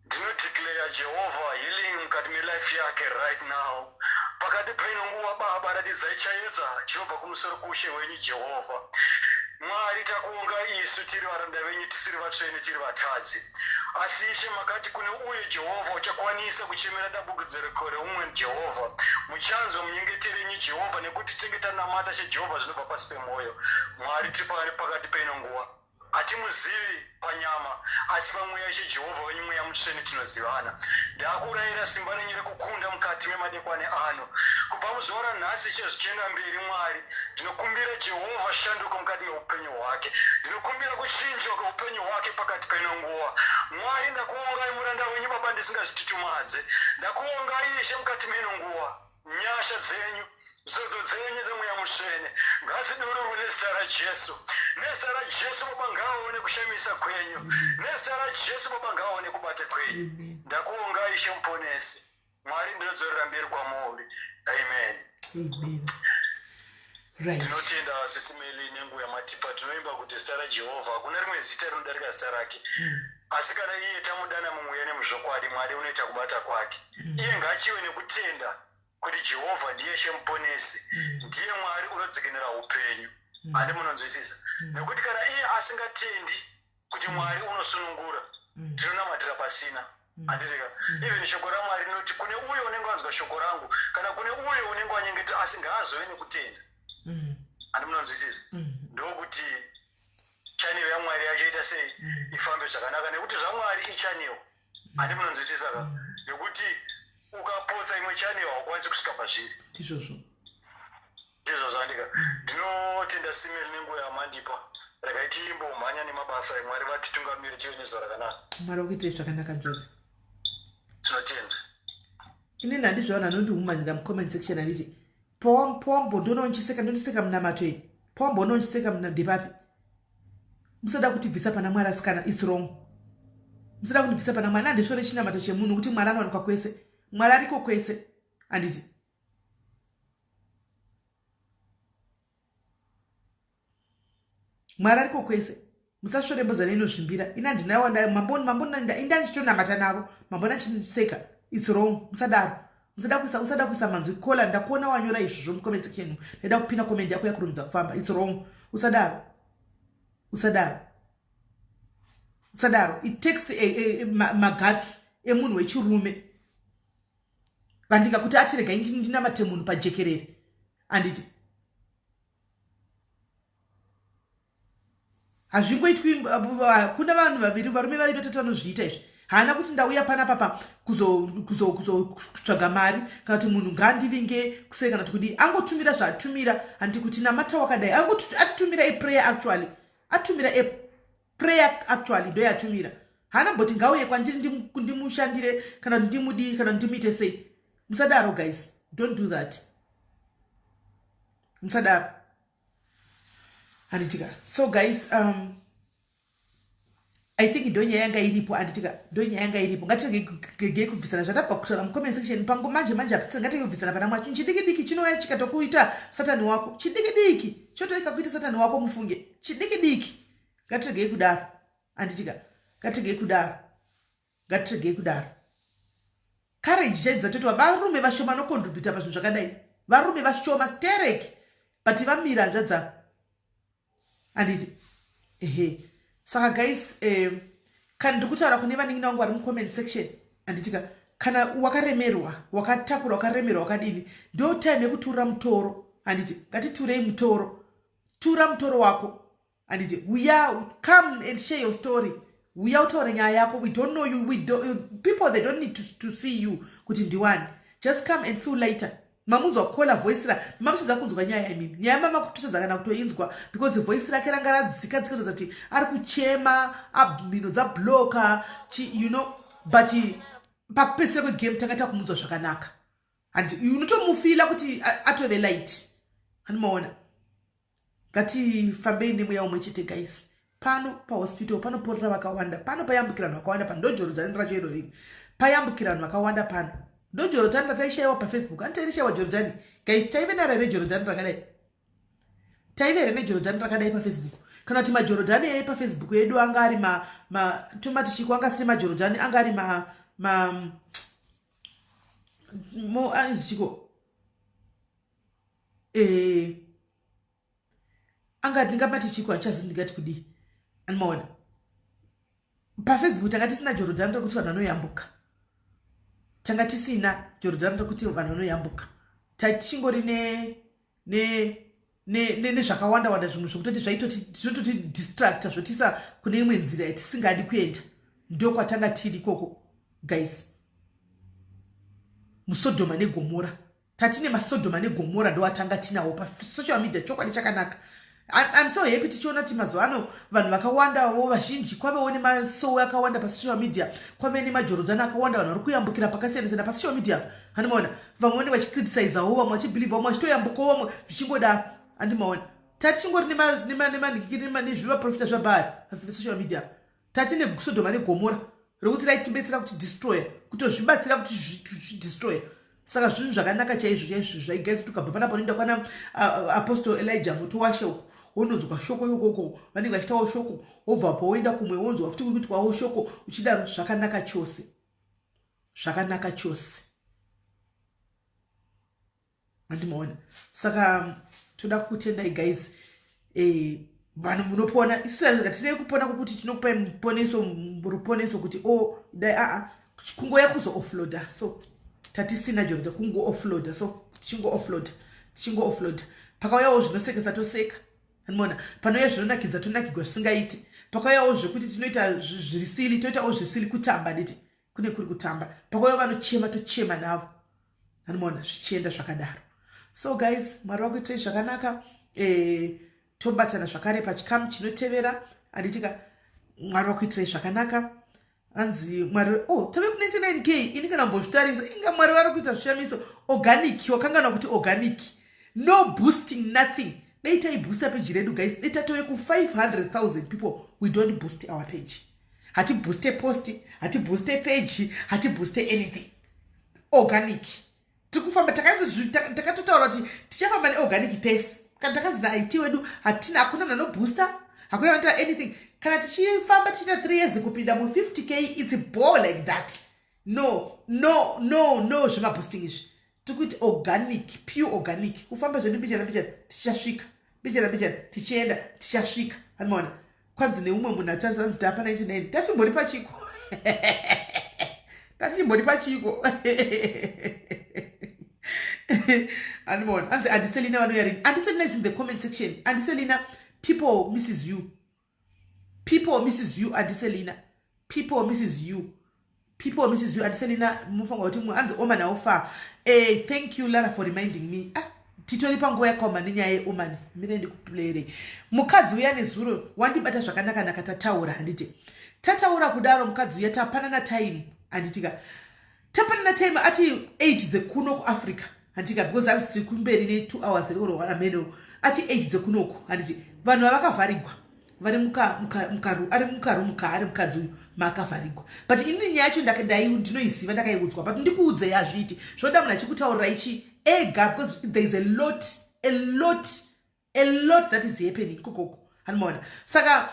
Ndinodeclare Jehovah healing mukati melife yake right now. Pakati peno nguva Baba ratidzai chaedza chinobva kumusoro kushe hwenyu Jehovah. Mwari takuonga isu tiri varanda venyu tisiri vatsvene tiri vatadzi. Asi Ishe makati kune uyo Jehovha uchakwanisa kuchemera dambudziko reumwe Jehovha. Muchanzwa munyengetero yenyu Jehovha nekuti tinge tanamata cheJehovha zvinobva pasi pemwoyo. Mwari tiri pakati peno nguva. Hatimuzivi panyama, asi pamweya Ishe Jehovha wenyu Mweya Mutsvene tinozivana. Ndakurayira simba renyu rekukunda mukati memadekwani ano. Kubva muzuva ranhasi Ishe zvichienda mberi Mwari, ndinokumbira Jehovha shanduko mukati meupenyu hwake. Ndinokumbira kuchinjwa kweupenyu hwake pakati peno nguva. Mwari ndakuongai muranda wenyu Baba ndisingazvitutumadze. Ndakuongai Ishe mukati meno nguva. Nyasha dzenyu, zodzo dzenyu dzeMweya Mutsvene ngadzidururwe nezita raJesu. Nezita raJesu Baba ngaaone kushamisa kwenyu. Nezita raJesu Baba ngaaone kubata kwenyu. Ndakuongai Ishe Muponesi. Mwari ndinodzorera mberi kwamuri. Amen. Amen. Right. Tinotenda Sisi Meli nenguva yamatipa. Tinoimba kuti zita raJehovha hakuna rimwe zita rinodarika zita rake. Asi kana iye tamudana mumweya nemuzvokwadi, Mwari unoita kubata kwake. Iye ngaachiwe nekutenda kuti Jehovha ndiye Ishe Muponesi, ndiye Mwari unodzikinura upenyu. Handi munonzwisisa? Nekuti kana iye asingatendi kuti Mwari unosunungura, tinonamatira pasina. Handitika? Even shoko raMwari rinoti kune uyo unenge wanzwa shoko rangu, kana kune uyo unenge wanyengetera, asi ngaazove nekutenda. Handi munonzwisisa? Ndokuti channel yaMwari yacho ita sei ifambe zvakanaka, nekuti zvaMwari ichannel. Handi munonzwisisa ka? Nekuti ukapotsa imwe channel haukwanisi kusvika pazviri. Ndizvozvo. Ndizvozvo handika. Ndinotenda Simeli nenguva yamandipa. Regai timbomhanya nemabasa eMwari vatitungamire tive nezuva rakanaka. Mwari wakuitire zvakanaka nzvadzi. Tinotenda. Inini handizvaona anondiumanyira mucomment section anditi pombo ndonochiseka ndondiseka munamato iyi pombo ndonochiseka ndepapi. Musada kutibvisa pana Mwari asikana, it's wrong. Musada kundibvisa pana Mwari, handisvore chinamato chemunhu kuti Mwari anowanikwa kwese. Mwari ariko kwese. Handiti Mwari ariko kwese. Musasvore mbozana inozvimbira. Ina ndinawo mamboni mamboni inda ndichitonamata navo. Mamboni achiseka. It's wrong. Musadaro. Musada kuisa usada kuisa manzwi kola ndakuona wanyora izvozvo mucomment section. Ndaida kupina comment yako yakurumidza kufamba. It's wrong. Usadaro. Usadaro. Usadaro. It takes maguts emunhu wechirume. Vandika kuti atirega ndinamate munhu pajekerere. Anditi hazvingoitwi kuna vanhu vaviri varume vaviri vatatu vanozviita izvi. Haana kuti ndauya panapa pa kuzotsvaga mari kana kuti munhu ngaandivinge kusei kana kuti kudii. Angotumira zvaatumira handiti kuti namata wakadai. Atitumira a prayer actually. Atumira a Prayer actually ndo yatumira. Haana mboti ngauye kwandiri ndimushandire kana ndimudii kana ndimuite sei. Musadaro guys, don't do that, musadaro, handitika? So guys, I think ndo nyaya yanga iripo, handitika? Ndo nyaya yanga iripo. Ngatiregei kubvisana zvatabva kutaura mucomment section pango manje manje. Ngatirege kubvisana pana mwacho. Chidiki diki chinouya chikatokuita satani wako. Chidiki diki chotoika kuita satani wako, mufunge. Chidiki diki. Ngatiregei kudaro, handitika? Ngatiregei kudaro, ngatiregei kudaro. Courage chaidza toti varume vashoma vanocontributa pazvinhu zvakadai. Varume vashoma stereki, but vamira hanzvadza, handiti? Ehe, saka guys, kana ndiri kutaura kune vanin'ina vangu vari mucomment section, handitika? Kana wakaremerwa, wakatakura, wakaremerwa, wakadini, ndo time yekuturira mutoro, handiti? Ngatiturei mutoro. Tura mutoro wako, handiti? Uya, come and share your story. Uya utaure nyaya yako. We don't know you. We don't, people, they don't need to see you kuti ndiwani. Just come and feel lighter. Mamunzwa kukola voice ra mamuchidza kunzwa nyaya imimi. Nyaya mama kutotadza kana kutoinzwa because voice rake ranga radzika dzika, tozati ari kuchema, mhino dzabloka. But pakupedzisira kwegame tanga takumunzwa zvakanaka, handi? Unotomufeela kuti atove light, handimaona? Ngatifambei nemweya umwe chete guys. Pano pahospital panoporera vakawanda pano, payambukira vanhu vakawanda pano. Ndo Jorodhani racho iro riri payambukira vanhu vakawanda pano. Ndo Jorodhani rataishayiwa paFacebook. Ani tairishayiwa Jorodhani guys? Taive naro here Jorodhani rakadai? Taive here neJorodhani rakadai paFacebook? Kana kuti maJorodhani epaFacebook edu anga ari tomati chiko? Anga asiri maJorodhani, anga ari ma mo aizi chiko? Anga ndingamati chiko? Handichazivi ndingati kudii. Animaona paFacebook tanga tisina Jorodhani rekuti vanhu vanoyambuka. Tanga tisina Jorodhani rekuti vanhu vanoyambuka. Tatichingori nezvakawanda wanda, zvimwe zvokutoti zvaitoti distracta, zvotisa kune imwe nzira yatisingadi kuenda. Ndokwatanga tiri ikoko guys, muSodhoma neGomora. Tatine maSodhoma neGomora, ndoatanga tinawo pasocial media. Chokwadi chakanaka. I'm so happy tichiona kuti mazuva ano vanhu vakawandavo vazhinji, kwavewo nemasowe akawanda pasocial media, kwave nemaJorodhani akawanda, vanhu vari kuyambukira pakasiyana siyana pasocial media, handimaona? Vamwe vanenge vachicriticizawo, vamwe vachibelieva, vamwe vachitoyambukawo, vamwe zvichingodaro, handimaona? Tatichingori nezvivaprofita zvaBhaari pasocial media. Tatine Sodhoma neGomora rekuti raitibetsera kuti destroya, kutozvibatsira kuti zvidestroya. Saka zvinhu zvakanaka chaizvo chaizvo zvaigaisa kuti ukabva panapa unoenda kwana Apostle Elijah Mutowashe uko, wononzwa shoko ikokoko, vanenge vachitawo shoko. Wobvapo woenda kumwe, wonzwa futi kuri kuitwawo shoko, uchidaro. Zvakanaka chose, zvakanaka chose, andimaona? Saka toda kutendai guys, vanhu munopona. Isu hatirei kupona kwokuti tinokupai muponeso, ruponeso kuti o oh, dai aa kungoya kuzo offloada. So tatisina Jorodha, kungo offloada. So tichingo offloada, tichingo offloada, pakauyawo zvinosekesa toseka, andimaona? Panouya zvinonakidza tonakigwa zvisingaiti. Pakauyawo zvekuti tinoita zvirisili, toitawo zvisili, kutamba nditi kune kuri kutamba. Pakauya vanochema, tochema navo, andimaona? Zvichienda zvakadaro. So guys, Mwari vakuitirei zvakanaka. Tobatana zvakare pachikamu chinotevera, handitika? Mwari vakuitirei zvakanaka. Anzi Mwari, oh, tave ku99K. Ini kana mbozvitarisa, inga Mwari vari kuita zvishamiso. Organic, wakanganwa kuti organic, no boosting, nothing. Dai taiboosta page redu guys, dai tatove ku500 000 people. We don't boost our page. Hatibooste post, hatibooste page, hatibooste anything. Organic tiri kufamba. Takatotaura kuti tichafamba neorganic pace. Kana takanzi naIT wedu hatina, hakuna munhu anoboosta, hakuna vanoita anything. Kana tichifamba tichiita 3 years kupinda mu50K, it's ball like that. No, no, no, no, zvemaboosting izvi. Tiri kuiti organic, pure organic, kufamba zvedu mbichana mbichana, tichasvika mbichana mbichana, tichienda, tichasvika, anomaona? Kwanzi neumwe munhu atarisa, anzi tapa 99. Tachimbori pachiko? Tatichimbori pachiko? Andimaona? Anzi Andiselina vanoyarini. Andiselina is in the comment section. Andiselina, people misses you, people misses you. Andiselina, people misses you, people misses you. Andiselina, mufanira kuti mumwe anzi oma nawo far. Thank you, Lara, for reminding me. Ah, Titori panguva yakaoma nenyaya yeomani. Mirai ndikuplayerei. Mukadzi uya nezuro wandibata zvakanaka naka tataura handiti. Tataura kudaro mukadzi uya tapanana time handitika. Tapanana time ati 8 dzekuno kuAfrica handitika because hanzi tiri kumberi ne 2 hours iri ameno ati 8 dzekunoku handiti vanhu vavakavharigwa vari muka muka mukaru ari mukarumu kaari mukadzi uyu maakavharigwa but inini nyaya yacho ndinoiziva ndakaiudzwa but ndikuudzei hazviiti zvoda munhu achikutaurira ichi ega because there is a lot a lot a lot that is happening kokoko hanimaona saka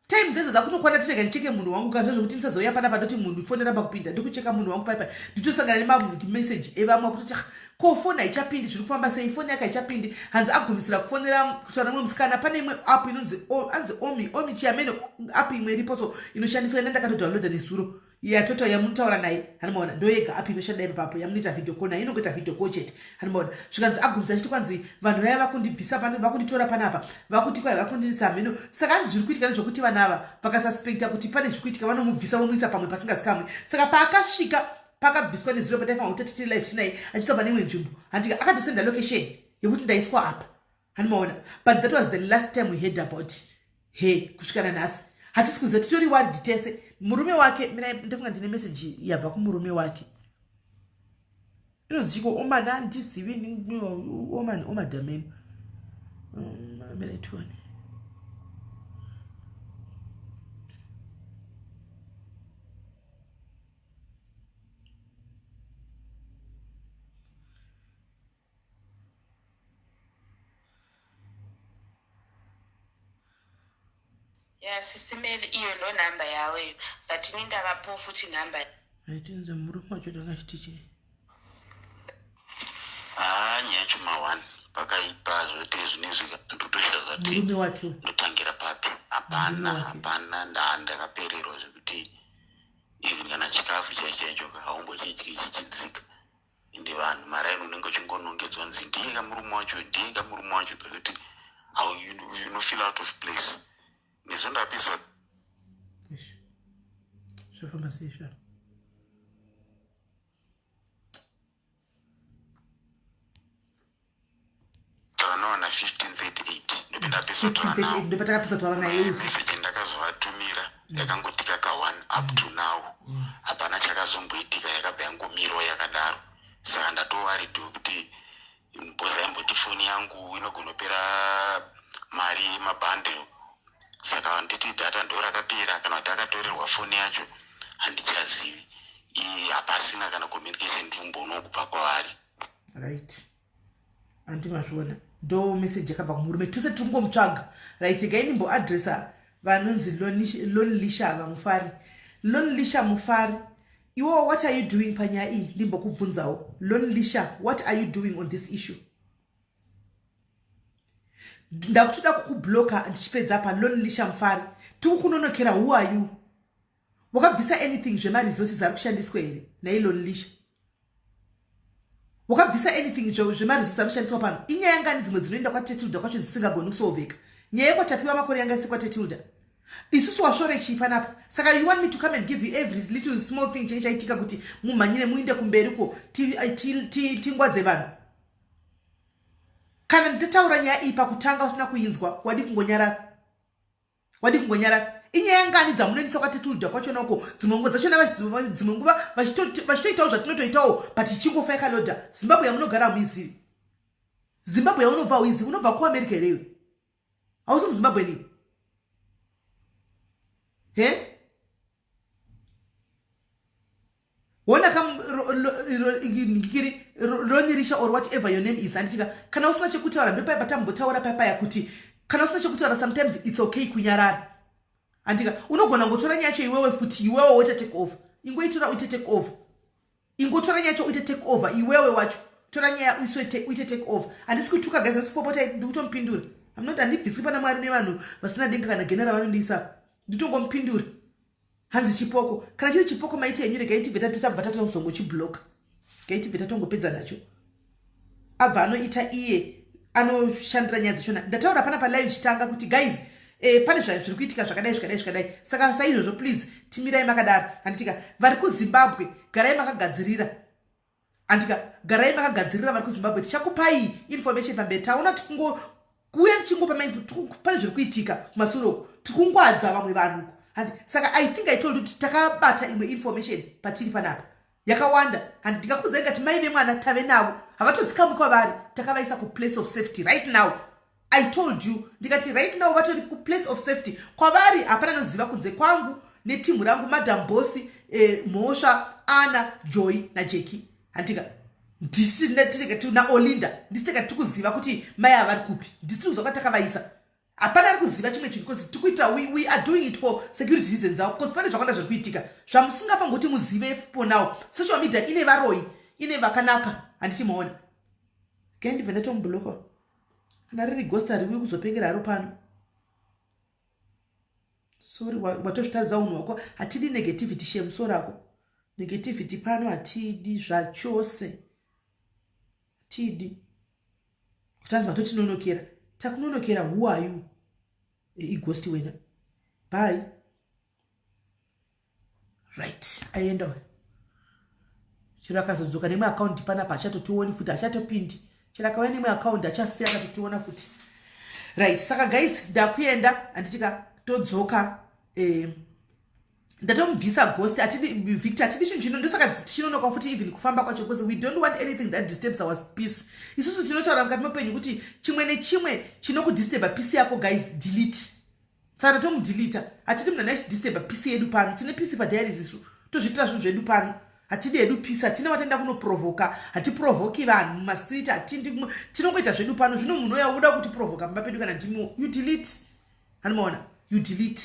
time dzese dzakunokwana tirega ndicheke munhu wangu ka zvezvekuti ndisazouya panapa ndoti munhu foni ramba kupinda ndikucheka munhu wangu paipai nditosangana nemamessage evamwe akutoti ah, ko foni haichapindi zviri kufamba sei foni yake haichapindi hanzi agumisira kufonera kutaura nemumwe musikana pane imwe app inonzi hanzi omi omi chiyamene app imwe iripo so inoshandiswa ina ndakatodownloada nezuro yatotaura yamunotaura naye hanimaona ndoyega app inoshanda ipapapo yamunoita video call naye inongoita video call chete hanimaona zvikanzi agumisa achiti kwanzi vanhu vaya vakundibvisa pano vakunditora panapa vakuti kwai vakundinetsa hameno saka hanzi zviri kuitika nezvekuti vanhu ava vakasuspecta kuti pane zviri kuitika vanomubvisa vomuisa pamwe pasingazikamwe saka paakasvika pakabviswa nezuro pataifanira kuti titiri live tinaye achiiswa pane imwe nzvimbo handika akatosenda location yekuti ndaiswa apa hanimaona but that was the last time we heard about her kusvika nanhasi hatisi kuziva titori worried tese murume wake mina ndofunga ndine message yabva kumurume wake inonzi chiko omani handizivi omani omadhameni mina tione Ya sisi Meli iyo ndo number yawo iyo but ini ndavapo futi number. Aitinze murume wacho tanga chiti chii? Haa nyaya yacho ma one pakaipa zvete zvinezvi ndotoita zati Murume wake. ndotangira papi hapana hapana ndaa ndakapererwa zvekuti even kana chikafu chaicho chaicho ka haumbochidyi chichidzika ende vanhu maraini unenge uchingonongedzwa nzi ndiye ka murume wacho ndiye ka murume wacho zvekuti you no feel out of place nezo ndapisa zvofamba sei zvaro Tavanowana 1538 ndopendapesa taura nawo ndopatakapesa taura naye message ndakazovatumira yakangotika ka one up to now hapana chakazomboitika yakabva yangomirwa yakadaro saka ndatowarid wekuti bhozi aimboti foni yangu inogonopera mari yemabundle saka nditi data ndo rakapera kana kuti akatorerwa foni yacho handichazivi hapasina kana communication ndirikumboonao kubva kwavari right anti mazviona ndo message yakabva kumurume tose tiri kungomutsvaga right regai ndimboadressa vanonzi lonlisha vamufari lonlisha mufari iwo what are you doing panyaya iyi ndimbokubvunzawo lonlisha what are you doing on this issue ndakutoda kukubloka ndichipedza pa lonlisha mufari tiri kukunonokera who are you wakabvisa anything zvemaresources ari kushandiswa here nailonlisha wakabvisa anything zvemaresources ari kushandiswa pano inyaya ngani dzimwe dzinoenda kwatetilda kwacho dzisingagoni kusolveka nyaya yekwatapiwa makore yanga isi kwatetilda isusu wasvore chii panapa saka you want me to come and give you every little small thing chinge chaitika kuti mumhanyire muinde kumberi ko tingwadze vanhu kana nditaura nyaya iyi pakutanga usina kuinzwa wadi kungonyarara wadii kungonyarara inyaya ngani dzamunoendesa kwatetulda kwachona uko dzimwe nguva dzachona dzimwe nguva vachitoitawo zvatinotoitawo but ichingofa yakaloda zimbabwe yamunogara hamuizivi zimbabwe yaunobva hauizivi unobva kuamerica here iwe hausi muzimbabwe niwe he wona kamngikiri ronirisha or whatever your name is handitika kana usina chekutaura ndopaya patambotaura papaya kuti kana usina chekutaura sometimes its okay kunyarara handika unogona ngotora nyaya yacho iwewe futi iwewe woita take over ingoitora uite take over ingotora nyaya yacho uite take over iwewe wacho tora nyaya uite take over handisi kutuka guys handisi kupopota ndikutomupindura I'm not handibviswi pana mwari nevanhu vasina denga kana gena ravanondiisa nditongomupindura hanzi chipoko kana chiri chipoko maiti henyu regai tibve tabva tatozongochibloka regai tibve tatongopedza nacho abva anoita iye anoshandira nyaya dzachona ndataura pana palive chitanga kuti guys eh, pane zviri kuitika zvakadai zvakadai zvakadai saka saizvozvo please timirai makadaro handitika vari kuzimbabwe garai makagadzirira Andika garai makagadzirira vari kuZimbabwe, tichakupai information pamberi. Taona tikungo kuuya tichingopa pane zviri kuitika kumasure uku, tikungwadza vamwe vanhu handi. Saka I think I told kuti takabata imwe information patiri panapa yakawanda handi. Ndikakuudzai ngati mai vemwana tave navo, havatozikamwi kwavari, takavaisa kuplace of safety right now. I told you, ndikati right now vatori kuplace of safety. Kwavari hapana anoziva kunze kwangu netimu rangu, Madam Bosi, Mhosva, Ana, Joy naJeki, handika? Ndisi naOlinda, ndisi tega tiri kuziva kuti mai ava vari kupi. Ndisi tiri kuziva kwatakavaisa, hapana ari kuziva chimwe chinhu, because tikuita we are doing it for security reasons avo, because pane zvakawanda zviri kuitika zvamusingafangi kuti muzive for now. Social media ine varoi, ine vakanaka, handiti maona? Gai, ndibve ndatomubloka. Kana riri ghost, hariuyi kuzopengera haro pano. Sorry, watozvitaridza unhu hwako. Hatidi negativity shemusoro rako, negativity pano hatidi zvachose, hatidi kutanzi matotinonokera. Takunonokera? Who are you? Ighost wena. Bye. Right, aenda. Chero akazodzoka nemwe akaunti panapa, achatotioni futi, achatopindi. Chero akauya nemwe akaunti, achafe akatotiona futi. Right, saka guys, ndakuenda, handitika? Todzoka. Ndatomubvisa ghost. Atidi Victor, hatidi chinhu chino. Ndosaka tichinonoka futi even kufamba kwacho, because we don't want anything that disturbs our peace. Isusu tinotaura mukati meupenyu kuti chimwe nechimwe chinokudisturba peace yako, guys, delete. Saka tatomudelita. Hatidi munhu anachidisturba peace yedu pano. Tine peace padiaries isu, tozviitira zvinhu zvedu pano. Hatidi hedu peace, hatina wataenda kunoprovoka, hatiprovoki vanhu mumastreet, hatindi, tinongoita zvedu pano. Zvino munhu uya uda kutiprovoka pamba pedu, kana ndimiwo, you delete. Hanimaona? You delete.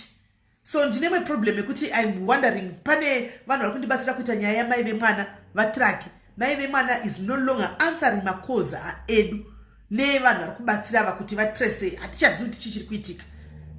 So ndine imwe problem yekuti I'm wondering, pane vanhu vari kundibatsira kuita nyaya yamai vemwana vatraki. Mai vemwana is no longer answering macalls edu nevanhu vari kubatsira ava kuti vatrace. Hatichazivi kuti chii chiri kuitika.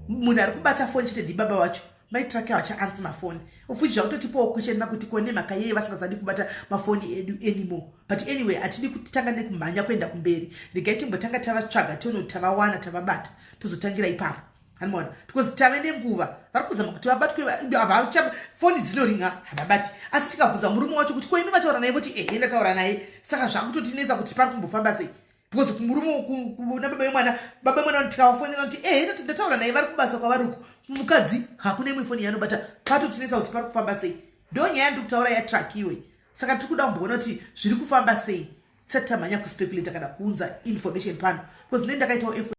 Munhu ari kubata foni chete ndibaba wacho, maitraki havachaansi mafoni, futi zvakutotipawo question makuti ko nemhaka yei vasingazadi kubata mafoni edu anymore? But anyway, hatidi kutanga nekumhanya kuenda kumberi. Regai timbotanga tavatsvaga, tione kuti tavawana, tavabata, tozotangira ipapo, hanimona? Because tave nenguva vari kuzama kuti vabatwe, foni dzinoringa, havabati. Asi tikabvunza murume wacho kuti ko imi vataura naye, voti ehe, ndataura naye. Saka zvakutotinetsa kuti pari kumbofamba sei, because kumurume nababa vemwana, baba vemwana tikavafonera kuti ehe, ndataura naye, vari kubasa kwavari uku. Mukadzi hakuna imwe foni yaanobata. Patotinetsa kuti pari kufamba sei. Ndo nyaya ndiri kutaura yatrakiwe. Saka tiri kuda kumboona kuti zviri kufamba sei tisati tamhanya kuspeculata kana kuunza information pano, because ne ndakaitawo effort.